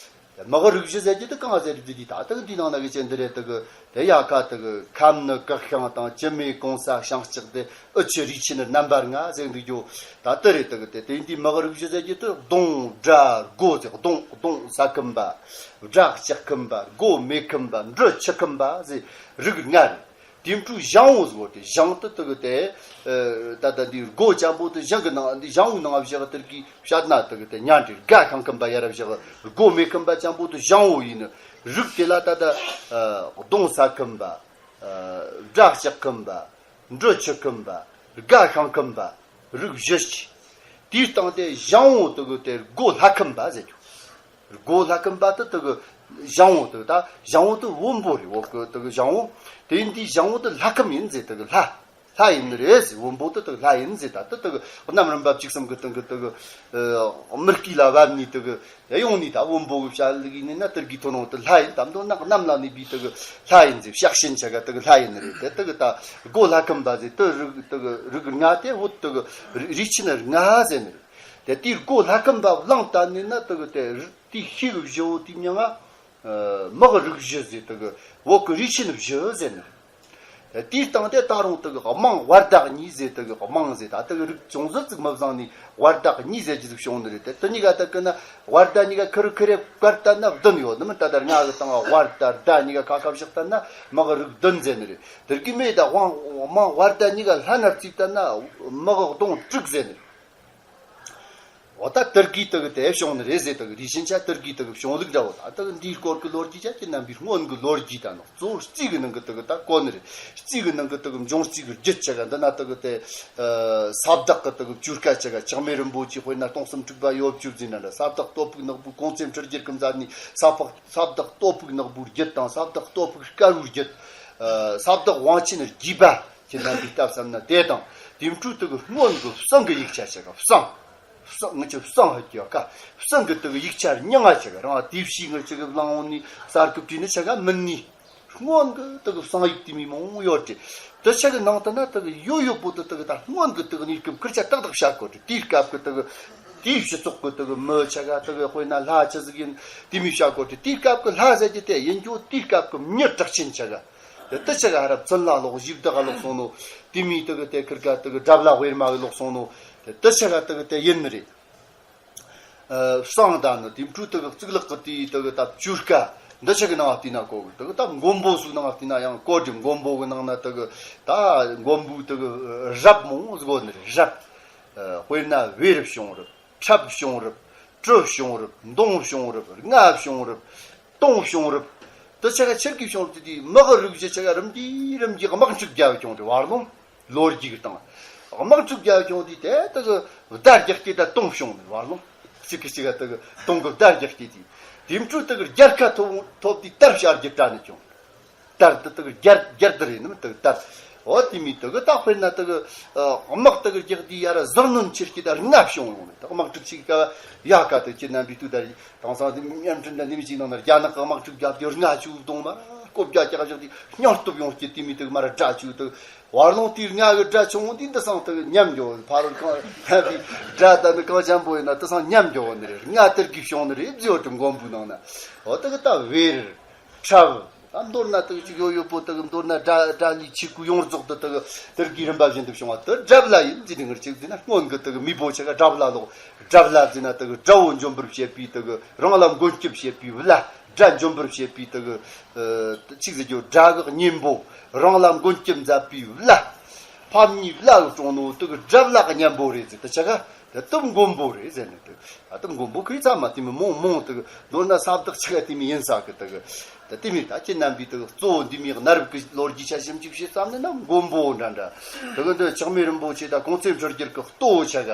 མི་གི་རིགས་བཞི་ཟེར་རྒྱུ་དེ་གང་ཟེར་རྒྱུ་དེ་ད་དེ་གི་འདི་ནང་ན་གི་ཅན་འདི་རེད། དེ་གི་དེ་ཡ་ཁ་དེ་གི་ཁམས་ནི་སྐུ་ཤིང་དང་། བཅུད་མེད་གོང་ས་ཤིང་ལྕགས་དེ། དབུ་ཆུ་རུས་ཆེན་རྣམ་པ་ལྔ་ཟེར་འདུག་རྒྱུ། ད་དེ་རེད། དེ་གི་དེ་དེ་འདི་མི་གི་རིགས་བཞི་ཟེར་རྒྱུ་དེ་གདོང་སྦྲ་སྒོ་ཟེར། གདོང་གདོང་ས་ཁམས་པ། སྦྲ་ལྕགས་ཁམས་པ། སྒོ་མེ་ཁམས་པ། འབྲུ་ཆུ་ཁམས་པ་ཟེར་རིགས་ལྔ་རེད། དེ་འཕྲོ་ཞང་བོ་ཟེར་བ་དེ་ཞང་དེ་དེ་གི་དེ་ཨ་ད་ལྟ་འདི་སྒོ་ཅན་པོ་དེ་ཞང་གི་ནང་འདི་ཞང་བོའི་ནང་བཞག་དེར་གི་བཤད་ན་དེ་གི་དེ་ཉན་དེ་སྒ་ཤང་ཁམས་པ་ཡ་ར་བཞག་སྒོ་མེ་ཁམས་པ་ཅན་པོ་དེ་ཞང་བོ་ཡིན་ནི། རིགས་དེ་ལ་ད་ལྟ་ཨ་གདོང་ས་ཁམས་པ། ཨ་སྦྲ་ལྕགས་ཁམས་པ། འབྲུ་ཆུ་ཁམས་པ། སྒ་ཤང་ཁམས་པ། རིགས་བཞི་ཅིག་དེའི་སྟེང་དེ་ཞང་བོ་དེ་གི་དེ་སྒོ་ལྷ་ཁམས་པ་ཟེར་རྒྱུ། སྒོ་ལྷ་ཁམས་པ་དེ་དེ་གི་ཞང་བོ་དེ་ད་ཞང་བོ་དེ་བོན་པོ་རེད། བོད་གི་དེ་གི་ཞང་བོ། དེ་ཡིན་དུས་ཞང་བོ་དེ་ལྷ་ཁམས་ཡིན་ཟེར། དེ་གི་ལྷ་ལྷ་ཡིན་ནི་རེད་ཟེར། བོན་པོ་དེ་དེ་གི་ལྷ་ཡིན་ཟེར། ད་དེ་དེ་གི་གནམ་རིམ་པ་བཅུ་གསུམ་གི་སྟེང་གི་དེ་གི་ཨ་མི་སྐྱིད་ལ་བབ་ནི་དེ་གི་ཡ་ཡོང་ནི་ད་བོན་པོ་གི་བྱ་ལུགས་ཡིན་ན་དེར་གི་ཐོན་ནོ་དེ་ལྷ་ཡིན། ད་མདོར་ན་གནམ་ལ་གནས་པའི་དེ་གི་ལྷ་ཡིན་ཟེར། ཕྱག་ཤིན་ཆ་ག་དེ་གི་ལྷ་ཡིན་ནི་རེད། དེ་དེ་གི་ད་སྒོ་ལྷ་ཁམས་པ་ཟེར། དེ་རིགས་དེ་གི་རིགས་ལྔ་དེ་བོད་དེ་གི་རུས་ཆེན་ལྔ་ཟེར་ནི་རེད། དེ་དེའི་སྒོ་ལྷ་ཁང་པ་བླངས་བཏང་ནས་ན་དེ་གི་དེ་དེའི་ཤེལ་གི་བཞི་བོ་དེའི་མིང་ང་། ཨ། མི་གི་རིགས་བཞི་ཟེར། དེ་གི་བོད་གི་རིགས་ཆེན་བཞི་ཟེར་ནི། དེ་དེའི་སྟེང་དེ་ད་རུང་དེ་གི་དམངས་བར་བདག་གཉིས་ཟེར། དེ་གི་དམངས་ཟེར། ད་དེ་གི་རིགས་ཅུང་ཟད་ཅིག་མི་བཟང་ནི་བར་བདག་གཉིས་ཟེར་གྱི་ཟིག་བྱུང་ནི་རེད། དེ་དེ་གཉིས་ཀ་དེ་གི་ན་བར་བདག་གཉིས་ཀ་ཁེར་ཁེར་བཀར་བཏང་ན་བདུན་ཡོད་ནི་མིན། ད་ལྟ་ང་གི་སྟེང་བར་དང་བདག་གཉིས་ཀ་ཁ་ཁ་བཞག་བཏང་ན་མི་གི་རིགས་བདུན་ཟེར་ནི་རེད། དེ་གི་མེད་ད་དབང་དམངས་བར་དང་གཉིས་ཀ་ལྷན་ནར་བརྩིས་བཏང་ན་མི་གི་གདོང་དྲུག་ཟེར་ནི་རེད། འོ་ད་དེ་གི་དེ་གི་དེ་བྱུང་ནི་རེད་ཟེར། དེ་གི་རིགས་ཆེན་ཆ་དེ་གི་དེ་གི་བྱུང་ལུགས་འདྲ་བོ། ད་དེ་གི་འདིའི་སྐོར་གི་ལོ་རྒྱུས་ཆ་ཁྱེད་རྣམ་པའི་སྔོན་གི་ལོ་རྒྱུས་དང་ནོ་གཙོ་བོ་རྩིས་གི་ནང་གི་དེ་གི་ད་གོ་ནི་རེད། རྩིས་གི་ནང་གི་དེ་གི་འབྱུང་རྩིས་གི་རྒྱུད་ཆ་ག་འདི་ན་དེ་གི་དེ། ཨ། ས་བདག་གི་དེ་གི་བཅུ་སྐད་ཆ་ག་ཆགས་མེད་རིན་པོ་ཆེ་དཔེར་ན་སྟོང་གསུམ་དྲུག་པ་ཡོ་བཅུ་ཟེར་ན་འདྲ། ས་བདག་སྟོད་ཕུག་ནག་པོའི་གོང་ཚད་འཕྲུལ་རྒྱལ་གི་མཛད་ནི་ས་ཕག་ས་བདག་སྟོད་ཕུག་ནག་པོའི་རྒྱུད་དང་ས་བདག་སྟོད་ཕུག་དཀར་བོའི་རྒྱུད། ཨ། ས་བདག་དབང་ཆེན་རྒྱས་པ། ཁྱེད་རྣམ་པས་བལྟས་བསམ་ན་དེ་དང་དེ་འཕྲོས་དེ་གི་སྔོན་གི་བསང་གི་ཡིག་ཆ་ཆ་ག་བསང་། བསང་། ང་ཚོས་བསང་ཧ་གི་ཡོད་ཀ། བསང་གི་དེ་གི་ཡིག་ཆ་རྙིང་བ་ཆ་ག་རང་དེ་བྱས་ང་ཚོ་གི་བླངས་འོང་ནི་གསར་སྐུབ་བྲིས་ནི་ཆ་ག་མིན་ནི། སྔོན་གི་དེ་གི་བསང་ཡིག་དེ་མི་མང་ཡོད་དེ། དེ་ཆ་གི་ནང་དུ་ན་དེ་གི་ཡོད་ཡོད་པོ་དེ་དེ་གི་ད་སྔོན་གི་དེ་གི་གནས་སྐབས་ཁུར་ཆ་ཏག་ཏག་བཤད་དགོས་དེ། དེའི་སྐབས་གི་དེ་གི་དེའི་སྤྱི་ཚོགས་གི་དེ་གི་མི་ཆ་ག་དེ་གི་དཔེར་ན་ལྷ་ཆི་ཟིག་ཡིན་དེ་མི་བཤད་དགོས་དེ། དེའི་སྐབས་གི་ལྷ་ཟེར་གྱི་དེ་ཡིན་རྒྱུ་དེའི་སྐབས་གི་མྱི་གྲགས་ཆེན་ཆ་ག་དེ་དེ་ཆ་ག་ཧ་ར་བཙུན་ལ་ལོག་གཞི་བདག་ག་ལོག་སོང་ནོ། དེ་མི་དེ་གི་དེ་ཁུར་ག་དེ་གི་དགྲ་བླ་དབེར་མ་གི་ལོག་སོང་ནོ། དེ་དེ་ཆ་ག་དེ་གི་དེ་ཡིན་ནི་རེད། ཨ། བསང་དང་ནི་དེ་འཕྲོས་དེ་གི་གཙུག་ལག་གི་དེའི་དེ་གི་ད་བཅུ་སྐད་འདི་ཆ་གི་ནང་བལྟས་ན་གོ་གི། དེ་གི་ད་མགོན་པོ་སུ་ནང་བལྟས་ན་ཡང་གོ་དྲི། མགོན་པོ་གི་ནང་ན་དེ་གི་ད་མགོན་པོའི་དེ་གི་རབ་མང་ཟིག་གོ་ནི་རེད། རབ། ཨ། དཔེར་ན་བེ་རུ་བྱུང་རབས། ཁྲབ་བྱུང་རབས། གྲུ་བྱུང་རབས། མདུང་བྱུང་རབས། རྔ་བྱུང་རབས། དུང་བྱུང་རབས། དེ་ཆ་ག་ཆི་གི་བྱུང་རབས་དེ་དེའི་མི་གི་རིགས་བཞི་ཆ་ག་རིམ་གྱིས་རིམ་གྱིས་དམག་འཁྲུག་རྒྱབ་བྱུང་རེད། བར་ལོང་ལོ་རྒྱུས་ཀྱི་སྟེང་དམག་འཁྲུག་རྒྱབ་བྱུང་དུས་དེ་དེ་གི་བརྡ་རྒྱག་སྟེ་ད་དུང་བྱུང་ནས་བར་ལོང་གཅིག་གི་གཅིག་ག་དེ་གི་དུང་གི་བརྡ་རྒྱག་སྟེ་དེ། དེ་འཕྲོས་དེ་གི་རྒྱལ་ཁ་ཐོབ་ཐོབ་དུས་དར་ཕྱར་རྒྱུ་དྲག་ནས་བྱུང་། དར་དེ་དེ་གི་རྒྱལ་རྒྱལ་དེ་རེད་ནམ་དེ་གི་དར། འོ་དེ་མི་དེ་གི་ད་དཔེར་ན་དེ་གི་ཨ་དམག་དེ་གི་རྒྱག་དུས་ཡ་ར་ཟུར་སྣོན་ཆེར་སྐྱེད་ད་རྔ་བྱུང་ཡོང་ནས་ད་དམག་འཁྲུག་ཅིག་ག་ཡ་ག་དེ་ཁྱེད་རྣམ་པའི་དུས་ད་རེད། དེང་སང་དེ་བརྙན་འཕྲིན་དང་འདི་མི་གཅིག་ནང་ན་རྒྱ་ནག་གི་དམག་འཁྲུག་རྒྱབ་དེ་རྔ་ཆུ་བརྡུང་མ་ར་ཀོ་བརྒྱ་རྒྱག་བཞག་དེ་སྙིང་སྟོབས་ཡོང་སྐྱེ་དེ་མི་དེ་མ་ར་དགྲ་ཆུ་དེ་བར་ལོང་དེའི་རྔ་གི་དགྲ་ཆུང་འདི་འདི་སང་དེ་ཉམས་འགྱོ་ཕ་རོལ་གང་ཡང་དེ་དགྲ་ད་ནི་གང་ཆེན་པོ་ཡིན་ན་དེ་སང་ཉམས་འགྱོ་བ་ནི་རེད། རྔ་དེར་གི་བྱུང་ནི་རེད་བརྗོད་དུ་མགོན་པོའི་ནང་ན་འོ་དེ་གི་ད་བེར་ཁྲབ། ད་མདོར་ན་དེ་གི་ཅིག་ཡོད་ཡོད་པོ་དེ་གི་མདོར་ན་དགྲ་དགྲ་ལི་ཆི་ཀུ་ཡོངས་རྫོགས་དེ་དེ་གི་དེར་གི་རིམ་པ་བཞིན་དུ་བྱུང་བ་དེ་དགྲ་བླ་ཡིན་ཟེར་དེ་ངར་ཅིག་ཟེར་ན་སྔོན་གི་དེ་གི་མི་བོ་ཆ་ག་དགྲ་བླ་ལོག་དགྲ་བླ་ཟེར་ན་དེ་གི་དགྲ་བོ་འཇོམས་པར་བྱེད་པའི་དེ་གི་རང་ལ་མགོན་སྐྱབས་བྱེད་པའི་བླ། དགྲ་འཇོམས་པར་བྱེད་པའི་དེ་གི་ཨ་ཆི་ཟེར་རྒྱུ་དགྲ་གི་གཉེན་པོ། རང་ལ་མགོན་སྐྱབས་མཛད་པའི་བླ། ཕམ་ཉེས་བླ་གི་སྲུང་ནོ་དེ་གི་དགྲ་བླ་གི་གཉེན་པོ་རེད་ཟེར། དེ་ཆ་ག་དེ་དེ་མགོན་པོ་རེད་ཟེར་ནས་དེ། ད་དེ་མགོན་པོ་ཁོའི་ཚབ་མ་དེ་མི་མང་མང་དེ་གི་མདོར་ན་ས་བདག་ཆ་ག་དེ་མི་ཡིན་ས་གི་དེ་གི་དེ་དེ་མི་ད་ཁྱེད་རྣམ་པའི་དེ་གི་གཙོ་བོ་འདི་མི་གནའ་རབས་གི་ལོ་རྒྱུས་ཆ་ཞིབ་འཇུག་བྱེད་བསམ་ནས་ན་མགོན་པོ་འདྲ་འདྲ། དེ་གི་འདི་ལྕགས་མེ་རིན་པོ་ཆེ་དང་གོང་ཚད་འཕྲུལ་རྒྱལ་གི་ལྟོ་ཆ་ག་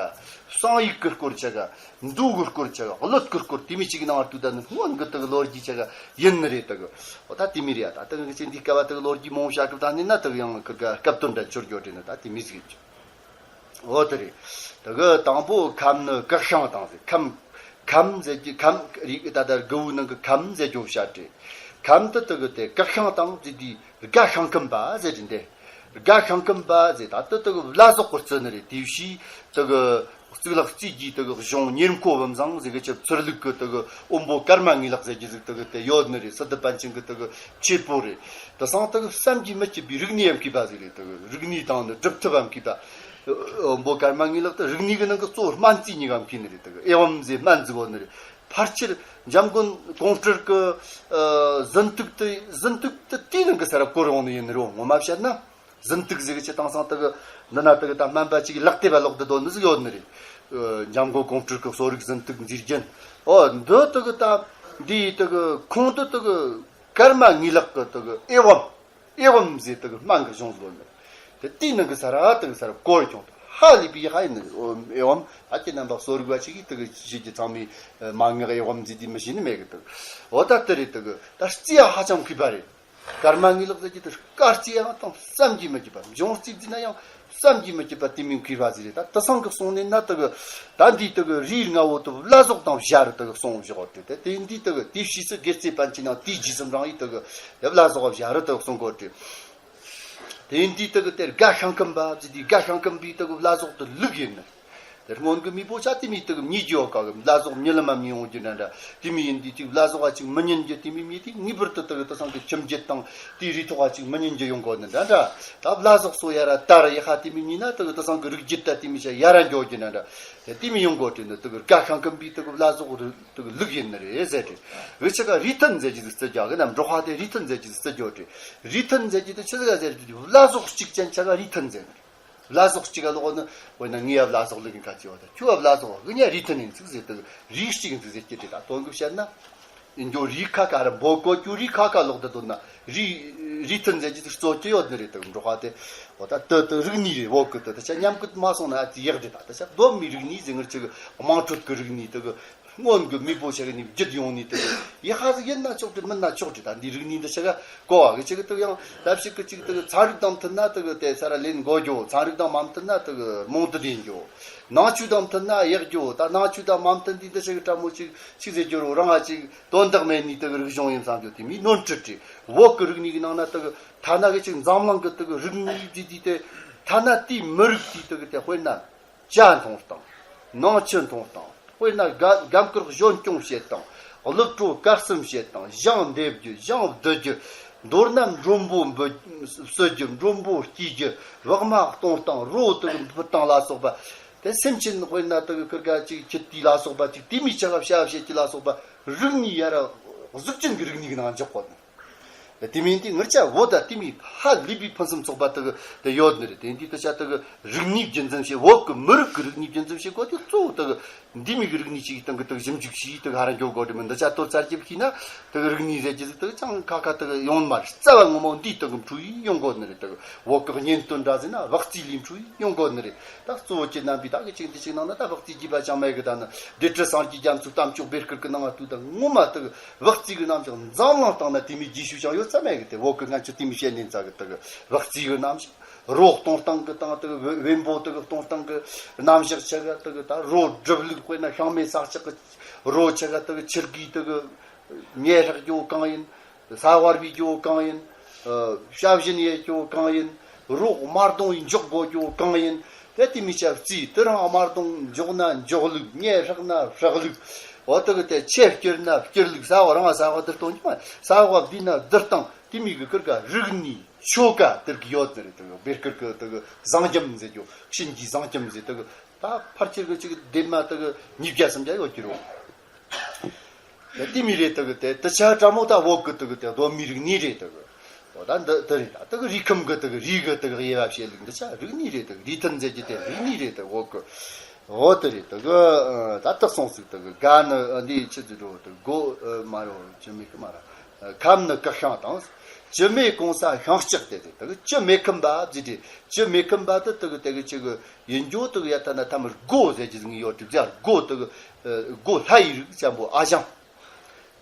བསང་ཡིག་གི་སྐོར་ཆ་ག་འདུག་གི་སྐོར་ཆ་ག་གླུད་གི་སྐོར་དེ་མི་གཅིག་ནང་བར་དུ་ད་ནི་སྔོན་གི་དེ་གི་ལོ་རྒྱུས་ཆ་ག་ཡིན་ནི་རེད། དེ་གི་འོ་ད་དེ་མི་རེད་ཡ། ད་དེ་གི་ཅི་འདི་སྐབས་དེ་གི་ལོ་རྒྱུས་མང་བོ་བཤད་སྐབས་ད་ནི་ན་དེ་གི་ཡང་གི་སྐབས་དོན་འདྲ་འཆོར་རྒྱུ་རེད་ན་ད་དེ་མི་ཟིག་ཡིན་ཆོག་འོ་དེ་རེད། དེ་གི་དང་པོ་ཁམས་ནི་སྐར་ཤང་དང་ཟེར། ཁམས་ཁམས་ཟེར་གྱི་ཁམས་རིག་ད་ལྟ་དགུ་བོའི་ནང་གི་ཁམས་ཟེར་རྒྱུ་བཤད་རེད། ཁམས་དེ་དེ་གི་དེ་སྐར་ཤང་དང་ཟེར་དུས་སྒ་ཤང་ཁམས་པ་ཟེར་གྱི་འདི། སྒ་ཤང་ཁམས་པ་ཟེར་ད་དེ་དེ་གི་བླ་ཟོག་གི་རྩི་ནི་རེད། དེ་བཞིན་དེ་གི་གཙུག་ལག་རྩིས་ཀྱི་དེ་གི་གཞུང་ཉེར་མཁོ་བུམ་བཟང་ཟེར་གི་ཆབ་ཚུར་ལུགས་གི་དེ་གི་དབོན་པོ་ཀརྨ་ངེས་ལག་ཟེར་གྱི་ཟིག་དེ་གི་དེ་ཡོད་ནི་རེད། སི་ཏུ་པཎ་ཆེན་གི་དེ་གི་ཆེད་པོ་རེད། དེ་སང་དེ་གི་བསམ་གྱིས་མི་ཁྱབ་པའི་རིག་གནས་ཡང་མཁས་པ་ཟིག་རེད། དེ་གི་རིག་གནས་དང་ནི་སྒྲུབ་ཐབས་ཡང་མཁས་པ། དབོན་པོ་ཀརྨ་ངེས་ལག་དེ་རིག་གནས་གི་ནང་གི་གཙོ་བོ་སྨན་རྩིས་གཉིས་ཀ་མཁས་ནི་རེད། དེ་གི་ཨེ་ཝམ་ཟེར་སྨན་ཟིག་ཡོད་ནི་རེད། ཕལ་ཆེར་འཇམ་མགོན་ཀོང་སྤྲུལ་གི་ཨ་ཟིན་ཐིག་དེ་ཟིན་ཐིག་དེ་དེའི་ནང་གི་ས་ར་བཀོད་ཡོང་ནི་ཡིན་ནི་རེད། ངོ་མ་བཤད་ན། ཟིན་ཐིག་ཟེར་གི་ཆི་དེང་སང་དེ་གི་འདི་ན་དེ་གི་ད་སྨན་པ་ཅིག་ལག་དེབ་ལོག་དེ་དོན་ནི་ཟིག་ཡོད་ནི་རེད། ཨ་འཇམ་མགོན་ཀོང་སྤྲུལ་གི་གསོ་རིག་ཟིན་ཐིག་མཛེས་རྒྱན། ཨོ་འདི་དེ་གི་ད་འདི་དེ་གི་ཁུངས་དེ་དེ་གི་ཀརྨ་ངེས་ལག་གི་དེ་གི་ཨེ་ཝམ་ཨེ་ཝམ་ཟེར་དེ་གི་སྨན་གི་གཞུང་ཟིག་ཡོད་ནི་རེད། དེ་དེའི་ནང་གི་ས་ར་དེ་གི་ས་ར་བཀོད་ཀྱང་ཧ་ལས་པའི་ཧ་ཡིན་ནི་རེད། ཨེ་ཝམ་ད་ཁྱེད་རྣམ་པ་གསོ་རིག་པ་ཅིག་གིས་དེ་གི་ཤེས་ཀྱི་ཚང་མས་མན་ངག་ཨེ་ཝམ་ཟེར་དེ་མི་ཤེས་ནི་མེད་གི། དེ་གི་ཨོ་ད་དེ་རེད། དེ་གི་ད་རྩིས་ཡ་ཧ་ཅང་མཁས་པ་རེད། ཀརྨ་ངེས་ལག་ཟེར་གྱི་དེ་སྐར་རྩིས་ཡང་དང་བསམ་གྱིས་མི་ཁྱབ་པ། འབྱུང་རྩིས་བརྩིས་ན་ཡང་བསམ་གྱིས་མི་ཁྱབ་པ་དེ་མིན་མཁས་པ་ཟིག་རེད། ད་དེ་སང་གི་གསུང་ནས་ན་དེ་གི་ད་འདི་དེ་གི་རིའི་རྔ་བོ་དེ་བླ་ཟོག་དང་བཞག་རེད། དེ་གི་གསུང་བཞག་རེད། དེ་དེ་འདི་དེ་གི་དེ་ཕྱིས་སུ་དགེ་རྩེ་པཎ་ཆེན་ནང་དེའི་རྗེས་སུ་འབྲང་ཡིས་དེ་གི་དེ་བླ་ཟོག་བཞག་རེད། དེ་གི་གསུང་གོ་རེད། དེ་འདི་དེ་གི་དེར་སྒ་ཤང་ཁམས་པ་ཟེར་དེ་སྒ་ཤང་ཁམས་པའི་དེ་གི་བླ་ཟོག་དེ་ལུག་ཡིན་ནི། དེ་སྔོན་གྱི་མི་བོ་ཆ་དེ་མི་དག་ཉིད་ཀྱི་ཡོད་ག་གི་བླ་ཟོག་མྱི་ལ་མ་མི་ཡོང་རྒྱུ་འདྲ་འདྲ། དེ་མི་ཡིན་དུས་ཅིག་བླ་ཟོག་ག་ཅིག་མི་ཉན་རྒྱུ་དེ་མི་མི་དེ་ངེས་པར་དུ་དག་དེ་སང་གི་ཁྱིམ་རྒྱུད་དང་དེའི་རིགས་ཐོག་ག་ཅིག་མི་ཉན་རྒྱུ་ཡོང་གོ་ནི་འདྲ་འདྲ། ད་བླ་ཟོག་སོ་ཡ་ར་དར་ཡ་ཧ་དེ་མི་ཉིན་ན་དག་དེ་སང་གི་རིགས་རྒྱུད་ད་དེ་མི་ཆ་ཡ་ར་འགྱོ་རྒྱུ་འདྲ་འདྲ། དེ་དེ་མི་ཡོང་གོ་དྲན་ནི་དག་དགའ་ཤང་ཁམ་པའི་དག་བླ་ཟོག་རི་དག་ལུག་ཡིན་ནི་རེད་ཟེར་དྲི། འུ་ཆ་ག་རི་ཐན་ཟེར་གྱི་ཟིག་རྩི་རྒྱ་གི་ནམ་འབྲོག་ཧ་དེ་རི་ཐན་ཟེར་གྱི་ཟིག་རྩི་རྒྱོ་དྲི། རི་ཐན་ཟེར་གྱི་དེ་ཆི་ཟིག་ག་ཟེར་གྱི་བླ་ཟོག་གཅིག་ཅན་ཆ་ག་རི་ཐན་ཟེར་ནི། བླ་ཟོག་གཅིག་ག་ལོག་ནི་བོད་ན་ངེས་ཡ་བླ་ཟོག་ལུག་གི་ཁ་ཅིག་ཡོད་ད་ཁྱོད་བ་བླ་ཟོག་གི་ཉ་རི་ཐན་ཡིན་ཚིག་ཟེར་དུ་རིགས་གཅིག་ཡིན་ཚིག་ཟེར་གྱི་དེ་ད་དོན་གི་བཤད་ན། ཡིན་རྒྱུ་རི་ཁ་ཁ་ར་འབོ་ཀོ་ཀྱུ་རི་ཁ་ཁ་ལོག་ཏུ་དོན་ན་རི་རི་ཐན་ཟེར་གྱི་ཚིག་གཙོ་ཅི་ཡོད་ནི་རེད་དུ་འགྲོ་ཁ་དེ། འོ་ད་དུ་དུ་རིག་གནས་རེད་བོད་གི་དུ་ད་ཆ་མཉམ་གི་མ་སོང་ན་ཨ་ཙི་ཡག་རེད་ད་ད་ཆ་གདོད་མའི་རིག་གནས་ཟེར་ངར་ཅིག་དམངས་ཁྲོད་གི་རིག་གནས་དུ་གི་སྔོན་གྱི་མི་བོ་ཆ་གི་ནི་བརྒྱུད་ཡོང་ནི་དེ་ཡི་ཧ་ཟིག་ཡིན་ན་ཆོག་དྲི་མིན་ན་ཆོག་དྲི་ད་འདི་རིག་གནས་འདི་ཆ་ག་གོ་བ་གི་ཆ་གི་དུ་ཡང་ལབ་ཞིག་གི་ཅིག་དུ་ཚན་རིག་དང་མཐུན་ན་དུ་གི་དེ་ས་ར་ལེན་དགོ་རྒྱོ། ཚན་རིག་དང་མ་མཐུན་ན་དུ་གི་རྨོངས་དུ་ལྡན་རྒྱོ། ནང་ཆོས་དང་མཐུན་ན་ཡག་རྒྱོ། ད་ནང་ཆོས་དང་མ་མཐུན་དུས་འདི་ཆ་གི་ཀྲ་མོ་ཅིག་ཅིག་ཟེར་རྒྱོ་རོ་རང་ང་ཅིག་དོན་དག་མེད་ནི་དུ་གི་རིག་གཞུང་ཡིན་བསམ་རྒྱོ། དེ་མི་ནོར་འཁྲུལ་དྲི་བོད་གི་རིག་གནས་གི་ནང་ན་དུ་གི་ཐ་ན་གི་ཅིག་འཛམ་གླིང་གི་དུ་གི་རིག་གནས་ཟེར་དུས་དེ་ཐ་ན་དེའི་མི་རིགས་དེ་དུ་གི་དེ་དཔེར་ན། ཇ་འཐུང་སྟངས། ནང་ཆུ་འཐུང་སྟངས། དཔེར་ན་རྒན་རྒན་བཀུར་གཞོན་སྐྱོང་བྱེད་སྟངས། གླུ་བྲོ་གར་གསུམ་བྱེད་སྟངས། ཞིང་འདེབས་རྒྱུ། ཞིང་བསྡུ་རྒྱུ། མདོར་ན་མགྲོན་པོ་འབུ་གསོད་རྒྱུ། མགྲོན་པོ་སྐྱེལ་རྒྱུ། བག་མ་གཏོང་སྟངས། རོ་དུ་འབུད་སྟངས་ལ་སོགས་པ། དེ་སེམས་ཅན་དཔེར་ན་དུ་ཁུར་ག་ཅིག་ཁྱི་ཏི་ལ་སོགས་པ་ཅིག་དེ་མི་ཆ་ག་བྱ་བྱེད་ཀྱི་ལ་སོགས་པ་རིག་གནས་ཡ་ར་གཟུགས་ཅན་གྱི་རིག་གནས་ཀྱི་ནང་འཇོག་གོ། དེ་མིན་དེ་ངར་ཆ་བོད་ད་དེ་མི་ཧ་ལས་པའི་ཕུན་སུམ་ཚོགས་པ་དག་དེ་ཡོད་ནི་རེད། དེ་འདི་དུ་ཆ་དག་རིག་གནས་རྒྱུན་འཛིན་བྱེད་བོད་ཀྱི་མི་རིགས་ཀྱི་རིག་གནས་རྒྱུན་འཛིན་བྱེད་དགོས་དེ་གཙོ་བོ་དག་འདི་མི་གི་རིག་གནས་ཅིག་སྟེང་གི་དག་ཞིབ་འཇུག་བྱས་དག་ཧ་ར་འགྱོ་དགོས་དེ་མིན་འདི་ཆ་དོར་ཚར་གྱི་བྱས་ན་དག་རིག་གནས་ཟེར་གྱི་ཟིག་དག་ཅང་ཁ་ཁ་དག་ཡོང་མ་རེད། རྩ་བ་ངོ་མ་འདི་དག་འཕྲུལ་ཡིན་ཡོང་དགོས་ནི་རེད། དག་བོད་ཀྱི་གཉེན་སྟོན་འདྲ་ཟེར་ན་བག་རྩིས་ལས་འཕྲུལ་ཡིན་ཡོང་དགོས་ནི་རེད། ད་གཙོ་བོ་ཁྱེད་རྣམ་པས་ད་གི་ཅིག་འདི་ཅིག་ནང་ན་ད་བག་རྩིས་རྒྱས་པ་ཅང་མེད་གི། ད་ནི་སྡེ་ཁྲི་སངས་རྒྱས་རྒྱ་མཚོའི་གཏམ་མཆོག་བེར་སྐུར་གི་ནང་ང་ལྟོས་ད་ངོ་མ་དག་བག་རྩིས་གི་རྣམ་གཞག་འཛམ་གླིང་སྟེང་ན་དེ་མོའི་རྗེས་ཤུལ་ཅང་ཡོད་ས་མེད་གི། དེ་བོད་གི་སྔན་ཆད་དེ་མོའི་བཤད་ནས་ཙ་གི་དག་བག་རྩིས་གི་རྣམ་གཞག་རོ་གཏོང་སྟངས་གི་དང་དག་བེམ་པོ་དག་གཏོང་སྟངས་གི་རྣམ་གཞག་ཆ་ག་དག་ད་རོ་སྒྲུབ་ལུགས། དཔེར་ན་ཤང་མེ་ས་ཆག་གི་རོ་ཆ་ག་དག་ཆུ་རྒས་དག་ཉལ་ཧྲག་རྒྱུ་གང་ཡིན། ས་བར་བའི་རྒྱུ་གང་ཡིན། ཨ་ཞབས་ཞུ་ཡེ་རྒྱུ་གང་ཡིན། རོགས་དམར་གདོང་ཡིན་འཇོག་དགོས་རྒྱུ་གང་ཡིན། དེ་དེ་མི་ཆ་རྩིས་དེ་རང་དམར་གདོང་འཇོག་ན་འཇོག་ལུགས། ཉལ་ཧྲག་ན་ཧྲག་ལུགས། འོ་དེ་གི་དེ་ཆེ་བསྐྱུར་ན་བསྐྱུར་ལུགས། ས་བ་རང་ས་བ་དེར་གཏོང་རྒྱུ་མ། ས་བ་བསྡུས་ན་བསྡུ་སྟངས། དེ་མི་གི་ཁུར་ག་རིག་གནས་ཆོ་ག་དེར་གི་ཡོད་ནི་རེད། དེ་གི་བེར་ཁུར་གི་དེ་གི་བཟང་རྒྱམ་ཟེར་རྒྱུ། གཤིན་རྗེའི་བཟང་རྒྱམ་ཟེར། དེ་གི་ད་ཕལ་ཆེར་གི་ཅིག་ལྡེབ་མ་དེ་གི་ཉིས་བརྒྱ་སུམ་བརྒྱ་ཡོད་ཀྱི་རེད། དེ་མི་རེད་དག་དེ་དུ་ཆ་ཀྲ་མོ་ད་བོད་གི་དག་དེ་གདོད་མའི་རིག་གནས་རེད་དག་འོ་ད་འདི་དེ་རེད། ད་དག་རིགས་ཁམས་གི་དག་རིགས་གི་དག་དབྱེ་བ་བྱེད་ལུགས་འདི་ཆ་རིག་གནས་རེད་དག་རིགས་མཐུན་མཛད་ཀྱི་དེ་རིག་གནས་རེད་དག་བོད་གི། འོ་དེ་རེད་དག་ད་དག་སོང་ཟིག་དག་ག་ནི་འདི་ཆི་ཟིག་རོ་དག་གོ་མ་རོ་ཅི་མི་གི་མ་ར། ཁམས་ནི་ཀ་ཤང་དང་། ཅི་མེ་གོང་ས་ཤང་ལྕགས་དེ་རེད། དག་ཅི་མེ་ཁམས་པ་ཟེར་དེ། ཅི་མེ་ཁམས་པ་དེ་དག་དེ་གི་ཅི་གི་ཡིན་རྒྱུ་དག་ཡ་ཐ་ན་ཐ་མར་སྒོ་ཟེར་གྱི་ཟིག་ཡོད་དུས་ཟེར། སྒོ་དག་སྒོ་ལྷ་ཡི་རིགས་ཅན་པོ་ཨ་ཞང་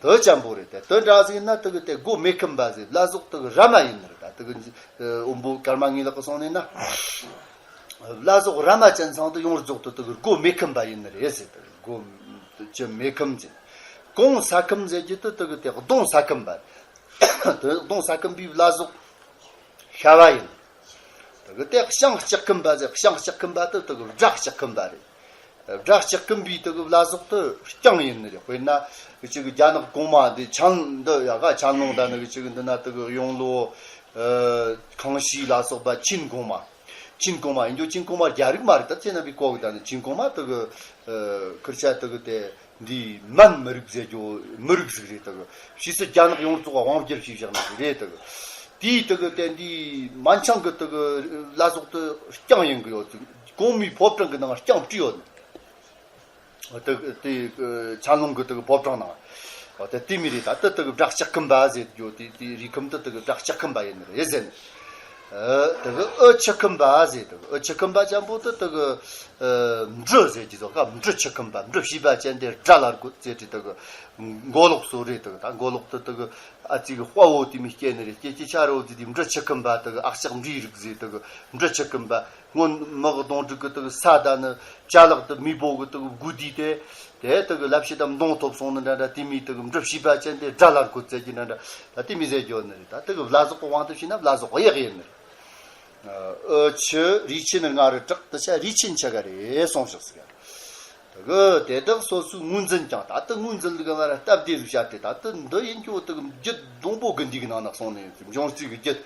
དེ་ཅན་པོ་རེད། དེ་དེ་འདྲ་ཟིག་ན་དག་དེ་སྒོ་མེ་ཁམས་པ་ཟེར། བླ་ཟོག་དག་ར་མ་ཡིན་ནི་རེད། ད་དག་དབོན་པོ་ཀརྨ་ངའི་ལག་གི་སོང་ནས་ན། བླ་ཟོག་ར་མ་ཅན་ཚང་དུ་ཡོངས་རྫོགས་དུ་དག་སྒོ་མེ་ཁམས་པ་ཡིན་ནི་རེད་ཟེར། དག་སྒོ་ཅི་མེ་ཁམས་ཟེར། གོང་ས་ཁམས་ཟེར་རྒྱུ་དུ་དག་དེ་གདོང་ས་ཁམས་པ་རེད། དེ་གདོང་ས་ཁམས་པའི་བླ་ཟོག་ཤ་བ་ཡིན། དག་དེ་ཤང་ལྕགས་ཁམས་པ་ཟེར། ཤང་ལྕགས་ཁམས་པ་དུ་དག་བྲག་ལྕགས་ཁམས་པ་རེད། བྲག་ལྕགས་ཁམས་པའི་དག་བླ་ཟོག་དུ་རྐྱང་ཡིན་ནི་རེད། དཔེར་ན་ཅིག་རྒྱ་ནག་གོང་མ་འདི་ཆན་འདི་ཡ་ག་ཆན་ལུང་ད་ནི་ཅིག་འདི་ན་དག་ཡོང་ལོ་ཨ་ཁང་ཤིས་ལ་སོགས་པ་ཆིན་གོང་མ། ཆིན་གོང་མ་ཡིན་རྒྱུ་ཆིན་གོང་མ་རྒྱ་རིགས་མ་རེད། ད་ཚེ་ན་བི་གོ་གི་ད་ནི་ཆིན་གོང་མ་དག་ཨ་ཁུར་ཆ་དག་དེ་འདི་མན་མི་རིགས་ཟེར་རྒྱུ་མི་རིགས་ཟིག་རེད། དག་ཕྱིས་སུ་རྒྱ་ནག་ཡོངས་རྫོགས་དབང་བསྒྱུར་བྱས་བཞག་ནི་ཟིག་རེད། དག་དེའི་དག་དེ་འདི་མན་ཆང་གི་དག་བླ་ཟོག་དུ་རྐྱང་ཡིན་གི་ཡོད་ཟིག་གོང་མའི་ཕོ་བྲང་གི་ནང་རྐྱང་བྲིས་ཡོད་ནི། དེ་དེ་ཆན་ལུང་གི་དེ་གི་ཕོ་བྲང་ནང་། དེ་དེ་མི་རེད། ད་དེ་དེ་གི་བྲག་ལྕགས་ཁམས་པ་ཟེར་རྒྱུ་དེ་དེ་རི་ཁམས་དེ་དེ་གི་བྲག་ལྕགས་ཁམས་པ་ཡིན་ནི་རེད་ཟེར་ནི། དེ་གི་ཨུ་ཆུ་ཁམས་པ་ཟེར། དེ་གི་ཨུ་ཆུ་ཁམས་པ་ཅན་པོ་དེ་དེ་གི་འབྲུ་ཟེར་གྱི་ཟོ་ཀ་འབྲུ་ཆུ་ཁམས་པ། འབྲུ་བྱིས་པ་ཅན་དེ་དགྲ་ལ་རྒོད་ཟེར་དེ་དེ་གི་མགོ་ལོག་སོ་རེད། དེ་གི་ད་མགོ་ལོག་དེ་དེ་གི་ཨ་ཙི་གི་དཔའ་བོ་དེ་མི་སྐྱེ་ནི་རེད། སྐྱེ་སྐྱེ་ཆ་རོ་ཟེར་དེ་འབྲུ་ཆུ་ཁམས་པ་དེ་གི་ཨག་ཤག་འབྲིའི་རིགས་ཟེར། དེ་གི་འབྲུ་ཆུ་ཁམས་པ། སྔོན་མི་གི་གདོང་དྲུག་གི་དག་ས་དང་ནི་ཅ་ལག་དུ་མི་བོ་གི་དག་དགུ་དུས་ཏེ། དེ་དག་ལབ་བྱེད་དམ་གདོང་ཐོབ་སོང་ནི་འདྲ་འདྲ། དེ་མི་དག་འབྲུ་བྱིས་པ་ཅན་དེ་དགྲ་ལ་རྒོད་ཟེར་གྱི་འདྲ་འདྲ། ད་དེ་མི་ཟེར་རྒྱུ་ནི་རེད། ད་དག་བླ་ཟོག་གི་དབང་དུ་བྱས་ན་བླ་ཟོག་གཡག་ཡིན་ནི་རེད། ཨོ་ཆུ་རི་ཆེན་ནི་ང་རུ་གྲགས་དུ་ཆ་རི་ཆེན་ཆ་ག་རེ་སོང་ཞིག་ཟེར། དེ་གི་དེ་དག་སོ་སོའི་ངོས་འཛིན་ཀྱང་ད་ལྟ་ངོས་འཛིན་ལུགས་ལ་སྟབས་བདེ་ཟིག་བྱ་སྟེ། ད་ལྟ་འདི་ཡིན་རྒྱུ་དེ་གི་རྒྱུད་སྡོང་པོ་དགུ་འདི་གི་ནང་ན་གསུངས་ནས་ཡོད། འབྱུང་རྩིས་ཀྱི་རྒྱུད།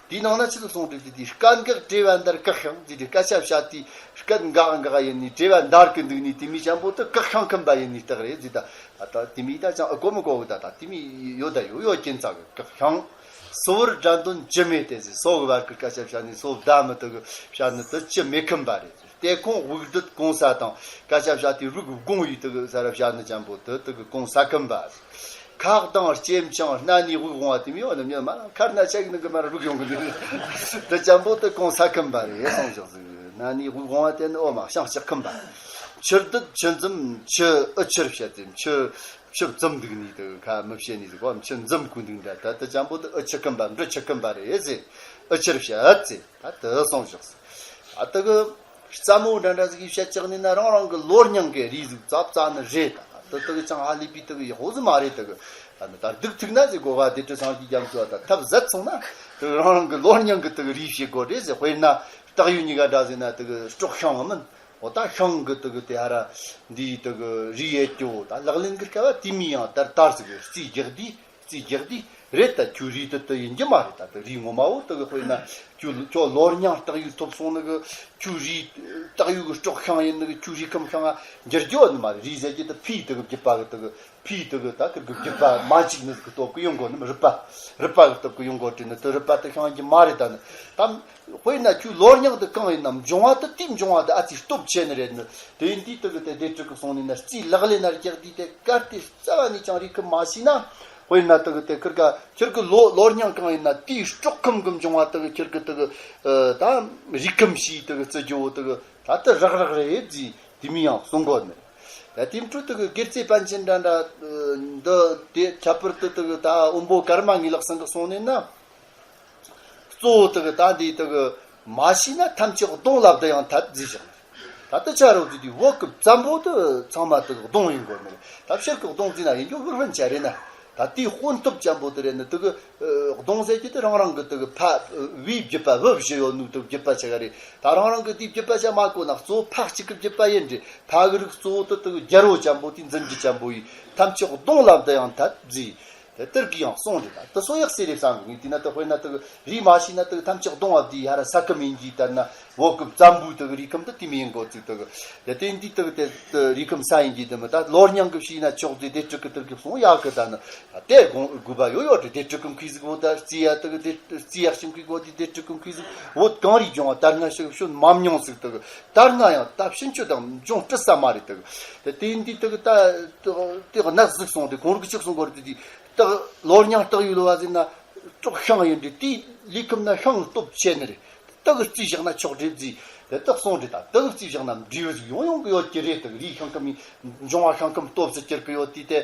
དེའི་ནང་ན་ཆི་ཟིག་གསུངས་འདུག་ཟེར་དུས། སྐད་འགག་བྲེལ་བ་འདར་བཀག་ཤིང་ཟེར་དུས། སྐད་ཆ་བཤད་དུས་སྐད་འགག་འགག་ཡིན་ནི་བྲེལ་བ་འདར་གི་འདུག་ནི་དེ་མི་ཅན་པོ་དེ་བཀག་ཤིང་ཁུམ་པ་ཡིན་ནི་རྟགས་རེད་ཟེར། ད་ད་ལྟ་དེ་མི་ད་ཅང་ཨ་གོ་མི་གོ་གི། ད་ད་དེ་མི་ཡོད་ད་ཡོད་ཡོད་ཀྱིན་ཙག་གི་བཀག་ཤིང་། སོ་བར་དགྲ་འདོན་ཅི་མེད་དེ་ཟེར། སོ་གི་བར་གི་སྐད་ཆ་བཤད་ནི། སོ་བདག་མི་དེ་གི་བཤད་ནི་དེ་ཅི་མེད་ཁུམ་པ་རེད། དེ་ཁོང་དབུགས་སྡུད་གོང་ས་དང་སྐད་ཆ་བཤད་དུས་རུས་དགོང་ཡིས་དེ་གི་ས་ར་བཤད་ནི་ཅན་པོ་དེ་དེ་གི་གོང་ས་ཁུམ་པ། ཁག་དང་སྐྱེམས་ཆང་སྣ་ནས་དབུགས་འོང་བ་དེ་མི་ཡོང་ནི་མྱི་མ་ཁར་ན་ཆག་ནི་གི་མར་རུག་ཡོང་གི་འདུག་དེ་ཅན་པོ་དེ་གོང་ས་ཁུམ་པ་རེད་གསུངས་བཞག་ཟིག་སྣ་ནས་དབུགས་འོང་བ་དེ་ནི་འོ་མ་ཤིང་ལྕགས་ཁུམ་པ། ཆུ་རྡུལ་ཆུ་འཛུམ་ཆུ་ཨུ་ཆུར་བཤད་དེ། ཆུ་ཆུ་བཙུམ་འདུག་ནི་དེ་ཁ་མི་བཤད་ནི་ཟིག་གོ། ཆུ་འཛུམ་གུ་འདུག་འདྲ། ད་དེ་ཅན་པོ་དེ་ཨུ་ཆུ་ཁུམ་པ། འབྲུ་ཆུ་ཁུམ་པ་རེད་ཟེར། ཨུ་ཆུར་བཤད་ཟེར། ད་དེ་གསུངས་བཞག་ཟིག་ཨ་དེ་གི་རྩ་མོ་འདྲ་འདྲ་ཟིག་གིས་བཤད་ཀྱག་ནི་ན། རང་རང་གི་ལོ་རྙིང་གི་རིགས་ཟིག་བཙལ་བཙལ་ནི་རེད། ད་དེ་དེ་གི་ཅང་ཧ་ལས་པའི་དེ་གི་ཡག་པོ་ཟིག་མ་རེད། དེ་གི་ད་ནི་ད་སྡུག་ཐུག་ན་ཟེར་གོ་བ། དེ་དྲི་སང་གི་རྒྱ་མཚོ་ད་ཐབས་ཟད་སོང་ན་དེ་རང་རང་གི་ལོ་རྙིང་གི་དེ་གི་རིགས་བྱེད་དགོས་རེད་ཟེར། དཔེར་ན་སྟག་ཡོས་གཉིས་ཀ་འདྲ་ཟེར་ན་དེ་གི་སྲོག་ཤིང་མིན། འོ་ད་ཤིང་གི་དེ་གི་དེ་ཧ་ར་འདིའི་དེ་གི་རིགས་ཡེད་རྒྱུ་ད་ལག་ལེན་གི་སྐབས་དེ་མི་ཡང་དར་དར་ཟིག་གི་རྩིས་རྒྱག་དུས། རྩིས་རྒྱག་དུས་རེད། ད་ཁྱོད་རིགས་དེ་དེ་ཡིན་རྒྱུ་མ་རེད། ད་དེ་རིགས་ངོ་མ་བོ་དེ་གི་དཔེར་ན་ཁྱོད་ཁྱོད་ལོ་རྙིང་སྟག་ཡོས་ཐོབ་སོང་ནི་གི། ཁྱོད་རིགས་སྟག་ཡོས་གི་སྲོག་ཤིང་ཡིན་ནི་གི། ཁྱོད་རིགས་ཁམས་ཤིང་ང་འགྱུར་རྒྱུ་ནི་མ་རེད། རིགས་ཟེར་གྱི་དེ་ཕིའི་དེ་གི་བརྒྱུད་པ་གི་དེ་གི་ཕིའི་དེ་གི་ད་ཁིར་གི་བརྒྱུད་པ་མ་གཅིག་ནི་གི་སྟོབས་གི་ཡོང་གོ་ནི་མ། རུས་པ་རུས་པ་གི་སྟོབས་གི་ཡོང་གོ་དྲན་ནི་དེ་རུས་པ་དེ་ཤིང་ཡིན་རྒྱུ་མ་རེད། ད་ནི་ད་དཔེར་ན་ཁྱོད་ལོ་རྙིང་དེ་གང་ཡིན་ནམ། འབྱུང་བ་དེ་དེའི་འབྱུང་བ་དེ་ཨ་ཙི་སྟོབས་ཆེ་ནི་རེད་ནི། དེ་ཡིན་དུས་དེ་གི་དེ་སྡེ་དྲུག་གི་གསུང་ནི་ན་རྩིས་ལག་ལེན་ན་རྒྱག་དུས་དེ་གལ་ཏེ་རྩ་བ་ནས་ཀྱང་རིགས་ཁམས་མ་ཤེས་ན། དཔེར་ན་དེ་གི་དེ་ཁིར་ག་ཁིར་གི་ལོ་ལོ་རྙིང་གང་ཡིན་ན་དེའི་སྲོག་ཁམས་གི་འབྱུང་བ་དེ་གི་ཁིར་གི་དེ་གི་ཨ་ད་རིགས་ཁམས་ཤེས་དེ་གི་བརྩི་རྒྱུ་བོ་དེ་གི་ད་དེ་རག་རག་རེད་ཟེར་དེ་མི་ཡང་གསུང་གོ་ནི། ད་དེ་འཕྲོ་དེ་གི་དགེ་རྩེ་པཎ་ཆེན་འདྲ་འདྲ་འདི་དེ་ཁྱད་པར་དུ་དེ་གི་ད་དབོན་པོ་ཀརྨ་ངེས་ལགས་ཚང་གི་གསུང་ནི་ན། གཙོ་བོ་དེ་གི་ད་འདི་དེ་གི་མ་ཤེས་ན་ཐམས་ཅད་གདོང་ལ་བསྡད་ཡང་ཐད་ཟེར་བཞག་ནས། ད་ལྟ་ཆ་རོགས་ཀྱི་དེ་བོད་ཀྱི་བཙན་པོ་དེ་ཚང་མ་དེ་གི་གདོང་ཡིན་དགོས་མེད། ད་ཕྱིར་གི་གདོང་བརྩིས་ན་ཡིན་རྒྱུ་བུར་བན་ཆ་རེད་ན། ད་དེའི་དཔོན་སྟོབས་ཅན་པོ་དེ་རེད་ནི། དེ་གི་གདོང་ཟེར་གྱི་དེ་རང་རང་གི་དེ་གི་ཕ་བུའི་བརྒྱུད་པ། བུ་བཞི་ཡོད་ནོ་དེ་བརྒྱུད་པ་ཆ་ག་རེད། ད་རང་རང་གི་དེའི་བརྒྱུད་པ་ཆ་མ་གོ་ན་གཙོ་བོ་ཕ་གཅིག་གི་བརྒྱུད་པ་ཡིན་རེད། ཕ་གི་རིགས་གཙོ་བོ་དེ་དེ་གི་རྒྱལ་པོ་ཅན་པོ་དེ་འཛིན་རྒྱུ་ཅན་པོ་ཡིན། ཐམས་ཅད་གདོང་ལ་བསྡད་ཡང་ཐད་ཟེར། དེ་དེར་གི་ཡང་གསུངས་རེད། ད་དེ་སོ་ཡག་སེ་རེད་བསམ་གི་ངས་དེ་ན། དེ་དཔེར་ན་དེ་གི་རིགས་མ་ཤེས་ན་དེ་གི་ཐམས་ཅད་གདོང་བ་དེ་ཡ་ར་ས་ཁམས་ཡིན་གྱི། ད་ན་བོད་ཀྱི་བཙན་པོའི་དེ་གི་རིགས་ཁམས་དེ་དེ་མི་ཡིན་གོ་ཚིག་དེ་གི་དེ་དེ་འདི་དེ་གི་དེ་དེ་རིགས་ཁམས་ས་ཡིན་གྱི། དེ་མི་ད་ལོ་རྙིང་གི་ཤེས་ན་ཆོག་ཟེར་དེ་དྲུག་གི་དེར་གི་གསུང་ཡག་གི། ད་ན་དེ་དགོངས་དགོས་པ་ཡོད་ཡོད་རེད། དེ་དྲུག་གི་མཁས་ཟིག་བོ་ད་རྩིས་ཡ་དེ་གི་དེ་རྩིས་ཡག་ཤིང་གི་གོ་དེ་དེ་དྲུག་གི་མཁས་ཟིག་བོད་གངས་རིའི་ལྗོངས་བ་ད་སྔ་ཞིག་བྱོན་མ་མྱོང་ཟིག་དེ་གི་ད་སྔ་ཡང་ད་ཕྱིན་ཆོད་དང་འབྱུང་སྲིད་ས་མ་རེད། དེ་གི་དེ་འདི་དེ་གི་ད་དེ་གི་ནག་ཟིག་སོང་དེ་གོང་རིག་ཅིག་སོང་གོ་རེད། དེ་དེ་སྟག་ལོ་རྙིང་སྟག་ཡོས་ལོ་བ་ཟེར་ན་སྲོག་ཤིང་ཡིན་དུས་དེའི་ལུས་ཁམས་ན་ཤིང་སྟོབས་ཆེ་ནི་རེད། དེ་གི་རྩིས་བཞག་ན་ཆོག་རེད་ཟེར། དེ་དག་གསུངས་རེད། ད་དེ་གི་རྩིས་བཞག་ན་འབྲས་བུ་ཟིག་ཡོང་ཡོང་གི་ཡོད་ཀྱི་རེད། དེ་གི་རིགས་ཤིང་ཁམས་ཡིན། འབྱུང་བ་ཤིང་ཁམས་སྟོབས་སུ་གྱུར་གི་ཡོད་དུས་དེ་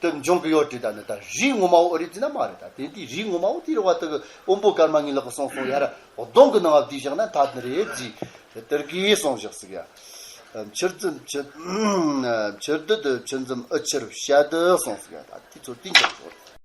དེ་འབྱུང་གི་ཡོད་རེད། ད་ནི་ད་རིགས་ངོ་མ་བོ་ཨེ་རེད་ཟེར་ན་མ་རེད། ད་དེ་དེའི་རིགས་ངོ་མ་བོ་དེ་རེད་བ། དེ་གི་དབོན་པོ་ཀརྨ་ངེས་ལགས་གི་གསུང་སོང་ཡ་ར་གདོང་གི་ནང་བ་བསྡུས་བཞག་ན་ཐད་ནི་རེད་ཟེར། དེ་དེར་གི་གསུངས་བཞག་ཟིག་ཡ། ཆུ་རྡུལ་ཆུ་ཆུ་རྡུལ་དུ་ཆུ་འཛུམ་ཨུ་ཆུར་བཤད་དུ་གསུངས་ཟིག་ཡ། ད་དེ་ཚོ་བསྟན་ཀྱང་ཆོག་རེད།